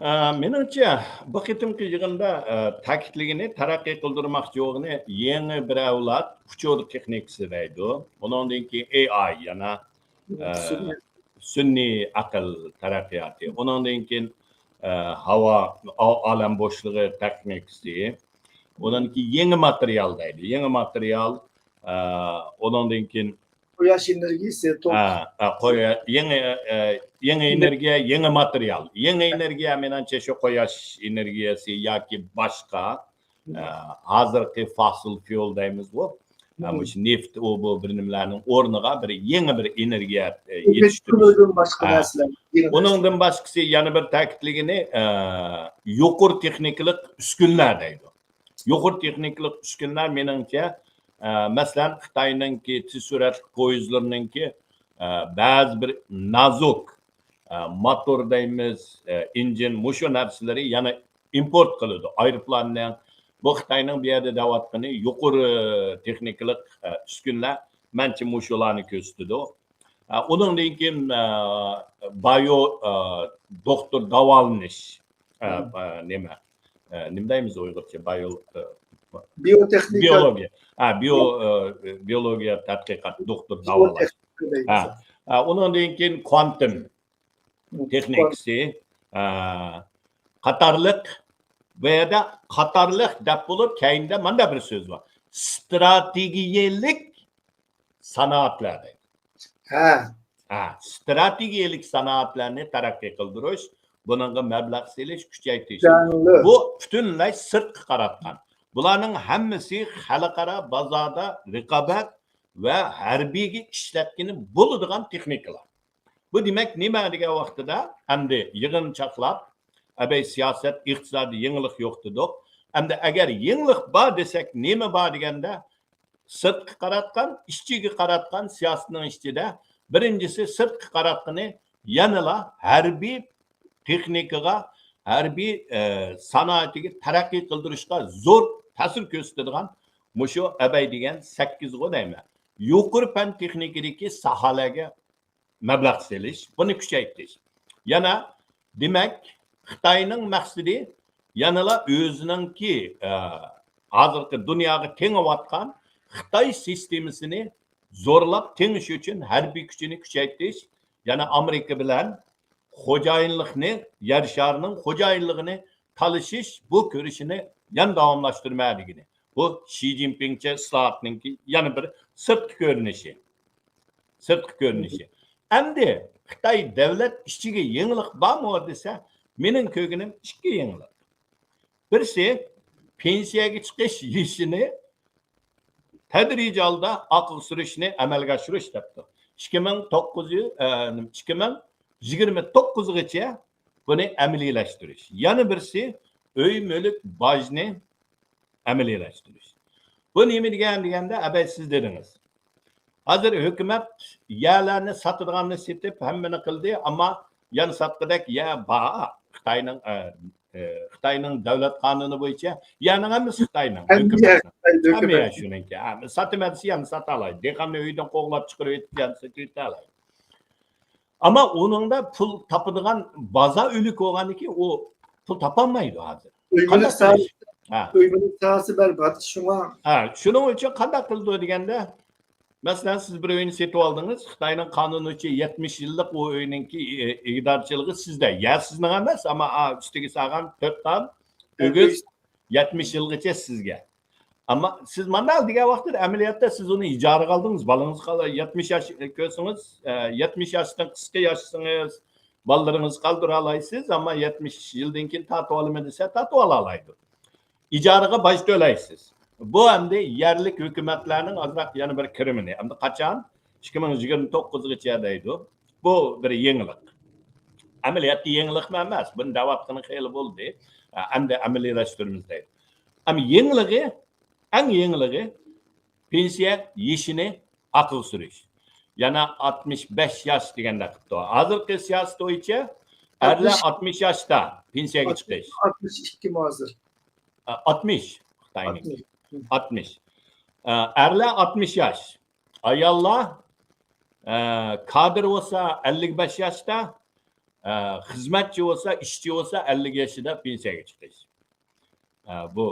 ئە، مېنىڭچە، بۇ قېتىمقى يىغىندا، ئە، تەكىتلىگىنى، تەرەققىي قىلدۇرماقچى بولغىنى يېڭى بىر ئەۋلاد ئۇچۇر تېخنىكىسى دەيدۇ. ئۇنىڭدىن كېيىن ئېي ئاي، يەنە، ئە، سۈنئىي ئەقىل تەرەققىياتى. ئۇنىڭدىن كېيىن، ئە، ھاۋا، ئا-، ئالەم بوشلۇقى تېخنىكىسى. ئۇنىڭدىن كېيىن يېڭى ماتېرىيال دەيدۇ. يېڭى ماتېرىيال، ئە، ئۇنىڭدىن كېيىن قۇياش ئېنېرگىيىسى، توك. ھە، ھە، قوي-، يېڭى، ئە، يېڭى ئېنېرگىيە، يېڭى ماتېرىيال. يېڭى ئېنېرگىيە، مېنىڭچە، شۇ قۇياش ئېنېرگىيەسى ياكى باشقا، ئە، ھازىرقى فاسىل فيۇل دەيمىزغۇ. ئە، مۇشۇ نېفىت، ئۇ، بۇ بىر نېمىلەرنىڭ ئورنىغا بىر يېڭى بىر ئېنېرگىيە، ئە، يېتىشتۈرۈش. باشقا نەرسىلەر. ئۇنىڭدىن باشقىسى يەنە بىر تەكىتلىگىنى، ئە، يۇقىرى تېخنىكىلىق ئۈسكۈنىلەر دەيدۇ. يۇقىرى تېخنىكىلىق ئۈسكۈنىلەر مېنىڭچە، ئە، مەسىلەن، خىتاينىڭكى تېز سۈرئەتلىك پويىزلىرىنىڭكى، ئە، بەزى بىر نازۇك، ئە، موتور دەيمىز، ئە، ئىنجىن، مۇشۇ نەرسىلىرى يەنە ئىمپورت قىلىدۇ. ئايروپىلاننىڭ، بۇ خىتاينىڭ بۇ يەردە دەۋاتقىنى يۇقىرى تېخنىكىلىق، ئە، ئۈسكۈنىلەر، مەنچە مۇشۇلارنى كۆرسىتىدۇ. ئە، ئۇنىڭدىن كېيىن، ئە، بايو، ئە، دوختۇر داۋالىنىش، ئە، ئە، نېمە، ئە، نېمە دەيمىز ئۇيغۇرچە؟ بايو، ئە، بىيوتېخنىكا. بىيولوگىيە. ھە، بىيو-، ئە، بىيولوگىيە تەتقىقات، دوختۇر داۋالاش. ھە. ئە، ئۇنىڭدىن كېيىن كۋانتوم تېخنىكىسى، ئە، قاتارلىق، بۇ يەردە قاتارلىق دەپ بولۇپ، كەينىدە ماندا بىر سۆز بار. ستراتېگىيەلىك سانائەتلەر دەيدۇ. ھە. ھە، ستراتېگىيەلىك سانائەتلەرنى تەرەققىي قىلدۇرۇش، بۇنىڭغا مەبلەغ سېلىش، كۈچەيتىش. جانلىق. بۇ پۈتۈنلەي سىرتقا قاراتقان. بۇلارنىڭ ھەممىسى خەلقئارا بازاردا رىقابەت ۋە ھەربىيگە ئىشلەتكىلى بولىدىغان تېخنىكىلار. بۇ دېمەك نېمە دېگەن ۋاقتىدا، ئەمدى يىغىن چاقلاپ، ئەبەي سىياسەت، ئىقتىسادىي يېڭىلىق يوق دېدۇق. ئەمدى ئەگەر يېڭىلىق بار دېسەك، نېمە بار دېگەندە، سىرتقا قاراتقان، ئىچىگە قاراتقان سىياسىتىنىڭ ئىچىدە بىرىنچىسى سىرتقا قاراتقىنى يەنىلا ھەربىي تېخنىكىغا، ھەربىي، ئە، سانائىتىگە تەرەققىي قىلدۇرۇشقا زور تەسىر كۆرسىتىدىغان مۇشۇ ئەبەي دېگەن سەككىزغۇ دەيمەن. يۇقىرى پەن تېخنىكىدىكى ساھەلەرگە مەبلەغ سېلىش، بۇنى كۈچەيتىش. يەنە، دېمەك، خىتاينىڭ مەقسىتى يەنىلا ئۆزىنىڭكى، ئە، ھازىرقى دۇنياغا تېڭىۋاتقان خىتاي سىستېمىسىنى زورلاپ تېڭىش ئۈچۈن ھەربىي كۈچىنى كۈچەيتىش، يەنە ئامېرىكا بىلەن خوجايىنلىقنى، يەر شارىنىڭ خوجايىنلىقىنى تالىشىش بۇ كۈرىشىنى يەنە داۋاملاشتۇرىمەن دېگىنى. بۇ شى جىنپىڭچە ئىسلاھاتنىڭكى يەنە بىر سىرتقى كۆرۈنۈشى. سىرتقى كۆرۈنۈشى. ئەمدى خىتاي دەۋلەت ئىچىگە يېڭىلىق بارمۇ دېسە، مېنىڭ كۆرگىنىم ئىككى يېڭىلىق. بىرسى، پېنسىيەگە چىقىش يېشىنى تەدرىجىي ھالدا ئارقىغا سۈرۈشنى ئەمەلگە ئاشۇرۇش دەپتۇ. ئىككى مىڭ توققۇز يۈز، ئە، ئىككى مىڭ يىگىرمە توققۇزغىچە بۇنى ئەمەلىيلەشتۈرۈش. يەنە بىرسى، ئۆي مۈلۈك باجنى ئەمەلىيلەشتۈرۈش. بۇ نېمە دېگەن دېگەندە، ئەبەي سىز دېدىڭىز. ھازىر ھۆكۈمەت يەرلەرنى ساتىدىغاننى سېتىپ، ھەممىنى قىلدى، ئەمما يەنە ساتقۇدەك يەر بار. خىتاينىڭ، ئە، ئە، خىتاينىڭ دۆلەت قانۇنى بويىچە يەرنىڭ ھەممىسى خىتاينىڭ، ھەممە يەر ھۆكۈمەتنىڭ. خىتاي ھەممە يەر ھۆكۈمەتنىڭ. شۇنىڭكى. ھە، ساتىمەن دېسە يەنە ساتالايدۇ. دېھقاننى ئۆيدىن قوغلاپ چىقىرىۋېتىپ يەنە سېتىۋېتەلەيدۇ. ئەمما ئۇنىڭدا پۇل تاپىدىغان بازار ئۆلۈك بولغاندىكىن ئۇ پۇل تاپالمايدۇ ھازىر. ئۆي مۈلۈك قانداق ساھەسى، قىلىش؟ ھە. ئۆي مۈلۈك ساھەسى بەربات. شۇڭا ھە، شۇنىڭ ئۈچۈن قانداق قىلىدۇ دېگەندە، مەسىلەن، سىز بىر ئۆينى سېتىۋالدىڭىز، خىتاينىڭ قانۇنى بويىچە يەتمىش يىللىق ئۇ ئۆينىڭكى، ئى، ئىگىدارچىلىقى سىزدە. يەر سىزنىڭ ئەمەس، ئەمما، ئا، ئۈستىگە سالغان تۆت تال ئۆگز يەتمىش يىلغىچە سىزگە. ئەمما سىز مانداق دېگەن ۋاقىتتا ئەمەلىيەتتە سىز ئۇنى ئىجارىگە ئالدىڭىز، بالىڭىز قالا-، يەتمىش ياش كۆرسىڭىز، ئە، يەتمىش ياشتىن قىسقا ياشىسىڭىز، بالىلىرىڭىز قالدۇرالايسىز، ئەمما يەتمىش يىلدىن كېيىن تارتىۋالىمەن دېسە، تارتىۋالالايدۇ. ئىجارىغا باج تۆلەيسىز. بۇ ئەمدى يەرلىك ھۆكۈمەتلەرنىڭ ئازراق يەنە بىر كىرىمىنى. ئەمدى قاچان؟ ئىككى مىڭ يىگىرمە توققۇزغىچە دەيدۇ. بۇ بىر يېڭىلىق. ئەمەلىيەتتە يېڭىلىقمۇ ئەمەس. بۇنى دەۋاتقىنى خېلى بولدى. ئە، ئەمدى ئەمەلىيلەشتۈرىمىز دەيدۇ. ئەمما يېڭىلىقى، ئەڭ يېڭىلىقى پېنسىيە يېشىنى ئارقىغا سۈرۈش. يەنە ئاتمىش بەش ياش دېگەندەك قىپتۇ. ھازىرقى سىياسەت بويىچە ئەرلەر ئاتمىش، ئاتمىش ياشتا پېنسىيەگە چىقىش. ئاتمىش ئىككىمۇ ھازىر؟ ئە، ئاتمىش. خىتاينىڭ. ئاتمىش. ئاتمىش. ئە، ئەرلەر ئاتمىش ياش. ئاياللار، ئە، كادىر بولسا ئەللىك بەش ياشتا، ئە، خىزمەتچى بولسا، ئىشچى بولسا ئەللىك يېشىدا پېنسىيەگە چىقىش. ئە، بۇ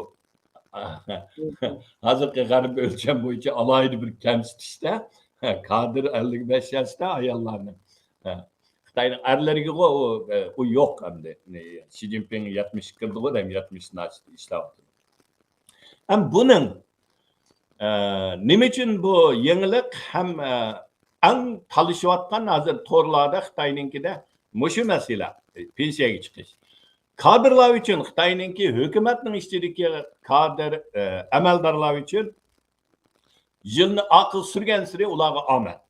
ھازىرقى غەرب ئۆلچەم بويىچە ئالاھىدە بىر كەمسىتىشتە، كادىر ئەللىك بەش ياشتا ئاياللارنى. خىتاينىڭ ئەرلىرىگىغۇ ئۇ، ئۇ يوق ئەمدى. شى جىنپىڭ يەتمىشكە كىردىغۇ دەيمەن، يەتمىشتىن ئاشتى ئىشلەۋاتىدۇ. ھەم بۇنىڭ، ئە، نېمە ئۈچۈن بۇ يېڭىلىق ھەم، ئە، ئەڭ تالىشىۋاتقان ھازىر تورلاردا خىتاينىڭكىدە مۇشۇ مەسىلە، پېنسىيەگە چىقىش. كادىرلار ئۈچۈن، خىتاينىڭكى ھۆكۈمەتنىڭ ئىچىدىكى كادىر، ئە، ئەمەلدارلار ئۈچۈن يىلنى ئارقىغا سۈرگەنسېرى ئۇلارغا ئامەت.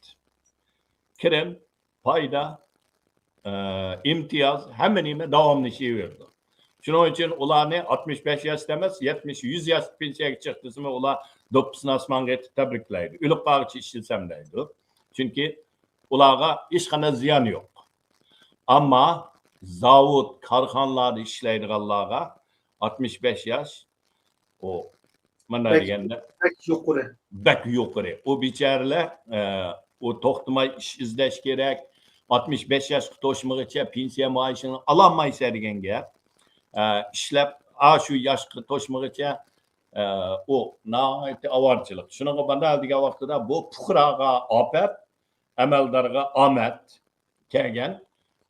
كىرىم، پايدا، ئە، ئىمتىياز، ھەممە نېمە داۋاملىشىۋېرىدۇ. شۇنىڭ ئۈچۈن ئۇلارنى ئاتمىش بەش ياشتا ئەمەس، يەتمىش، يۈز ياشتا پېنسىيەگە چىق دېسىمۇ، ئۇلار دوپپىسىنى ئاسمانغا ئېتىپ تەبرىكلەيدۇ. ئۆلۈپ قالغۇچە ئىشلىسەم دەيدۇ. چۈنكى ئۇلارغا ھېچقانداق زىيان يوق. ئەمما زاۋۇت، كارخانىلاردا ئىشلەيدىغانلارغا ئاتمىش بەش ياش، ئۇ مانا بەك، دېگەندە بەك يۇقىرى. بەك يۇقىرى. ئۇ بىچارىلەر، ئە، ئۇ توختىماي ئىش ئىزدەش كېرەك. ئاتمىش بەش ياشقا توشمىغىچە پېنسىيە مائاشىنى ئالالمايسەن دېگەن گەپ. ئە، ئىشلەپ، ئاشۇ ياشقا توشمىغىچە، ئە، ئۇ ناھايىتى ئاۋارىچىلىق. شۇنىڭغا مانا دېگەن ۋاقتىدا بۇ پۇقراغا ئاپەت، ئەمەلدارغا ئامەت كەلگەن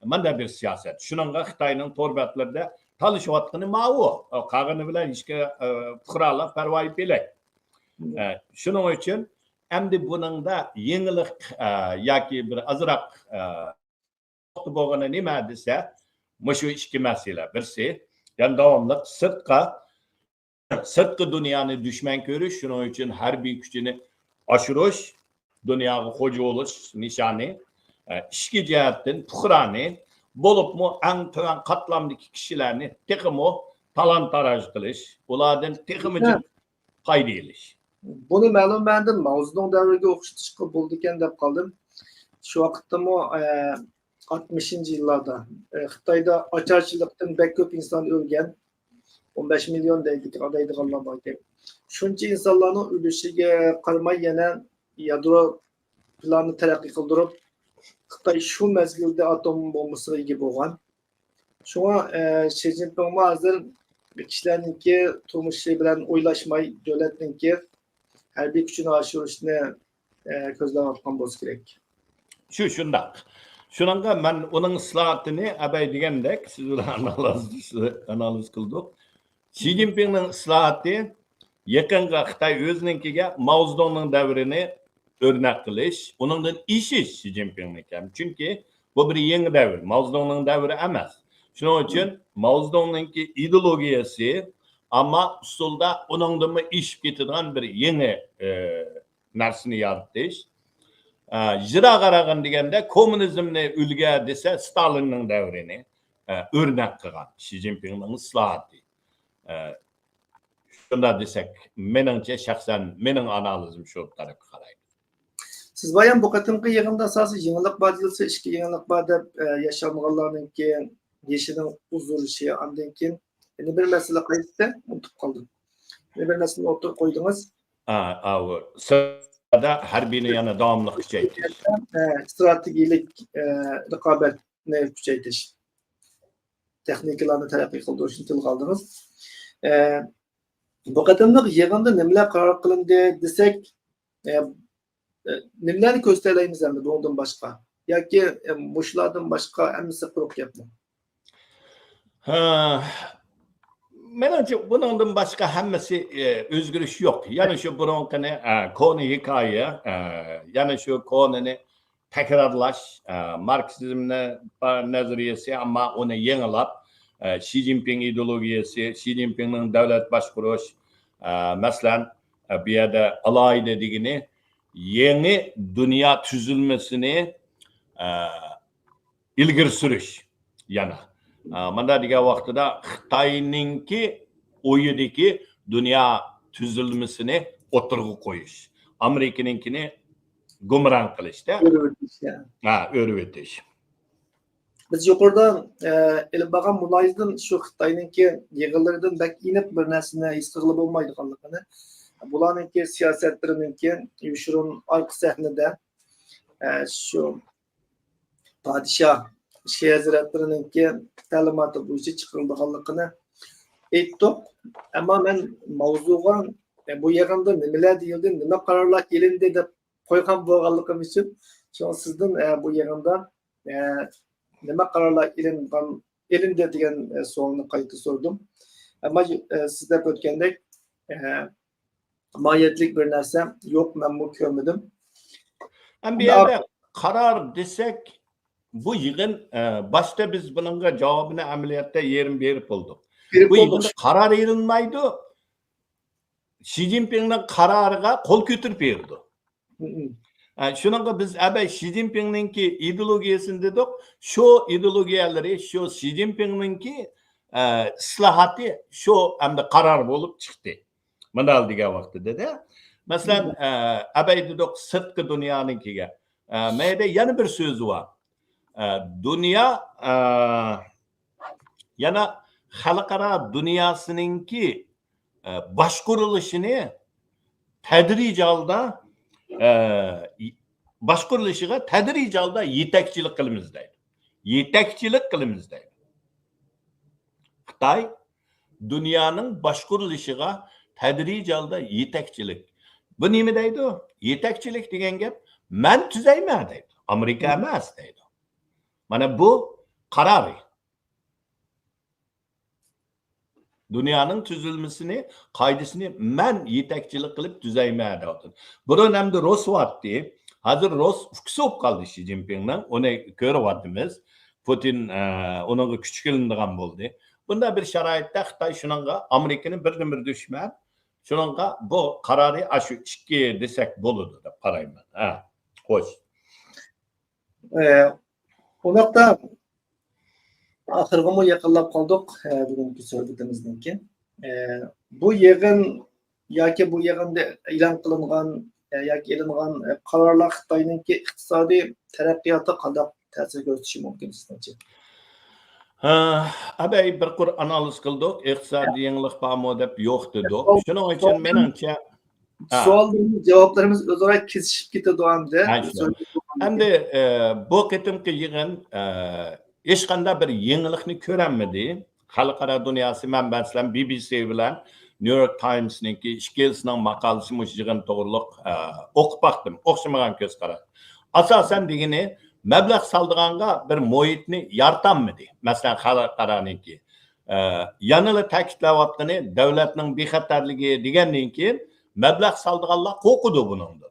مانا بىر سىياسەت. شۇنىڭغا خىتاينىڭ تور بەتلىرىدە تالىشىۋاتقىنى ماۋۇ. قالغىنى بىلەن ھېچكى، ئە، پۇقرالار پەرۋايى پېلەك. ئە، شۇنىڭ ئۈچۈن ئەمدى بۇنىڭدا يېڭىلىق، ئە، ياكى بىر ئازراق، ئە، نۇقتا بولغىنى نېمە دېسە، مۇشۇ ئىككى مەسىلە. بىرسى، يەنە داۋاملىق سىرتقا، سىرتقى دۇنيانى دۈشمەن كۆرۈش، شۇنىڭ ئۈچۈن ھەربىي كۈچىنى ئاشۇرۇش، دۇنياغا خوجا بولۇش نىشانى. ئىچكى جەھەتتىن پۇقرانى، بولۇپمۇ ئەڭ تۆۋەن قاتلامدىكى كىشىلەرنى تېخىمۇ تالان-تاراج قىلىش، ئۇلاردىن تېخىمۇ جىق پايدا ئېلىش. بۇنى مەلۇم مەنىدىن ماۋزېدۇڭ دەۋرىگە ئوخشىتىشقا بولىدىكەن دەپ قالدىم. شۇ ۋاقىتتىمۇ، ئە، ئاتمىشىنچى يىللاردا، ئە، خىتايدا ئاچارچىلىقتىن بەك كۆپ ئىنسان ئۆلگەن. ئون بەش مىليون دەيدىكەن، دەيدىغانلار باركەن. شۇنچە ئىنسانلارنىڭ ئۆلۈشىگە قارىماي يەنە يادرو پىلانىنى تەرەققىي قىلدۇرۇپ، خىتاي شۇ مەزگىلدە ئاتوم بومبىسىغا ئىگە بولغان. شۇڭا، ئە، شى جىنپىڭمۇ ھازىر كىشىلەرنىڭكى تۇرمۇشى بىلەن ئويلاشماي، دۆلەتنىڭكى ھەربىي كۈچىنى ئاشۇرۇشنى، ئە، كۆزلەۋاتقان بولسا كېرەك. شۇ، شۇنداق. شۇنىڭغا مەن ئۇنىڭ ئىسلاھاتىنى، ئەبەي دېگەندەك، سىز بىلەن ئانالىز، ئانالىز قىلدۇق. شى جىنپىڭنىڭ ئىسلاھاتى يېقىنقى خىتاي ئۆزىنىڭكىگە ماۋزېدۇڭنىڭ دەۋرىنى ئۆرنەك قىلىش، ئۇنىڭدىن ئېشىش شى جىنپىڭنىڭكى. چۈنكى بۇ بىر يېڭى دەۋر. ماۋزېدۇڭنىڭ دەۋرى ئەمەس. شۇنىڭ ئۈچۈن ماۋزېدۇڭنىڭكى ئىدېئولوگىيەسى، ئەمما ئۇسۇلدا ئۇنىڭدىنمۇ ئېشىپ كېتىدىغان بىر يېڭى، ئە، نەرسىنى يارىتىش. ئە، يىراق قارىغان دېگەندە، كوممۇنىزمنى ئۈلگە دېسە، ستالىننىڭ دەۋرىنى، ئە، ئۆرنەك قىلغان شى جىنپىڭنىڭ ئىسلاھاتى. ئە، شۇنداق دېسەك، مېنىڭچە، شەخسەن مېنىڭ ئانالىزىم شۇ تەرەپكە قارايدۇ. سىز بايام بۇ قېتىمقى يىغىندا ئاساسىي يېڭىلىق بار دېيىلسە، ئىككى يېڭىلىق بار دەپ، ئە، ياشانمىغانلارنىڭكى يېشىنىڭ ئۇزىرىشى، ئاندىن كېيىن يەنە بىر مەسىلە قايسى؟ ئۇنتۇپ قالدىم. يەنە بىر مەسىلىنى ئوتتۇرىغا قويدىڭىز. ئا، ئاۋۇ، سىرتتا ھەربىينى يەنە داۋاملىق كۈچەيتىش. ئە، ئىستراتېگىيەلىك، ئە، رىقابەتنى كۈچەيتىش. تېخنىكىلارنى تەرەققىي قىلدۇرۇشنى تىلغا ئالدىڭىز. ئە، بۇ قېتىملىق يىغىندا نېمىلەر قارار قىلىندى دېسەك، ئە، ئە، نېمىلەرنى كۆرسىتەلەيمىز ئەمدى بۇنىڭدىن باشقا؟ ياكى، ئە، مۇشۇلاردىن باشقا ھەممىسى قۇرۇق گەپمۇ؟ ھە، مېنىڭچە، بۇنىڭدىن باشقا ھەممىسى، ئە، ئۆزگىرىش يوق. يەنە شۇ بۇرۇنقىنى، ئە، كونا ھېكايە، ئە، يەنە شۇ كونىنى تەكرارلاش، ئە، ماركسىزم نەزەرىيەسى، ئەمما ئۇنى يېڭىلاپ، ئە، شى جىنپىڭ ئىدېئولوگىيەسى، شى جىنپىڭنىڭ دۆلەت باشقۇرۇش، ئە، مەسىلەن، ئە، بۇ يەردە ئالاھىدە دېگىنى يېڭى دۇنيا تۈزۈلمىسىنى، ئە، ئىلگىرى سۈرۈش. يەنە. ئا، مۇنداق دېگەن ۋاقتىدا خىتاينىڭكى ئويىدىكى دۇنيا تۈزۈلمىسىنى ئوتتۇرىغا قويۇش، ئامېرىكىنىڭكىنى گۇمران قىلىشتا. ئۆرۈۋېتىش، يا. ھە، ئۆرۈۋېتىش. بىز يۇقىرىدا، ئە، ئېلىپ بارغان مۇلاھىزىدىن شۇ خىتاينىڭكى يىغىنلىرىدىن بەك ئېنىق بىر نەرسىنى ھېس قىلغىلى بولمايدىغانلىقىنى، بۇلارنىڭكى سىياسەتلىرىنىڭكى يوشۇرۇن ئارقا سەھنىدە، ئە، شۇ پادىشاھ، شېھ ھەزرەتلىرىنىڭكى تەلىماتى بويىچە چىقىرىلىدىغانلىقىنى ئېيتتۇق. ئەمما مەن ماۋزۇغا، ئە، بۇ يىغىندا نېمىلەر دېيىلدى، نېمە قارارلار ئېلىندى دەپ قويغان بولغانلىقىم ئۈچۈن، شۇڭا سىزدىن، ئە، بۇ يىغىندا، ئە، نېمە قارارلار ئېلىنغان، ئېلىندى دېگەن، ئە، سوئالنى قايتا سورىدىم. ئەمما، ئە، سىز دەپ ئۆتكەندەك، ئە، ماھىيەتلىك بىر نەرسە يوق، مەنمۇ كۆرمىدىم. ئەمما بۇ يەردە قارار دېسەك، بۇ يىغىن، ئە، باشتا بىز بۇنىڭغا جاۋابىنى ئەمەلىيەتتە يېرىم بېرىپ بولدۇق. بېرىپ بۇ بولدۇق. يىغىندا قارار ئېلىنمايدۇ. شى جىنپىڭنىڭ قارارىغا قول كۆتۈرۈپ بېرىدۇ. مم. ئە، شۇنىڭغا بىز ئەبەي شى جىنپىڭنىڭكى ئىدېئولوگىيەسىنى دېدۇق. شۇ ئىدېئولوگىيەلىرى، شۇ شى جىنپىڭنىڭكى، ئە، ئىسلاھاتى شۇ ئەمدى قارار بولۇپ چىقتى. مۇنداق دېگەن ۋاقتىدا-دە، مەسىلەن، مم. ئە، ئەبەي دېدۇق سىرتقى دۇنيانىڭكىگە. ئە، مەيدە يەنە بىر سۆزى بار. ئە، دۇنيا، ئە، يەنە خەلقئارا دۇنياسىنىڭكى، ئە، باشقۇرۇلۇشىنى تەدرىجىي ھالدا، ئە، باشقۇرۇلۇشىغا تەدرىجىي ھالدا يېتەكچىلىك قىلىمىز دەيدۇ. يېتەكچىلىك قىلىمىز دەيدۇ. خىتاي دۇنيانىڭ باشقۇرۇلۇشىغا تەدرىجىي ھالدا يېتەكچىلىك. بۇ نېمە دەيدۇ؟ يېتەكچىلىك دېگەن گەپ، مەن تۈزەيمەن دەيدۇ. ئامېرىكا ئەمەس دەيدۇ. مانا بۇ قارارى. دۇنيانىڭ تۈزۈلمىسىنى، قائىدىسىنى مەن يېتەكچىلىك قىلىپ تۈزەيمەن دەۋاتىدۇ. بۇرۇن ئەمدى روس بارتتى. ھازىر روس ئۇكىسى بولۇپ قالدى شى جىنپىڭنىڭ. ئۇنى كۆرۈۋاتىمىز. پۇتىن، ئە، ئۇنىڭغا كۈچ كېلىنىدىغان بولدى. بۇنداق بىر شارائىتتا خىتاي شۇنىڭغا ئامېرىكىنى بىردىنبىر دۈشمەن، شۇنىڭغا بۇ قارارى ئاشۇ ئىككى دېسەك بولىدۇ دەپ قارايمەن. ھە، خوش. ئە، ئۇنداقتا ئاخىرغىمۇ يېقىنلاپ قالدۇق، ئە، بۈگۈنكى سۆھبىتىمىزنىڭكى. ئە، بۇ يىغىن ياكى بۇ يىغىندا ئېلان قىلىنغان، ئە، ياكى ئېلىنغان، ئە، قارارلار خىتاينىڭكى ئىقتىسادىي تەرەققىياتىغا قانداق تەسىر كۆرسىتىشى مۇمكىن سىزنىڭچە؟ ھە، ئەبەي بىر قۇر ئانالىز قىلدۇق، ئىقتىسادىي يېڭىلىق بارمۇ دەپ يوق دېدۇق. شۇنىڭ ئۈچۈن مېنىڭچە، ھە. سوئاللىرىمىز، جاۋابلىرىمىز ئۆزئارا كېسىشىپ كېتىدۇ ئەمدى. ھە، شۇ. ئەمدى، ئە، بۇ قېتىمقى يىغىن، ئە، ھېچقانداق بىر يېڭىلىقنى كۆرەلمىدى. خەلقئارا دۇنياسى، مەن، مەسىلەن، بى بى سى بىلەن نيۇ يورك تايمسنىڭكى ئىككىلىسىنىڭ ماقالىسى مۇشۇ يىغىن توغرۇلۇق، ئە، ئوقۇپ باقتىم. ئوخشىمىغان كۆز قاراش. ئاساسەن دېگىنى، مەبلەغ سالىدىغانغا بىر مۇھىتنى يارىتالمىدى. مەسىلەن، خەلقئارانىڭكى، ئە، يەنىلا تەكىتلەۋاتقىنى دۆلەتنىڭ بىخەتەرلىكى دېگەندىن كېيىن، مەبلەغ سالىدىغانلار قورقىدۇ بۇنىڭدىن.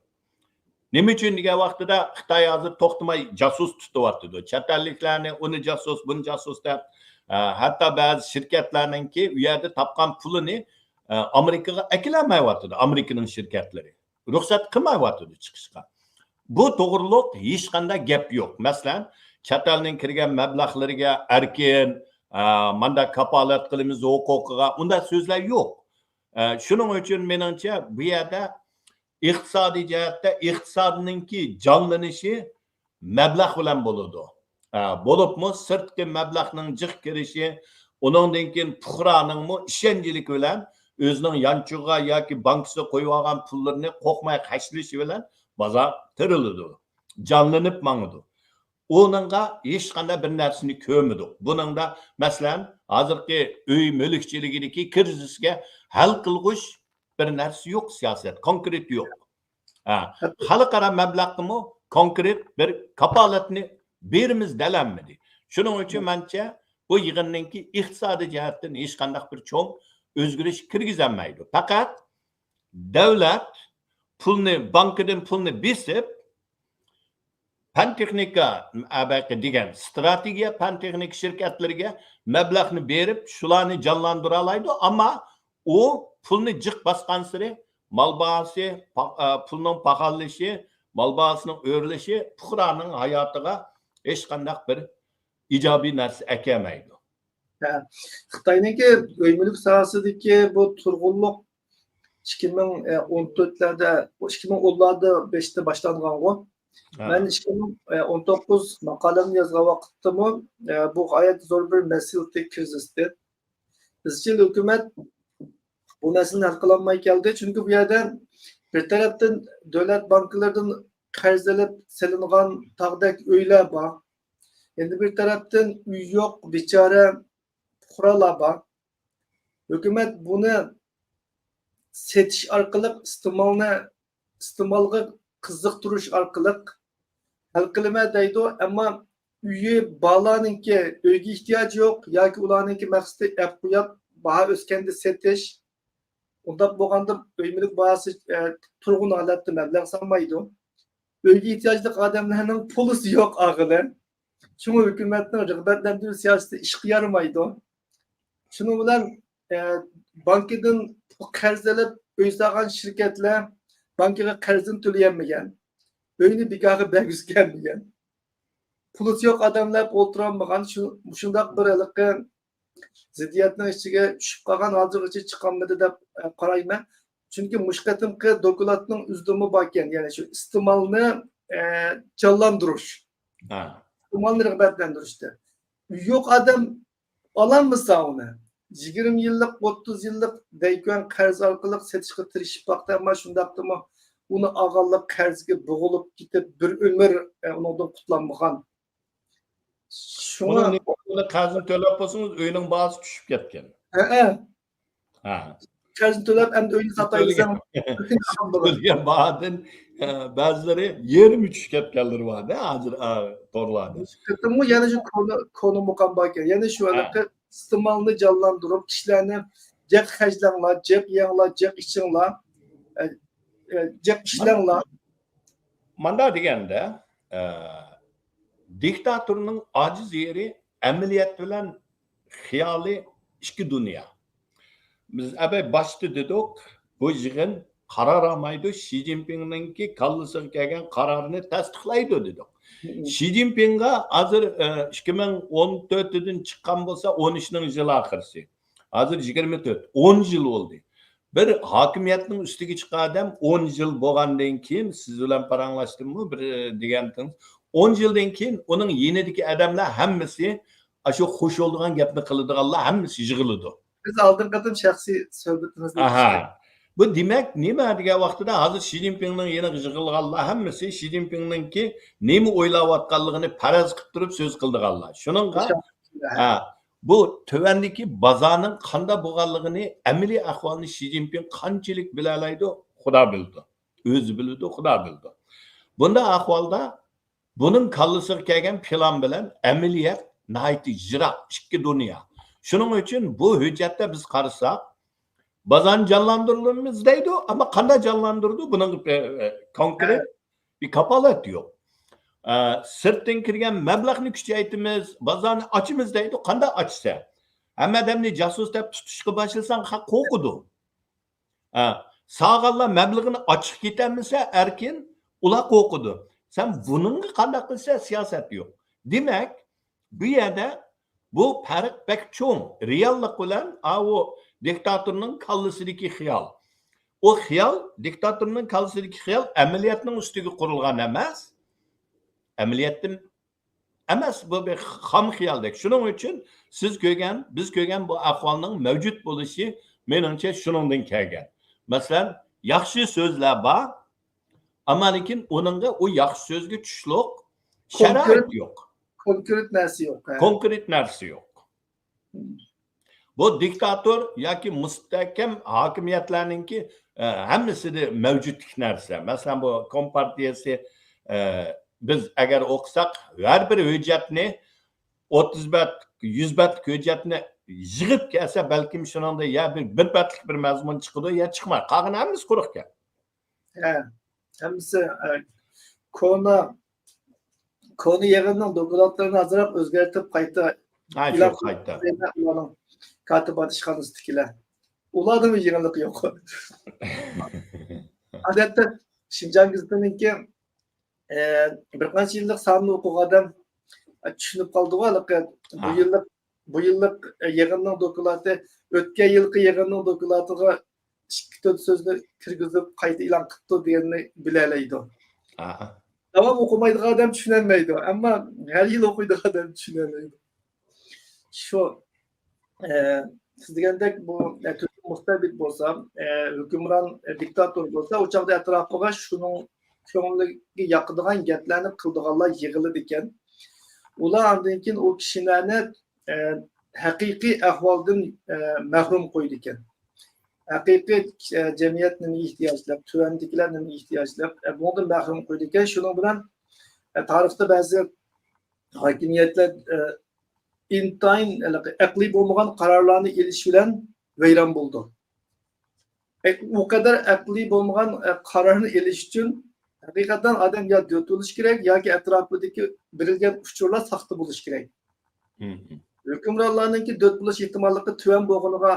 نېمە ئۈچۈن دېگەن ۋاقتىدا خىتاي ھازىر توختىماي جاسۇس تۇتۇۋاتىدۇ. چەت ئەللىكلەرنى ئۇنى جاسۇس، بۇنى جاسۇس دەپ، ئە، ھەتتا بەزى شىركەتلەرنىڭكى ئۇ يەردە تاپقان پۇلىنى، ئە، ئامېرىكىغا ئەكېلەلمەيۋاتىدۇ، ئامېرىكىنىڭ شىركەتلىرى. رۇخسەت قىلمايۋاتىدۇ چىقىشقا. بۇ توغرۇلۇق ھېچقانداق گەپ يوق. مەسىلەن، چەت ئەلنىڭ كىرگەن مەبلەغلىرىگە ئەركىن، ئە، مانداق كاپالەت قىلىمىز ھوقۇقىغا، ئۇنداق سۆزلەر يوق. ئە، شۇنىڭ ئۈچۈن مېنىڭچە بۇ يەردە ئىقتىسادىي جەھەتتە ئىقتىسادنىڭكى جانلىنىشى مەبلەغ بىلەن بولىدۇ. ئە، بولۇپمۇ سىرتقى مەبلەغنىڭ جىق كىرىشى، ئۇنىڭدىن كېيىن پۇقرانىڭمۇ ئىشەنچلىك بىلەن ئۆزىنىڭ يانچۇقىغا ياكى بانكىسىغا قويۇۋالغان پۇللىرىنى قورقماي خەجلىشى بىلەن بازار تىرىلىدۇ، جانلىنىپ ماڭىدۇ. ئۇنىڭغا ھېچقانداق بىر نەرسىنى كۆرمىدۇق. بۇنىڭدا، مەسىلەن، ھازىرقى ئۆي مۈلۈكچىلىكىدىكى كىرىزىسكە ھەل قىلغۇچ بىر نەرسە يوق، سىياسەت، كونكرېت يوق. ھە، خەلقئارا مەبلەغنىمۇ كونكرېت بىر كاپالەتنى بېرىمىز دېيەلمىدى. شۇنىڭ ئۈچۈن مەنچە بۇ يىغىننىڭكى ئىقتىسادىي جەھەتتىن ھېچقانداق بىر چوڭ ئۆزگىرىش كىرگۈزەلمەيدۇ. پەقەت دۆلەت پۇلنى، بانكىدىن پۇلنى بېسىپ، پەن تېخنىكا، ئەبەقى دېگەن ئىستراتېگىيە پەن تېخنىكا شىركەتلىرىگە مەبلەغنى بېرىپ، شۇلارنى جانلاندۇرالايدۇ، ئەمما ئۇ پۇلنى جىق باسقانسېرى مال باھاسى، پا-، ئە، پۇلنىڭ پاخاللىشى، مال باھاسىنىڭ ئۆرلىشى پۇقرانىڭ ھاياتىغا ھېچقانداق بىر ئىجابىي نەرسە ئەكەلمەيدۇ. ھە. خىتاينىڭكى ئۆي مۈلۈك ساھەسىدىكى بۇ تۇرغۇنلۇق ئىككى مىڭ ئون تۆتلەردە، ئىككى مىڭ ئونلاردا بېشىدا باشلانغانغۇ. مەن ئىككى مىڭ ئون توققۇز ماقالەمنى يازغان ۋاقىتتىمۇ بۇ غايەت زور بىر مەسىلىتى، كىرىزىستى. ئىزچىل ھۆكۈمەت بۇ مەسىلىنى ھەل قىلالماي كەلدى. چۈنكى بۇ يەردە بىر تەرەپتىن دۆلەت بانكىلىرىدىن قەرز ئېلىپ سېلىنغان تاغدەك ئۆيلەر بار. يەنە بىر تەرەپتىن ئۆي يوق بىچارە پۇقرالار بار. ھۆكۈمەت بۇنى سېتىش ئارقىلىق ئىستېمالنى، ئىستېمالغا قىزىقتۇرۇش ئارقىلىق ھەل قىلىمەن دەيدۇ. ئەمما ئۆيى بارلارنىڭكى ئۆيگە ئېھتىياجى يوق ياكى ئۇلارنىڭكى مەقسىتى ئەپ قويۇپ باھا ئۆسكەندە سېتىش. ئۇنداق بولغاندا ئۆي مۈلۈك باھاسى تۇرغۇن ھالەتتە مەبلەغ سالمايدۇ. ئۆيگە ئېھتىياجلىق ئادەملەرنىڭ پۇلىسى يوق ئاغىلى. شۇڭا ھۆكۈمەتنىڭ رىغبەتلەندۈرۈش سىياسىتى ئىشقا يارىمايدۇ. شۇنىڭ بىلەن بانكىدىن قەرز ئېلىپ ئۆي سالغان شىركەتلەر بانكىغا قەرزىنى تۆلىيەلمىگەن، ئۆينى بىكارغا بەرگۈسى كەلمىگەن، پۇلىسى يوق ئادەملەر ئولتۇرالمىغان، شۇ، شۇنداق بىر ھېلىقى زىددىيەتنىڭ ئىچىگە چۈشۈپ قالغان، ھازىرغىچە چىقالمىدى دەپ قارايمەن. چۈنكى مۇشۇ قېتىمقى دوكلاتنىڭ ئۆزىدىمۇ باركەن، يەنى شۇ ئىستېمالنى جانلاندۇرۇش، ئىستېمالنى رىغبەتلەندۈرۈشتە. يوق ئادەم ئالالمىسا ئۇنى، يىگىرمە يىللىق، ئوتتۇز يىللىق دەيكۆن قەرز ئارقىلىق سېتىشقا تىرىشىپ باقتى، ئەمما شۇنداقتىمۇ ئۇنى ئالغانلار قەرزگە بوغۇلۇپ كېتىپ، بىر ئۆمۈر ئۇنىڭدىن قۇتۇلالمىغان. شۇڭا ئۇنىڭ قەرزىنى تۆلەپ بولسىڭىز، ئۆينىڭ باھاسى چۈشۈپ كەتكەن. ھەئە. ھە. قەرزنى تۆلەپ، ئەمدى ئۆينى ساتاي دېسەڭ، تۆلىگەن باھادىن، ئە، بەزىلىرى يېرىمى چۈشۈپ كەتكەنلىرى بار-دە، ھازىر، ئە، تورلاردا. قېتىممۇ يەنە شۇ كونا، كونا مۇقام باركەن. يەنە شۇ ھېلىقى ئىستېمالنى جانلاندۇرۇپ، كىشىلەرنى جىق خەجلەڭلار، جىق يەڭلار، جىق ئىچىڭلار، ئە، ئە، جىق ئىشلەڭلار. ماندا دېگەندە، ئە، دىكتاتورنىڭ ئاجىز يېرى ئەمەلىيەت بىلەن خىيالى ئىككى دۇنيا. بىز ئەبەي باشتا دېدۇق، بۇ يىغىن قارار ئالمايدۇ، شى جىنپىڭنىڭكى كاللىسىغا كەلگەن قارارنى تەستىقلايدۇ دېدۇق. شى جىنپىڭغا ھازىر، ئە، ئىككى مىڭ ئون تۆتىدىن چىققان بولسا، ئون ئۈچنىڭ يىل ئاخىرسى. ھازىر يىگىرمە تۆت، ئون يىل بولدى. بىر ھاكىمىيەتنىڭ ئۈستىگە چىققان ئادەم ئون يىل بولغاندىن كېيىن، سىز بىلەن پاراڭلاشتىممۇ بىر، ئە، دېگەنتىڭىز، ئون يىلدىن كېيىن ئۇنىڭ يېنىدىكى ئادەملەر ھەممىسى، ئاشۇ خوش بولىدىغان گەپنى قىلىدىغانلار ھەممىسى يىغىلىدۇ. بىز ئالدىنقى قېتىم شەخسىي سۆھبىتىمىزنى ئاھا. بۇ دېمەك نېمە دېگەن ۋاقتىدا، ھازىر شى جىنپىڭنىڭ يېنىغا يىغىلغانلار ھەممىسى شى جىنپىڭنىڭكى نېمە ئويلاۋاتقانلىقىنى پەرەز قىلىپ تۇرۇپ سۆز قىلىدىغانلار. شۇنىڭغا، ھە، بۇ تۆۋەندىكى بازارنىڭ قانداق بولغانلىقىنى، ئەمەلىي ئەھۋالنى شى جىنپىڭ قانچىلىك بىلەلەيدۇ، خۇدا بىلىدۇ. ئۆزى بىلىدۇ، خۇدا بىلىدۇ. بۇنداق ئەھۋالدا بۇنىڭ كاللىسىغا كەلگەن پىلان بىلەن ئەمەلىيەت ناھايىتى يىراق، ئىككى دۇنيا. شۇنىڭ ئۈچۈن بۇ ھۆججەتتە بىز قارىساق، بازارنى جانلاندۇرىمىز دەيدۇ، ئەمما قانداق جانلاندۇرىدۇ؟ بۇنىڭ، ئە، ئە، كونكرېت بىر كاپالەت يوق. ئە، سىرتتىن كىرگەن مەبلەغنى كۈچەيتىمىز، بازارنى ئاچىمىز دەيدۇ. قانداق ئاچىسەن؟ ھەممە ئادەمنى جاسۇس دەپ تۇتۇشقا باشلىساڭ، خەق قورقىدۇ. ھە، سالغانلار مەبلىغىنى ئاچىقى كېتەلمىسە ئەركىن، ئۇلار قورقىدۇ. سەن بۇنىڭغا قانداق قىلسا سىياسەت يوق. دېمەك، بۇ يەردە بۇ پەرق بەك چوڭ. رېئاللىق بىلەن ئاۋۇ دىكتاتورنىڭ كاللىسىدىكى خىيال. ئۇ خىيال، دىكتاتورنىڭ كاللىسىدىكى خىيال ئەمەلىيەتنىڭ ئۈستىگە قۇرۇلغان ئەمەس. ئەمەلىيەتتىن ئەمەس، بۇ بىر خام خىيالدەك. شۇنىڭ ئۈچۈن سىز كۆرگەن، بىز كۆرگەن بۇ ئەھۋالنىڭ مەۋجۇت بولۇشى، مېنىڭچە، شۇنىڭدىن كەلگەن. مەسىلەن، ياخشى سۆزلەر بار، ئەمما لېكىن ئۇنىڭغا، ئۇ ياخشى سۆزگە چۈشلۈك شارائىت يوق. كونكرېت نەرسە يوق، ھە. كونكرېت نەرسە يوق. بۇ دىكتاتور ياكى مۇستەھكەم ھاكىمىيەتلەرنىڭكى، ئە، ھەممىسىدە مەۋجۇتلۇق نەرسە. مەسىلەن، بۇ كومپارتىيەسى، ئە، بىز ئەگەر ئوقۇساق، ھەر بىر ھۆججەتنى، ئوتتۇز بەت، يۈز بەتلىك ھۆججەتنى يىغىپ كەلسە، بەلكىم شۇنىڭدا يا بىر، بىر بەتلىك بىر مەزمۇن چىقىدۇ، يا چىقماي. قالغان ھەممىسى قۇرۇقكەن. ھە، ھەممىسى، ئە، كونا، كونا يىغىننىڭ دوكلاتلىرىنى ئازراق ئۆزگەرتىپ قايتا ھە، شۇ ئېلان قايتا. قىلىپ، ئۇلارنىڭ كاتىبات ئىشخانىسىدىكىلەر. ئۇلاردىمۇ يېڭىلىق يوق. ئادەتتە شىنجاڭ گېزىتىنىڭكى، ئە، بىر قانچە يىللىق سانىنى ئوقۇغان ئادەم ئە، چۈشىنىپ قالدىغۇ ھېلىقى بۇ ھە. يىللىق، بۇ يىللىق، ئە، يىغىننىڭ دوكلاتى، ئۆتكەن يىلقى يىغىننىڭ دوكلاتىغا ئىككى تۆت سۆزنى كىرگۈزۈپ قايتا ئېلان قىپتۇ دېگەننى بىلەلەيدۇ. ھە. داۋام ئوقۇمايدىغان ئادەم چۈشىنەلمەيدۇ، ئەمما ھەر يىل ئوقۇيدىغان ئادەم چۈشىنەلەيدۇ. شۇ، ئە، سىز دېگەندەك بۇ، ئە، تۈركىي مۇستەبىت بولسا، ئە، ھۆكۈمران، ئە، دىكتاتور بولسا، ئۇ چاغدا ئەتراپىغا شۇنىڭ كۆڭلىگە ياقىدىغان گەپلەرنى قىلىدىغانلار يىغىلىدىكەن. ئۇلار ئاندىن كېيىن ئۇ كىشىلەرنى، ئە، ھەقىقىي ئەھۋالدىن، ئە، مەھرۇم قويىدىكەن. ھەقىقىي، ئە، جەمئىيەت نېمە ئېھتىياجلىق، تۆۋەندىكىلەر نېمە ئېھتىياجلىق، ئە، بۇنىڭدىن مەھرۇم قويىدىكەن. شۇنىڭ بىلەن، ئە، تارىختا بەزى ھاكىمىيەتلەر، ئە، ئىنتايىن ھېلىقى ئەقلىي بولمىغان قارارلارنى ئېلىش بىلەن ۋەيران بولىدۇ. ئە، ئۇ قەدەر ئەقلىي بولمىغان، ئە، قارارنى ئېلىش ئۈچۈن ھەقىقەتەن ئادەم يا دۆت بولۇشى كېرەك ياكى ئەتراپىدىكى بېرىلگەن ئۇچۇرلار ساختا بولۇشى كېرەك. مم. ھۆكۈمرانلارنىڭكى دۆت بولۇش ئېھتىماللىقى تۆۋەن بولغىنىغا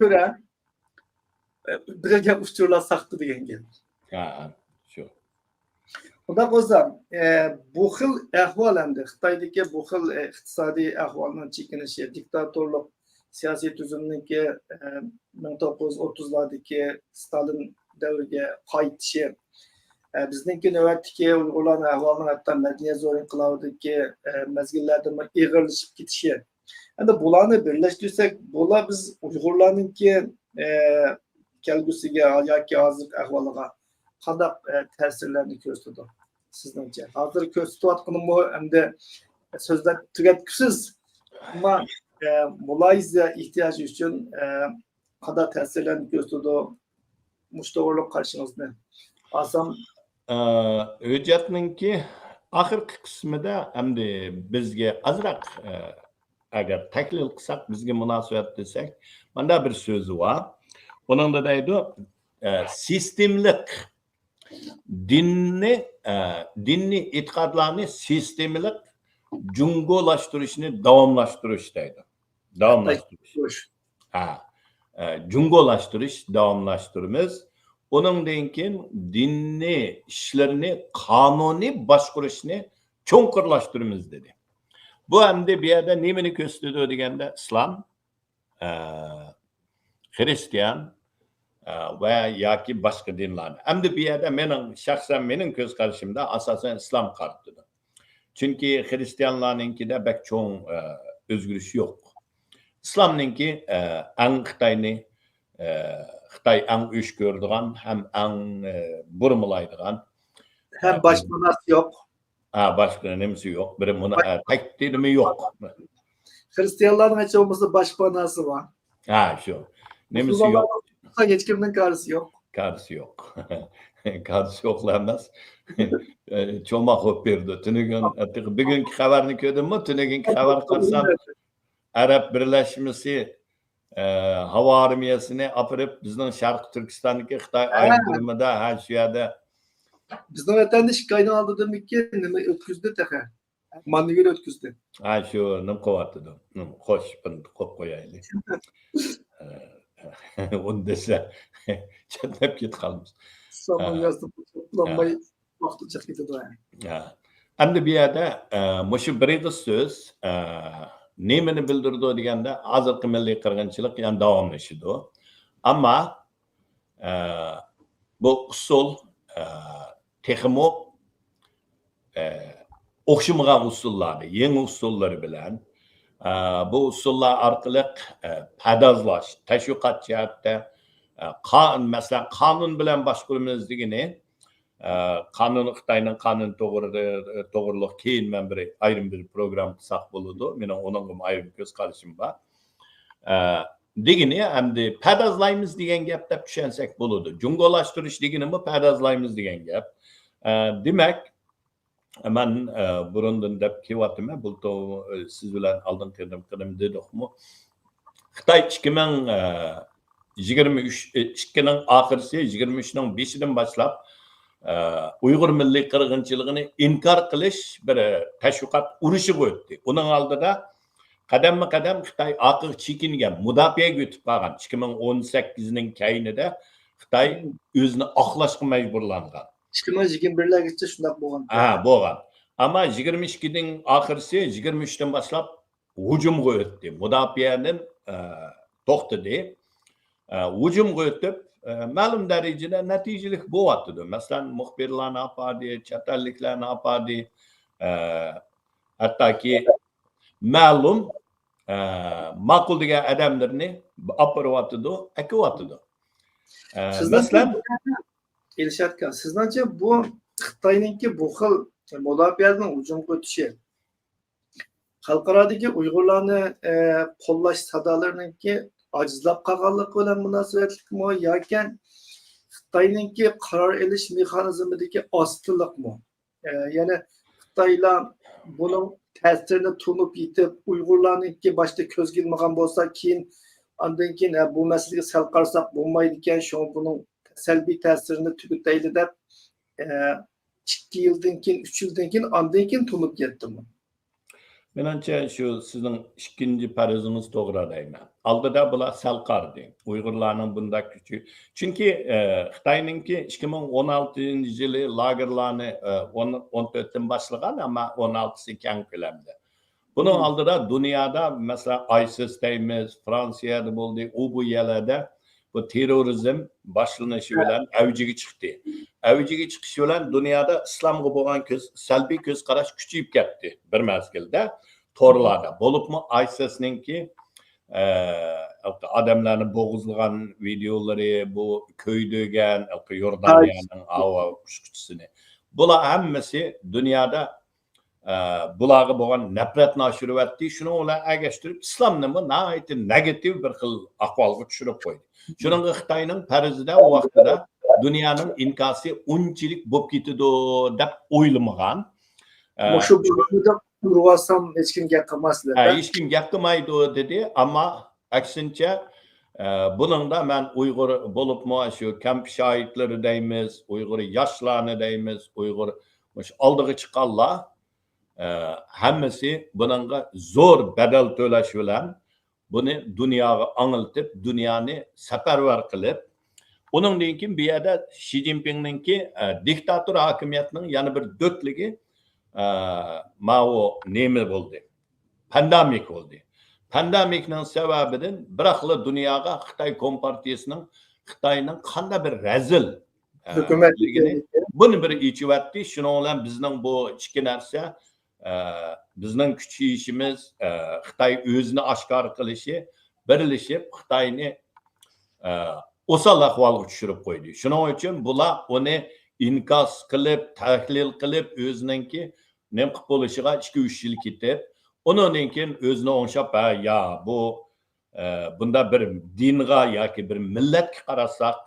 كۆرە، ئە، بېرىلگەن ئۇچۇرلار ساختا دېگەن گەپ. ھە، شۇ. ئۇنداق بولسا، ئە، بۇ خىل ئەھۋال ئەمدى خىتايدىكى بۇ خىل، ئە، ئىقتىسادىي ئەھۋالنىڭ چېكىنىشى، دىكتاتورلۇق سىياسىي تۈزۈمنىڭكى، ئە، مىڭ توققۇز يۈز ئوتتۇزلاردىكى ستالىن دەۋرىگە قايتىشى، ئە، بىزنىڭكى نۆۋەتتىكى ئۇيغۇرلارنىڭ ئەھۋالىنىڭ ھەتتا مەدەنىيەت زور ئىنقىلابىدىكى، ئە، مەزگىللەردىنمۇ ئېغىرلىشىپ كېتىشى. ئەمدى بۇلارنى بىرلەشتۈرسەك، بۇلار بىز ئۇيغۇرلارنىڭكى، ئە، كەلگۈسىگە ياكى ھازىرقى ئەھۋالىغا قانداق، ئە، تەسىرلەرنى كۆرسىتىدۇ سىزنىڭچە؟ ھازىر كۆرسىتىۋاتقىنىمۇ ئەمدى سۆزلەپ تۈگەتكۈسىز، ئەمما، ئە، مۇلاھىزە ئېھتىياجى ئۈچۈن، ئە، قانداق تەسىرلەرنى كۆرسىتىدۇ؟ مۇشۇ توغرۇلۇق قارىشىڭىزنى ئالسام. ئە، ھۆججەتنىڭكى ئاخىرقى قىسمىدا ئەمدى بىزگە ئازراق، ئە، ئەگەر تەھلىل قىلساق، بىزگە مۇناسىۋەت دېسەك، مانداق بىر سۆزى بار. ئۇنىڭدا دەيدۇ، ئە، سىستېمىلىق دىننى، ئە، دىننى، ئېتىقادلارنى سىستېمىلىق جۇڭگولاشتۇرۇشنى داۋاملاشتۇرۇش دەيدۇ. داۋاملاشتۇرۇش. ھە. ئە، جۇڭگولاشتۇرۇش، داۋاملاشتۇرىمىز. ئۇنىڭدىن كېيىن دىننىي ئىشلىرىنى، قانۇنىي باشقۇرۇشنى چوڭقۇرلاشتۇرىمىز دېدى. بۇ ئەمدى بۇ يەردە نېمىنى كۆرسىتىدۇ دېگەندە، ئىسلام، ئە، خرىستىيان، ئە، ۋە ياكى باشقا دىنلارنى. ئەمدى بۇ يەردە مېنىڭ، شەخسەن مېنىڭ كۆز قارىشىمدا ئاساسەن ئىسلام قارىتىدۇ. چۈنكى خرىستىيانلارنىڭكىدە بەك چوڭ، ئە، ئۆزگىرىش يوق. ئىسلامنىڭكى، ئە، ئەڭ خىتاينى، ئە، خىتاي ئەڭ ئۆچ كۆرىدىغان ھەم ئەڭ، ئە، بۇرمىلايدىغان. ھەم باشپاناسى يوق. ھە، باشقا نېمىسى يوق. بىر مۇنا-، ئە، تەكتىنىمۇ يوق. خرىستىيانلارنىڭ ھېچ بولمىسا باشپاناسى بار. ھە، شۇ. نېمىسى يوق. مۇسۇلمانلارنىڭ ھېچ كىمنىڭ كارىسى يوق. كارىسى يوق. كارىسى يوقلا ئەمەس. ئە، چوماق بولۇپ بېرىدۇ. تۈنۈگۈن، ئە، بۈگۈنكى خەۋەرنى كۆردۈڭمۇ؟ تۈنۈگۈنكى خەۋەر قارىسام، ئەرەب بىرلەشمىسى، ئە، ھاۋا ئارمىيەسىنى ئاپىرىپ، بىزنىڭ شەرقىي تۈركىستاندىكى خىتاي ھە. ئايرودرومىدا، ھە، شۇ يەردە. بىزنىڭ ۋەتەندە ئىككى ئاينىڭ ئالدىدىمىكىن نېمە ئۆتكۈزدى تېخى؟ مانېۋىر ئۆتكۈزدى. ھە، شۇ نېمە قىلىۋاتىدۇ؟ نېمە، خوش، بۇنى قويۇپ قويايلى. ئۇنى دېسە، چەتنەپ كېتىپ قالىمىز. سامان ھە. يازدى، توپلانماي ھە. ۋاقتى چىقىپ كېتىدۇ. ھە. ئەمدى بۇ يەردە، ئە، مۇشۇ بىر ئېغىز سۆز، ئە، نېمىنى بىلدۈرىدۇ دېگەندە، ھازىرقى مىللىي قىرغىنچىلىق يەنە داۋاملىشىدۇ. ئەمما، ئە، بۇ ئۇسۇل، ئە، تېخىمۇ، ئە، ئوخشىمىغان ئۇسۇللارنى، يېڭى ئۇسۇللىرى بىلەن، ئە، بۇ ئۇسۇللار ئارقىلىق، ئە، پەدازلاش، تەشۋىقات جەھەتتە، ئە، قا-، مەسىلەن، قانۇن بىلەن باشقۇرىمىز دېگىنى، ئە، قانۇن، خىتاينىڭ قانۇن توغرىدا، توغرىلىق كېيىن مەن بىر ئايرىم بىر پروگرامما قىلساق بولىدۇ. مېنىڭ ئۇنىڭغىمۇ ئايرىم كۆز قارىشىم بار. ئە، دېگىنى ئەمدى پەدازلايمىز دېگەن گەپ دەپ چۈشەنسەك بولىدۇ. جۇڭگولاشتۇرۇش دېگىنىمۇ پەدازلايمىز دېگەن گەپ. ئە، دېمەك، مەن، ئە، بۇرۇندىن دەپ كېلىۋاتىمەن، بۇلتۇر، ئە، سىز بىلەن ئالدىنقى قېتىم دېدۇقمۇ، خىتاي ئىككى مىڭ، ئە، يىگىرمە ئۈچ، ئىككىنىڭ ئاخىرسى، يىگىرمە ئۈچنىڭ بېشىدىن باشلاپ، ئە، ئۇيغۇر مىللىي قىرغىنچىلىقىنى ئىنكار قىلىش بىر، ئە، تەشۋىقات ئۇرۇشىغا ئۆتتى. ئۇنىڭ ئالدىدا قەدەممۇ قەدەم خىتاي ئارقىغا چېكىنگەن، مۇداپىئەگە ئۆتۈپ قالغان. ئىككى مىڭ ئون سەككىزنىڭ كەينىدە خىتاي ئۆزىنى ئاقلاشقا مەجبۇرلانغان. ئىككى مىڭ يىگىرمە بىرلەرگىچە شۇنداق بولغان. ھە، بولغان. ئەمما يىگىرمە ئىككىدىن ئاخىرسى، يىگىرمە ئۈچتىن باشلاپ ھۇجۇمغا ئۆتتى. مۇداپىئەدىن، ئە، توختىدى. ئە، ھۇجۇمغا ئۆتۈپ، ئە، مەلۇم دەرىجىدە نەتىجىلىك بولۇۋاتىدۇ. مەسىلەن، مۇخبىرلارنى ئاپاردى، چەت ئەللىكلەرنى ئاپاردى. ئە، ھەتتاكى مەلۇم، ئە، ماقۇل دېگەن ئادەملىرىنى ئاپىرىۋاتىدۇ، ئەكىۋاتىدۇ. ئە، سىزنىڭچە مەسىلەن، بۇ يەردە، ئىلشات ئاكا، سىزنىڭچە بۇ خىتاينىڭكى بۇ خىل مۇداپىئەدىن ھۇجۇمغا ئۆتۈشى خەلقئارادىكى ئۇيغۇرلارنى، ئە، قوللاش سادالىرىنىڭكى ئاجىزلاپ قالغانلىقى بىلەن مۇناسىۋەتلىكمۇ ياكى خىتاينىڭكى قارار ئېلىش مېخانىزمىدىكى ئاستىلىقمۇ؟ ئە، يەنى خىتايلار بۇنىڭ تەسىرىنى تونۇپ يېتىپ، ئۇيغۇرلارنىڭكى باشتا كۆزگە ئىلمىغان بولسا، كېيىن، ئاندىن كېيىن، ئە، بۇ مەسىلىگە سەل قارىساق بولمايدىكەن، شۇڭا بۇنىڭ سەلبىي تەسىرىنى تۈگىتەيلى دەپ، ئە، ئىككى يىلدىن كېيىن، ئۈچ يىلدىن كېيىن، ئاندىن كېيىن تونۇپ يەتتىمۇ؟ مېنىڭچە، شۇ سىزنىڭ ئىككىنچى پەرىزىڭىز توغرا دەيمەن. ئالدىدا بۇلار سەل قارىدى. ئۇيغۇرلارنىڭ بۇنداق كۈچى. چۈنكى، ئە، خىتاينىڭكى ئىككى مىڭ ئون ئالتىنچى يىلى لاگېرلارنى، ئە، ئون، ئون تۆتتىن باشلىغان، ئەمما ئون ئالتىسى كەڭ كۆلەمدە. بۇنىڭ ئالدىدا دۇنيادا، مەسىلەن، ئايسىس دەيمىز، فرانسىيەدە بولدى، ئۇ بۇ يەرلەردە بۇ تېررورىزم باشلىنىشى بىلەن ئەۋجىگە چىقتى. ئەۋجىگە چىقىشى بىلەن دۇنيادا ئىسلامغا بولغان كۆز، سەلبىي كۆز قاراش كۈچىيىپ كەتتى بىر مەزگىلدە تورلاردا. بولۇپمۇ ئايسىسنىڭكى، ئە، ئادەملەرنى بوغۇزلىغان ۋىدېئولىرى، بۇ كۆيدۈرگەن يوردانىيەنىڭ ھاۋا ئۇچقۇچىسىنى. بۇلار ھەممىسى دۇنيادا ئە، بۇلارغا بولغان نەپرەتنى ئاشۇرۇۋەتتى. شۇنىڭ بىلەن ئەگەشتۈرۈپ، ئىسلامنىمۇ ناھايىتى نېگاتىپ بىر خىل ئەھۋالغا چۈشۈرۈپ قويدى. شۇنىڭغا خىتاينىڭ پەرىزىدە ئۇ ۋاقتىدا دۇنيانىڭ ئىنكاسى ئۇنچىلىك بولۇپ كېتىدۇ دەپ ئويلىمىغان. ئە، مۇشۇ بىر ئورۇندا تۇرۇۋالسام، ھېچكىم گەپ قىلماس دەپ، ھە، ھە؟ ھېچكىم گەپ قىلمايدۇ دېدى، ئەمما ئەكسىنچە، ئە، بۇنىڭدا مەن ئۇيغۇر بولۇپمۇ شۇ كەمپۈت شاھىتلىرى دەيمىز، ئۇيغۇر ياشلارنى دەيمىز، ئۇيغۇر مۇشۇ ئالدىغا چىققانلار، ئە، ھەممىسى بۇنىڭغا زور بەدەل تۆلەش بىلەن بۇنى دۇنياغا ئاڭلىتىپ، دۇنيانى سەپەرۋەر قىلىپ، ئۇنىڭدىن كېيىن بۇ يەردە شى جىنپىڭنىڭكى، ئە، دىكتاتور ھاكىمىيەتنىڭ يەنە بىر دۆتلۈكى، ئە، ماۋۇ نېمە بولدى؟ پاندېمىك بولدى. پاندېمىكنىڭ سەۋەبىدىن بىراقلا دۇنياغا خىتاي كومپارتىيىسىنىڭ، خىتاينىڭ قانداق بىر رەزىل، ئە، ھۆكۈمەت لىكىنى ئىكەنلىكى. بۇنى بىر ئېچىۋەتتى. شۇنىڭ بىلەن بىزنىڭ بۇ ئىككى نەرسە، ئە، بىزنىڭ كۈچىيىشىمىز، ئە، خىتاي ئۆزىنى ئاشكارا قىلىشى، بىرلىشىپ خىتاينى، ئە، ئوسال ئەھۋالغا چۈشۈرۈپ قويدى. شۇنىڭ ئۈچۈن بۇلار ئۇنى ئىنكاس قىلىپ، تەھلىل قىلىپ، ئۆزىنىڭكى نېمە قىلىپ بولۇشىغا ئىككى، ئۈچ يىل كېتىپ، ئۇنىڭدىن كېيىن ئۆزىنى ئوڭشاپ، ھە، يا، بۇ، ئە، بۇندا بىر دىنغا ياكى بىر مىللەتكە قارىساق،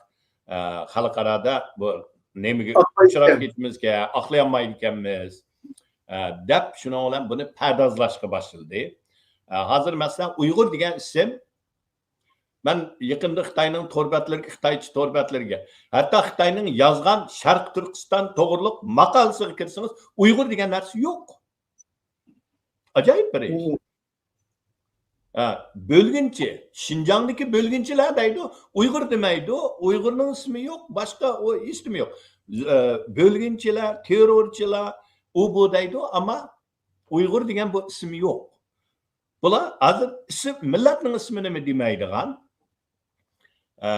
ئە، خەلقئارادا بۇ نېمىگە ئۇچراپ كېتىمىزكەن، ئاقلىيالمايدىكەنمىز، ئە، دەپ شۇنىڭ بىلەن بۇنى پەردازلاشقا باشلىدى. ئە، ھازىر مەسىلەن، ئۇيغۇر دېگەن ئىسىم، مەن يېقىندا خىتاينىڭ تور بەتلىرىگە، خىتايچە تور بەتلىرىگە، ھەتتا خىتاينىڭ يازغان شەرقىي تۈركىستان توغرۇلۇق ماقالىسىگە كىرسىڭىز، ئۇيغۇر دېگەن نەرسە يوق. ئاجايىپ بىر ئىش. ھە، بۆلگۈنچى، شىنجاڭدىكى بۆلگۈنچىلەر دەيدۇ، ئۇيغۇر دېمەيدۇ، ئۇيغۇرنىڭ ئىسمى يوق، باشقا ئۇ ئىسمى يوق. ئە، بۆلگۈنچىلەر، تېررورچىلار، ئۇ بۇ دەيدۇ، ئەمما ئۇيغۇر دېگەن بۇ ئىسىم يوق. بۇلار ھازىر ئىسىم، مىللەتنىڭ ئىسمىنىمۇ دېمەيدىغان، ئە،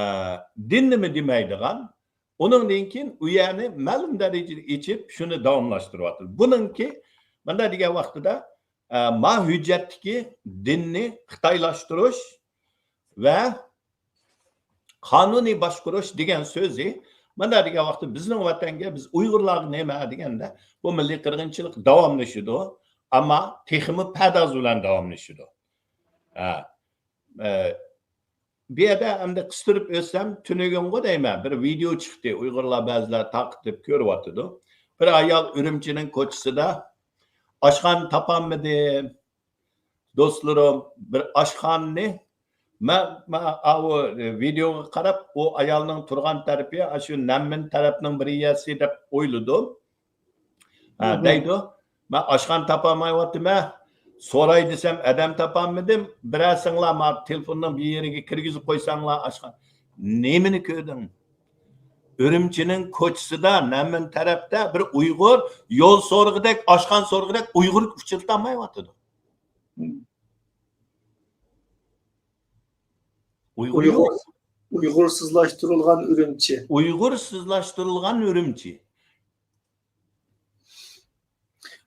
دىننىمۇ دېمەيدىغان، ئۇنىڭدىن كېيىن ئۇ يەرنى مەلۇم دەرىجىدە ئېچىپ، شۇنى داۋاملاشتۇرۇۋاتىدۇ. بۇنىڭكى مۇنداق دېگەن ۋاقتىدا، ئە، ما ھۆججەتتىكى دىننى خىتايلاشتۇرۇش ۋە قانۇنىي باشقۇرۇش دېگەن سۆزى، مۇنداق دېگەن ۋاقىتتا بىزنىڭ ۋەتەنگە، بىز ئۇيغۇرلارغا نېمە دېگەندە، بۇ مىللىي قىرغىنچىلىق داۋاملىشىدۇ، ئەمما تېخىمۇ پەرداز بىلەن داۋاملىشىدۇ. ھە، ئە، بۇ يەردە ئەمدى قىستۇرۇپ ئۆتسەم، تۈنۈگۈنغۇ دەيمەن، بىر ۋىدېئو چىقتى، ئۇيغۇرلار بەزىلەر تارقىتىپ كۆرۈۋاتىدۇ. بىر ئايال ئۈرۈمچىنىڭ كوچىسىدا ئاشخانا تاپالمىدىم، دوستلىرىم، بىر ئاشخانىنى، مەن، مەن ئاۋۇ ۋىدېئوغا قاراپ، ئۇ ئايالنىڭ تۇرغان تەرىپى ئاشۇ نەممىن تەرەپنىڭ بىر يەرسى دەپ ئويلىدىم. ھە، دەيدۇ، مەن ئاشخانا تاپالمايۋاتىمەن، سوراي دېسەم ئادەم تاپالمىدىم، بىرەرسىڭلار ما تېلېفوننىڭ بىر يېرىگە كىرگۈزۈپ قويساڭلار ئاشخانا. نېمىنى كۆردۈڭ؟ ئۈرۈمچىنىڭ كوچىسىدا، نەمەن تەرەپتە بىر ئۇيغۇر يول سورىقىدەك، ئاشخانا سورىقىدەك ئۇيغۇر ئۇچرىتالمايۋاتىدۇ. ئۇيغۇر يوق. ئۇيغۇرسىزلاشتۇرۇلغان ئۈرۈمچى. ئۇيغۇرسىزلاشتۇرۇلغان ئۈرۈمچى.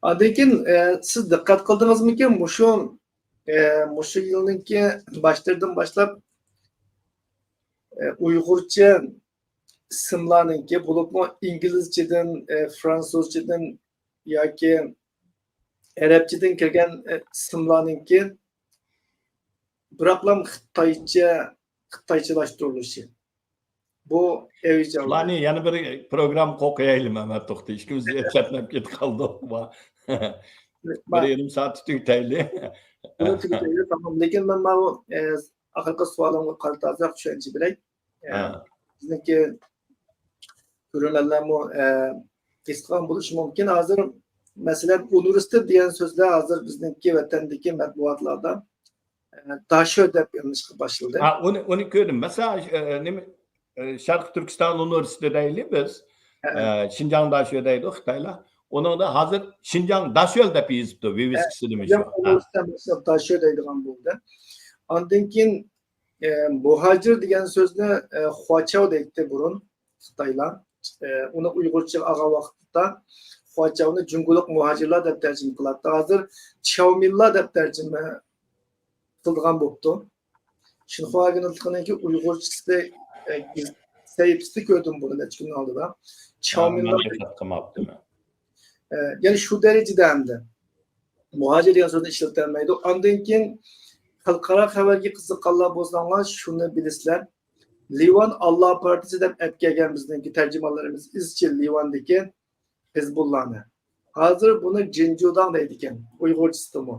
ئاندىن كېيىن، ئە، سىز دىققەت قىلدىڭىزمىكىن، مۇشۇ، ئە، مۇشۇ يىلنىڭكى باشلىرىدىن باشلاپ، ئە، ئۇيغۇرچە ئىسىملارنىڭكى، بولۇپمۇ ئىنگلىزچىدىن، ئە، فرانسۇزچىدىن ياكى ئەرەبچىدىن كىرگەن، ئە، ئىسىملارنىڭكى بىراقلام خىتايچە، خىتايچىلاشتۇرۇلۇشى. بۇ ئەۋج ئالدى. شۇلارنى يەنە بىر پروگرامما قويايلى، مەمەت توختى. ئىككىمىز چەتنەپ كېتىپ قالدۇق. بىر يېرىم سائەت تۈگىتەيلى. بۇنى تۈگىتەيلى، تامام. لېكىن مەن ماۋۇ، ئە، ئاخىرقى سوئالىڭغا قارىتا ئازراق چۈشەنچە بېرەي. ئە، ھە. بىزنىڭكى كۆرۈرمەنلەرمۇ، ئە، ھېس قىلغان بولۇشى مۇمكىن. ھازىر، مەسىلەن، ئۇنىۋېرسىتېت دېگەن سۆزلەر ھازىر بىزنىڭكى ۋەتەندىكى مەتبۇئاتلاردا، ئە، داشۆ دەپ يېزىلىشقا باشلىدى. ھە، ئۇنى، ئۇنى كۆردۈم. مەسىلەن، ئە، نېمە، ئە، شەرقىي تۈركىستان ئۇنىۋېرسىتېتى دەيلى بىز. ئە، شىنجاڭ داشۆ دەيدۇ خىتايلار. ئۇنىڭدا ھازىر شىنجاڭ داشۆل دەپ يېزىپتۇ، ۋىۋىسكىسىدىمۇ شۇ. ھە. داشۆ دەيدىغان بولدى. ئاندىن كېيىن، ئە، مۇھاجىر دېگەن سۆزنى، ئە، خۇاچاۋ دەيتتى بۇرۇن خىتايلار. ئە، ئۇنى ئۇيغۇرچىغا ئالغان ۋاقىتتا خۇاچاۋنى جۇڭگولۇق مۇھاجىرلار دەپ تەرجىمە قىلاتتى. ھازىر چياۋمىنلار دەپ تەرجىمە قىلىدىغان بوپتۇ. شىنخۇا ئاگېنتلىقىنىڭكى ئۇيغۇرچىسى، ئە، سەھىپىسىدە كۆردۈم بۇنى نەچچە كۈننىڭ ئالدىدا. چياۋمىنلار. ئە، يەنى شۇ دەرىجىدە ئەمدى مۇھاجىر دېگەن سۆزنى ئىشلىتەلمەيدۇ. ئاندىن كېيىن خەلقئارا خەۋەرگە قىزىققانلار بولساڭلار شۇنى بىلىسىلەر. لىۋان ئاللا پارتىيىسى دەپ ئەپ كەلگەن بىزنىڭكى تەرجىمانلىرىمىز ئىزچىل لىۋاندىكى ھىزبۇللانى. ھازىر بۇنى جىنجۇداڭ دەيدىكەن، ئۇيغۇرچىسىدىمۇ.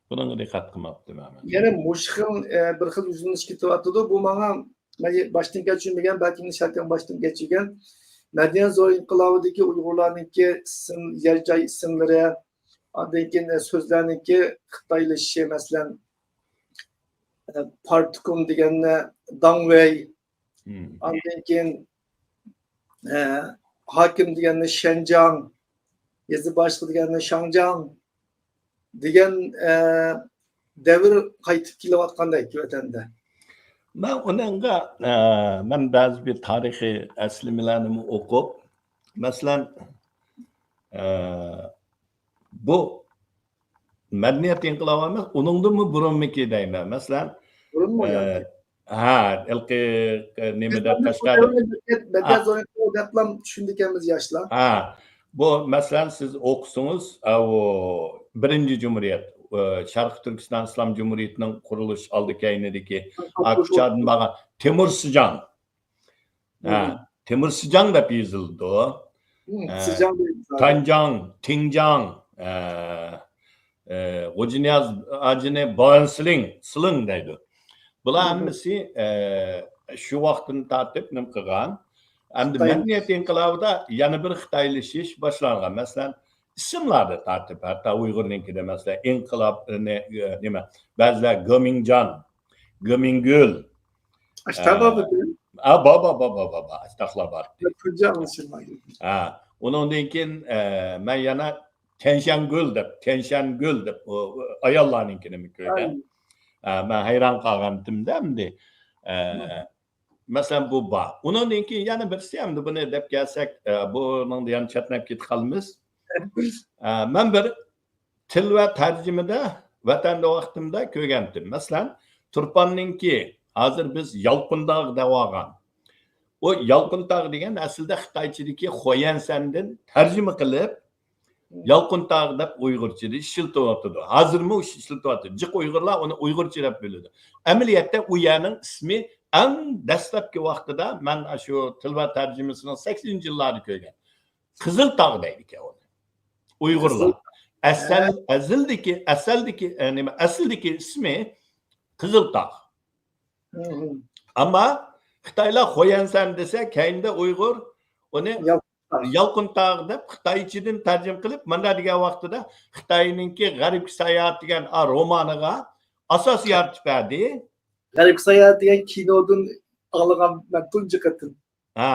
بۇنىڭغا دىققەت قىلماپتىمەن. يەنە مۇشۇ خىل، ئە، بىر خىل يۈزلىنىش كېتىۋاتىدۇ. بۇ ماڭا، مەن باشتىن كەچۈرمىگەن، بەلكىم شەرتەن باشتىن كەچۈرگەن. مەدەنىيەت زور ئىنقىلابىدىكى ئۇيغۇرلارنىڭكى ئىسىم، يەر جاي ئىسىملىرى، ئاندىن كېيىن، ئە، سۆزلەرنىڭكى خىتايلىشىشى، مەسىلەن، ئە، پارتكوم دېگەننى داڭۋەي، ئاندىن كېيىن، ئە، ھاكىم دېگەننى شەنجاڭ، يېزا باشلىقى دېگەننى شاڭجاڭ دېگەن، ئە، دەۋر قايتىپ كېلىۋاتقاندەك ۋەتەندە. مەن ئۇنىڭغا، ئە، مەن بەزى بىر تارىخىي ئەسلىمىلەرنىمۇ ئوقۇپ، مەسىلەن، ئە، بۇ مەدەنىيەت ئىنقىلابى ئەمەس، ئۇنىڭدىنمۇ بۇرۇنمىكى دەيمەن. مەسىلەن، بۇرۇنمۇ ئە، ياكى؟ ھە، ھېلىقى، ئە، نېمىدە، تاشقىرىدا. مەدەنىيەت زور ئىنقىلاب دەپلا چۈشىنىدىكەنمىز ياشلار. ھە، بۇ، مەسىلەن، سىز ئوقۇسىڭىز، ئە، ئۇ بىرىنچى جۇمھۇرىيەت، ئە، شەرقىي تۈركىستان ئىسلام جۇمھۇرىيىتىنىڭ قۇرۇلۇش ئالدى كەينىدىكى، ئە، كۇچادىن بارغان تېمۇر سىجاڭ. ھە، تېمىر سىجاڭ دەپ يېزىلىدۇ. ئە، سىجاڭ دەيمىز. تانجاڭ، تىڭجاڭ، ئە، ئە، غوجىنىياز ھاجىنى بائەنسلىڭ، سىلىڭ دەيدۇ. بۇلار ھەممىسى، ئە، شۇ ۋاقىتتىن تارتىپ نېمە قىلغان؟ ئەمدى مەدەنىيەت ئىنقىلابىدا يەنە بىر خىتايلىشىش باشلانغان. مەسىلەن، ئىسىملاردا تارتىپ، ھەتتا ئۇيغۇرنىڭكىدە، مەسىلەن، ئىنقىلاب، نېمە، بەزىلەر گېمىڭجان، گېمىڭگۈل. ئاشتاق بارمىكىن؟ ھە، بار، بار، بار، بار، بار، بار. ئاشتاقلار بار. ھە، ئۇنىڭدىن كېيىن، ئە، مەن يەنە تيەنشەنگۈل دەپ، تيەنشەنگۈل دەپ، ئۇ، ئۇ ئاياللارنىڭكىنىمۇ كۆرگەن. ھە، مەن ھەيران قالغانتىم-دە ئەمدى. ئە، مەسىلەن، بۇ بار. ئۇنىڭدىن كېيىن يەنە بىرسى، ئەمدى بۇنى دەپ كەلسەك، ئە، بۇنىڭدا يەنە چەتنەپ كېتىپ قالىمىز. ئە، مەن بىر تىل ۋە تەرجىمىدە ۋەتەندە ۋاقتىمدا كۆرگەنتىم. مەسىلەن، تۇرپاننىڭكى، ھازىر بىز يالقۇنتاغ دەۋالغان. ئۇ يالقۇنتاغ دېگەن ئەسلىدە خىتايچىدىكى خۇيەنسەندىن تەرجىمە قىلىپ، يالقۇنتاغ دەپ ئۇيغۇرچىدا ئىشلىتىۋاتىدۇ. ھازىرمۇ ئىشلىتىۋاتىدۇ. جىق ئۇيغۇرلار ئۇنى ئۇيغۇرچە دەپ بىلىدۇ. ئەمەلىيەتتە ئۇ يەرنىڭ ئىسمى ئەڭ دەسلەپكى ۋاقتىدا مەن شۇ تىل ۋە تەرجىمىسىنىڭ سەكسىنىنچى يىللاردا كۆرگەن. قىزىل تاغ دەيدىكەن ئۇنى ئۇيغۇرلار. ئەسەل، ئەزىلدىكى، ئەسەلدىكى، ئە، نېمە، ئەسلىدىكى ئىسمى قىزىل تاغ. ئەمما خىتايلار خۇيەنسەن دېسە، كەينىدە ئۇيغۇر ئۇنى يالقۇن تاغ. يالقۇن تاغ دەپ خىتايچىدىن تەرجىمە قىلىپ، مۇنداق دېگەن ۋاقتىدا خىتاينىڭكى غەربكە ساياھەت دېگەن، ئا، رومانىغا ئاساس يارىتىپ بەردى. غەربكە ساياھەت دېگەن كىنودىن ئاڭلىغان مەن تۇنجى قېتىم. ھە،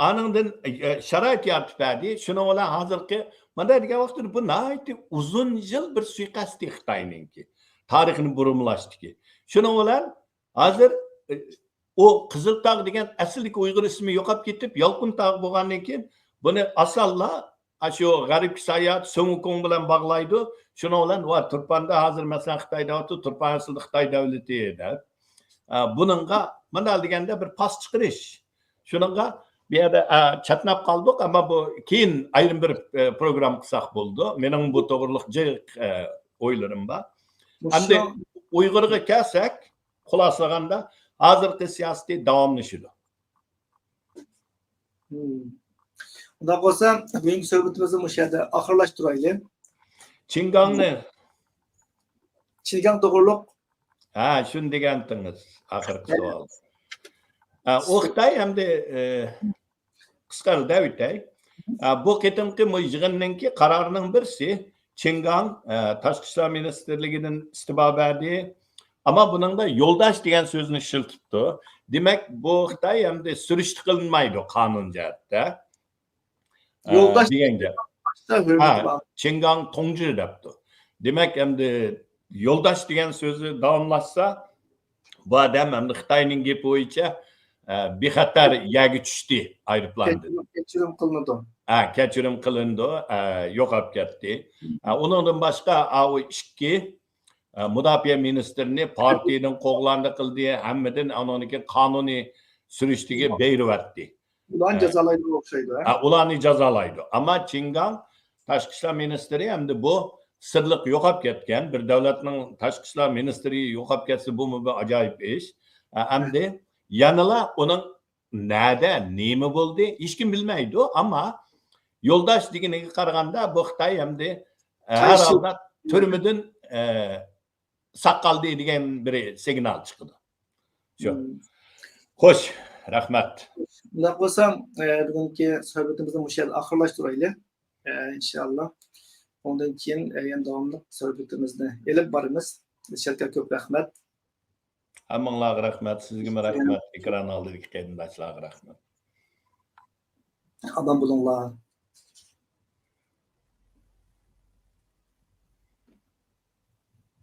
ئانىڭدىن، ئە، شارائىت يارىتىپ بەردى. شۇنىڭ بىلەن ھازىرقى، مۇنداق دېگەن ۋاقىتتا بۇ ناھايىتى ئۇزۇن يىل بىر سۇيىقەستى خىتاينىڭكى. تارىخنى بۇرمىلاشتىكى. شۇنىڭ بىلەن ھازىر، ئە، ئۇ قىزىلتاغ دېگەن ئەسلىدىكى ئۇيغۇر ئىسمى يوقاپ كېتىپ، يالقۇنتاغ بولغاندىن كېيىن، بۇنى ئاسانلا ئاشۇ غەربكە ساياھەت سۇڭ ۋۇكۇڭ بىلەن باغلايدۇ. شۇنىڭ بىلەن، ۋا، تۇرپاندا ھازىر، مەسىلەن، خىتاي دەۋاتىدۇ، تۇرپان ئەسلىدە خىتاي دۆلىتى دەپ. ئە، بۇنىڭغا مۇنداق دېگەندە بىر پاس چىقىرىش. شۇنىڭغا بۇ يەردە، ئە، چاتناپ قالدۇق، ئەمما بۇ كېيىن ئايرىم بىر، ئە، پروگرامما قىلساق بولىدۇ. مېنىڭ بۇ توغرىلىق جىق، ئە، ئويلىرىم بار. ئەمدى ئۇيغۇرغا كەلسەك، خۇلاسىلىغاندا، ھازىرقى سىياسىتى داۋاملىشىدۇ. مم. ئۇنداق بولسا، بۈگۈنكى سۆھبىتىمىزنى مۇشۇ يەردە ئاخىرلاشتۇرايلى. چىنگاڭنى. چىنگاڭ توغرۇلۇق. ھە، شۇنى دېگەنتىڭىز، ئاخىرقى سوئال. ھە، ئۇ خىتاي ئەمدى، ئە، قىسقىرىپ ئۆتەي. ئە، بۇ قېتىمقى مۇ-، يىغىننىڭكى قارارىنىڭ بىرسى چىنگاڭ، ئە، تاشقى ئىشلار مىنىستىرلىكىدىن ئىستېپا بەردى. ئەمما بۇنىڭدا يولداش دېگەن سۆزنى ئىشلىتىپتۇ. دېمەك، بۇ خىتاي ئەمدى سۈرۈشتە قىلىنمايدۇ قانۇن جەھەتتە. ئە، يولداش دېگەن گەپ. باشتا ھۆرمىتى ھە، بار. چىنگاڭ توڭجى دەپتۇ. دېمەك، ئەمدى يولداش دېگەن سۆزى داۋاملاشسا، بۇ ئادەم ئەمدى خىتاينىڭ گېپى بويىچە، ئە، بىخەتەر يەرگە چۈشتى ئايروپىلاندىن. كەچۈرۈم، كەچۈرۈم قىلىنىدۇ. ھە، كەچۈرۈم قىلىنىدۇ، ئە، يوقاپ كەتتى. ئە، ئۇنىڭدىن باشقا، ئاۋۇ ئىككى، ئە، مۇداپىئە مىنىستىرىنى پارتىيىدىن قوغلاندى قىلدى، ھەممىدىن ئانىڭدىكى قانۇنىي سۈرۈشتىگە بېرىۋەتتى. ئۇلارنى ھە. جازالايدىغان ئوخشايدۇ، ھە؟ ھە، ئۇلارنى جازالايدۇ. ئەمما چىنگاڭ تاشقى ئىشلار مىنىستىرى ئەمدى بۇ سىرلىق يوقاپ كەتكەن، بىر دۆلەتنىڭ تاشقى ئىشلار مىنىستىرى يوقاپ كەتسە، بۇمۇ بىر ئاجايىپ ئىش. ھە، ئەمدى يەنىلا ئۇنىڭ نەدە، نېمە بولدى، ھېچكىم بىلمەيدۇ. ئەمما يولداش دېگىنىگە قارىغاندا، بۇ خىتاي ئەمدى، ئە، ھەر قايسى ھالدا تۈرمىدىن، ئە، ساق قالدى دېگەن بىر سىگنال چىقىدۇ. شۇ. مم. خوش، رەھمەت. ئۇنداق بولسا، ئە، بۈگۈنكى سۆھبىتىمىزنى مۇشۇ يەردە ئاخىرلاشتۇرايلى. ئە، ئىنشائاللا. ئۇندىن كېيىن، ئە، يەنە داۋاملىق سۆھبىتىمىزنى ئېلىپ بارىمىز. ئىزچىلكە كۆپ رەھمەت. ھەممىڭلارغا رەھمەت، سىزگىمۇ رەھمەت، ئېكران ئالدىدىكى قېرىنداشلارغا رەھمەت. ئامان بولۇڭلار.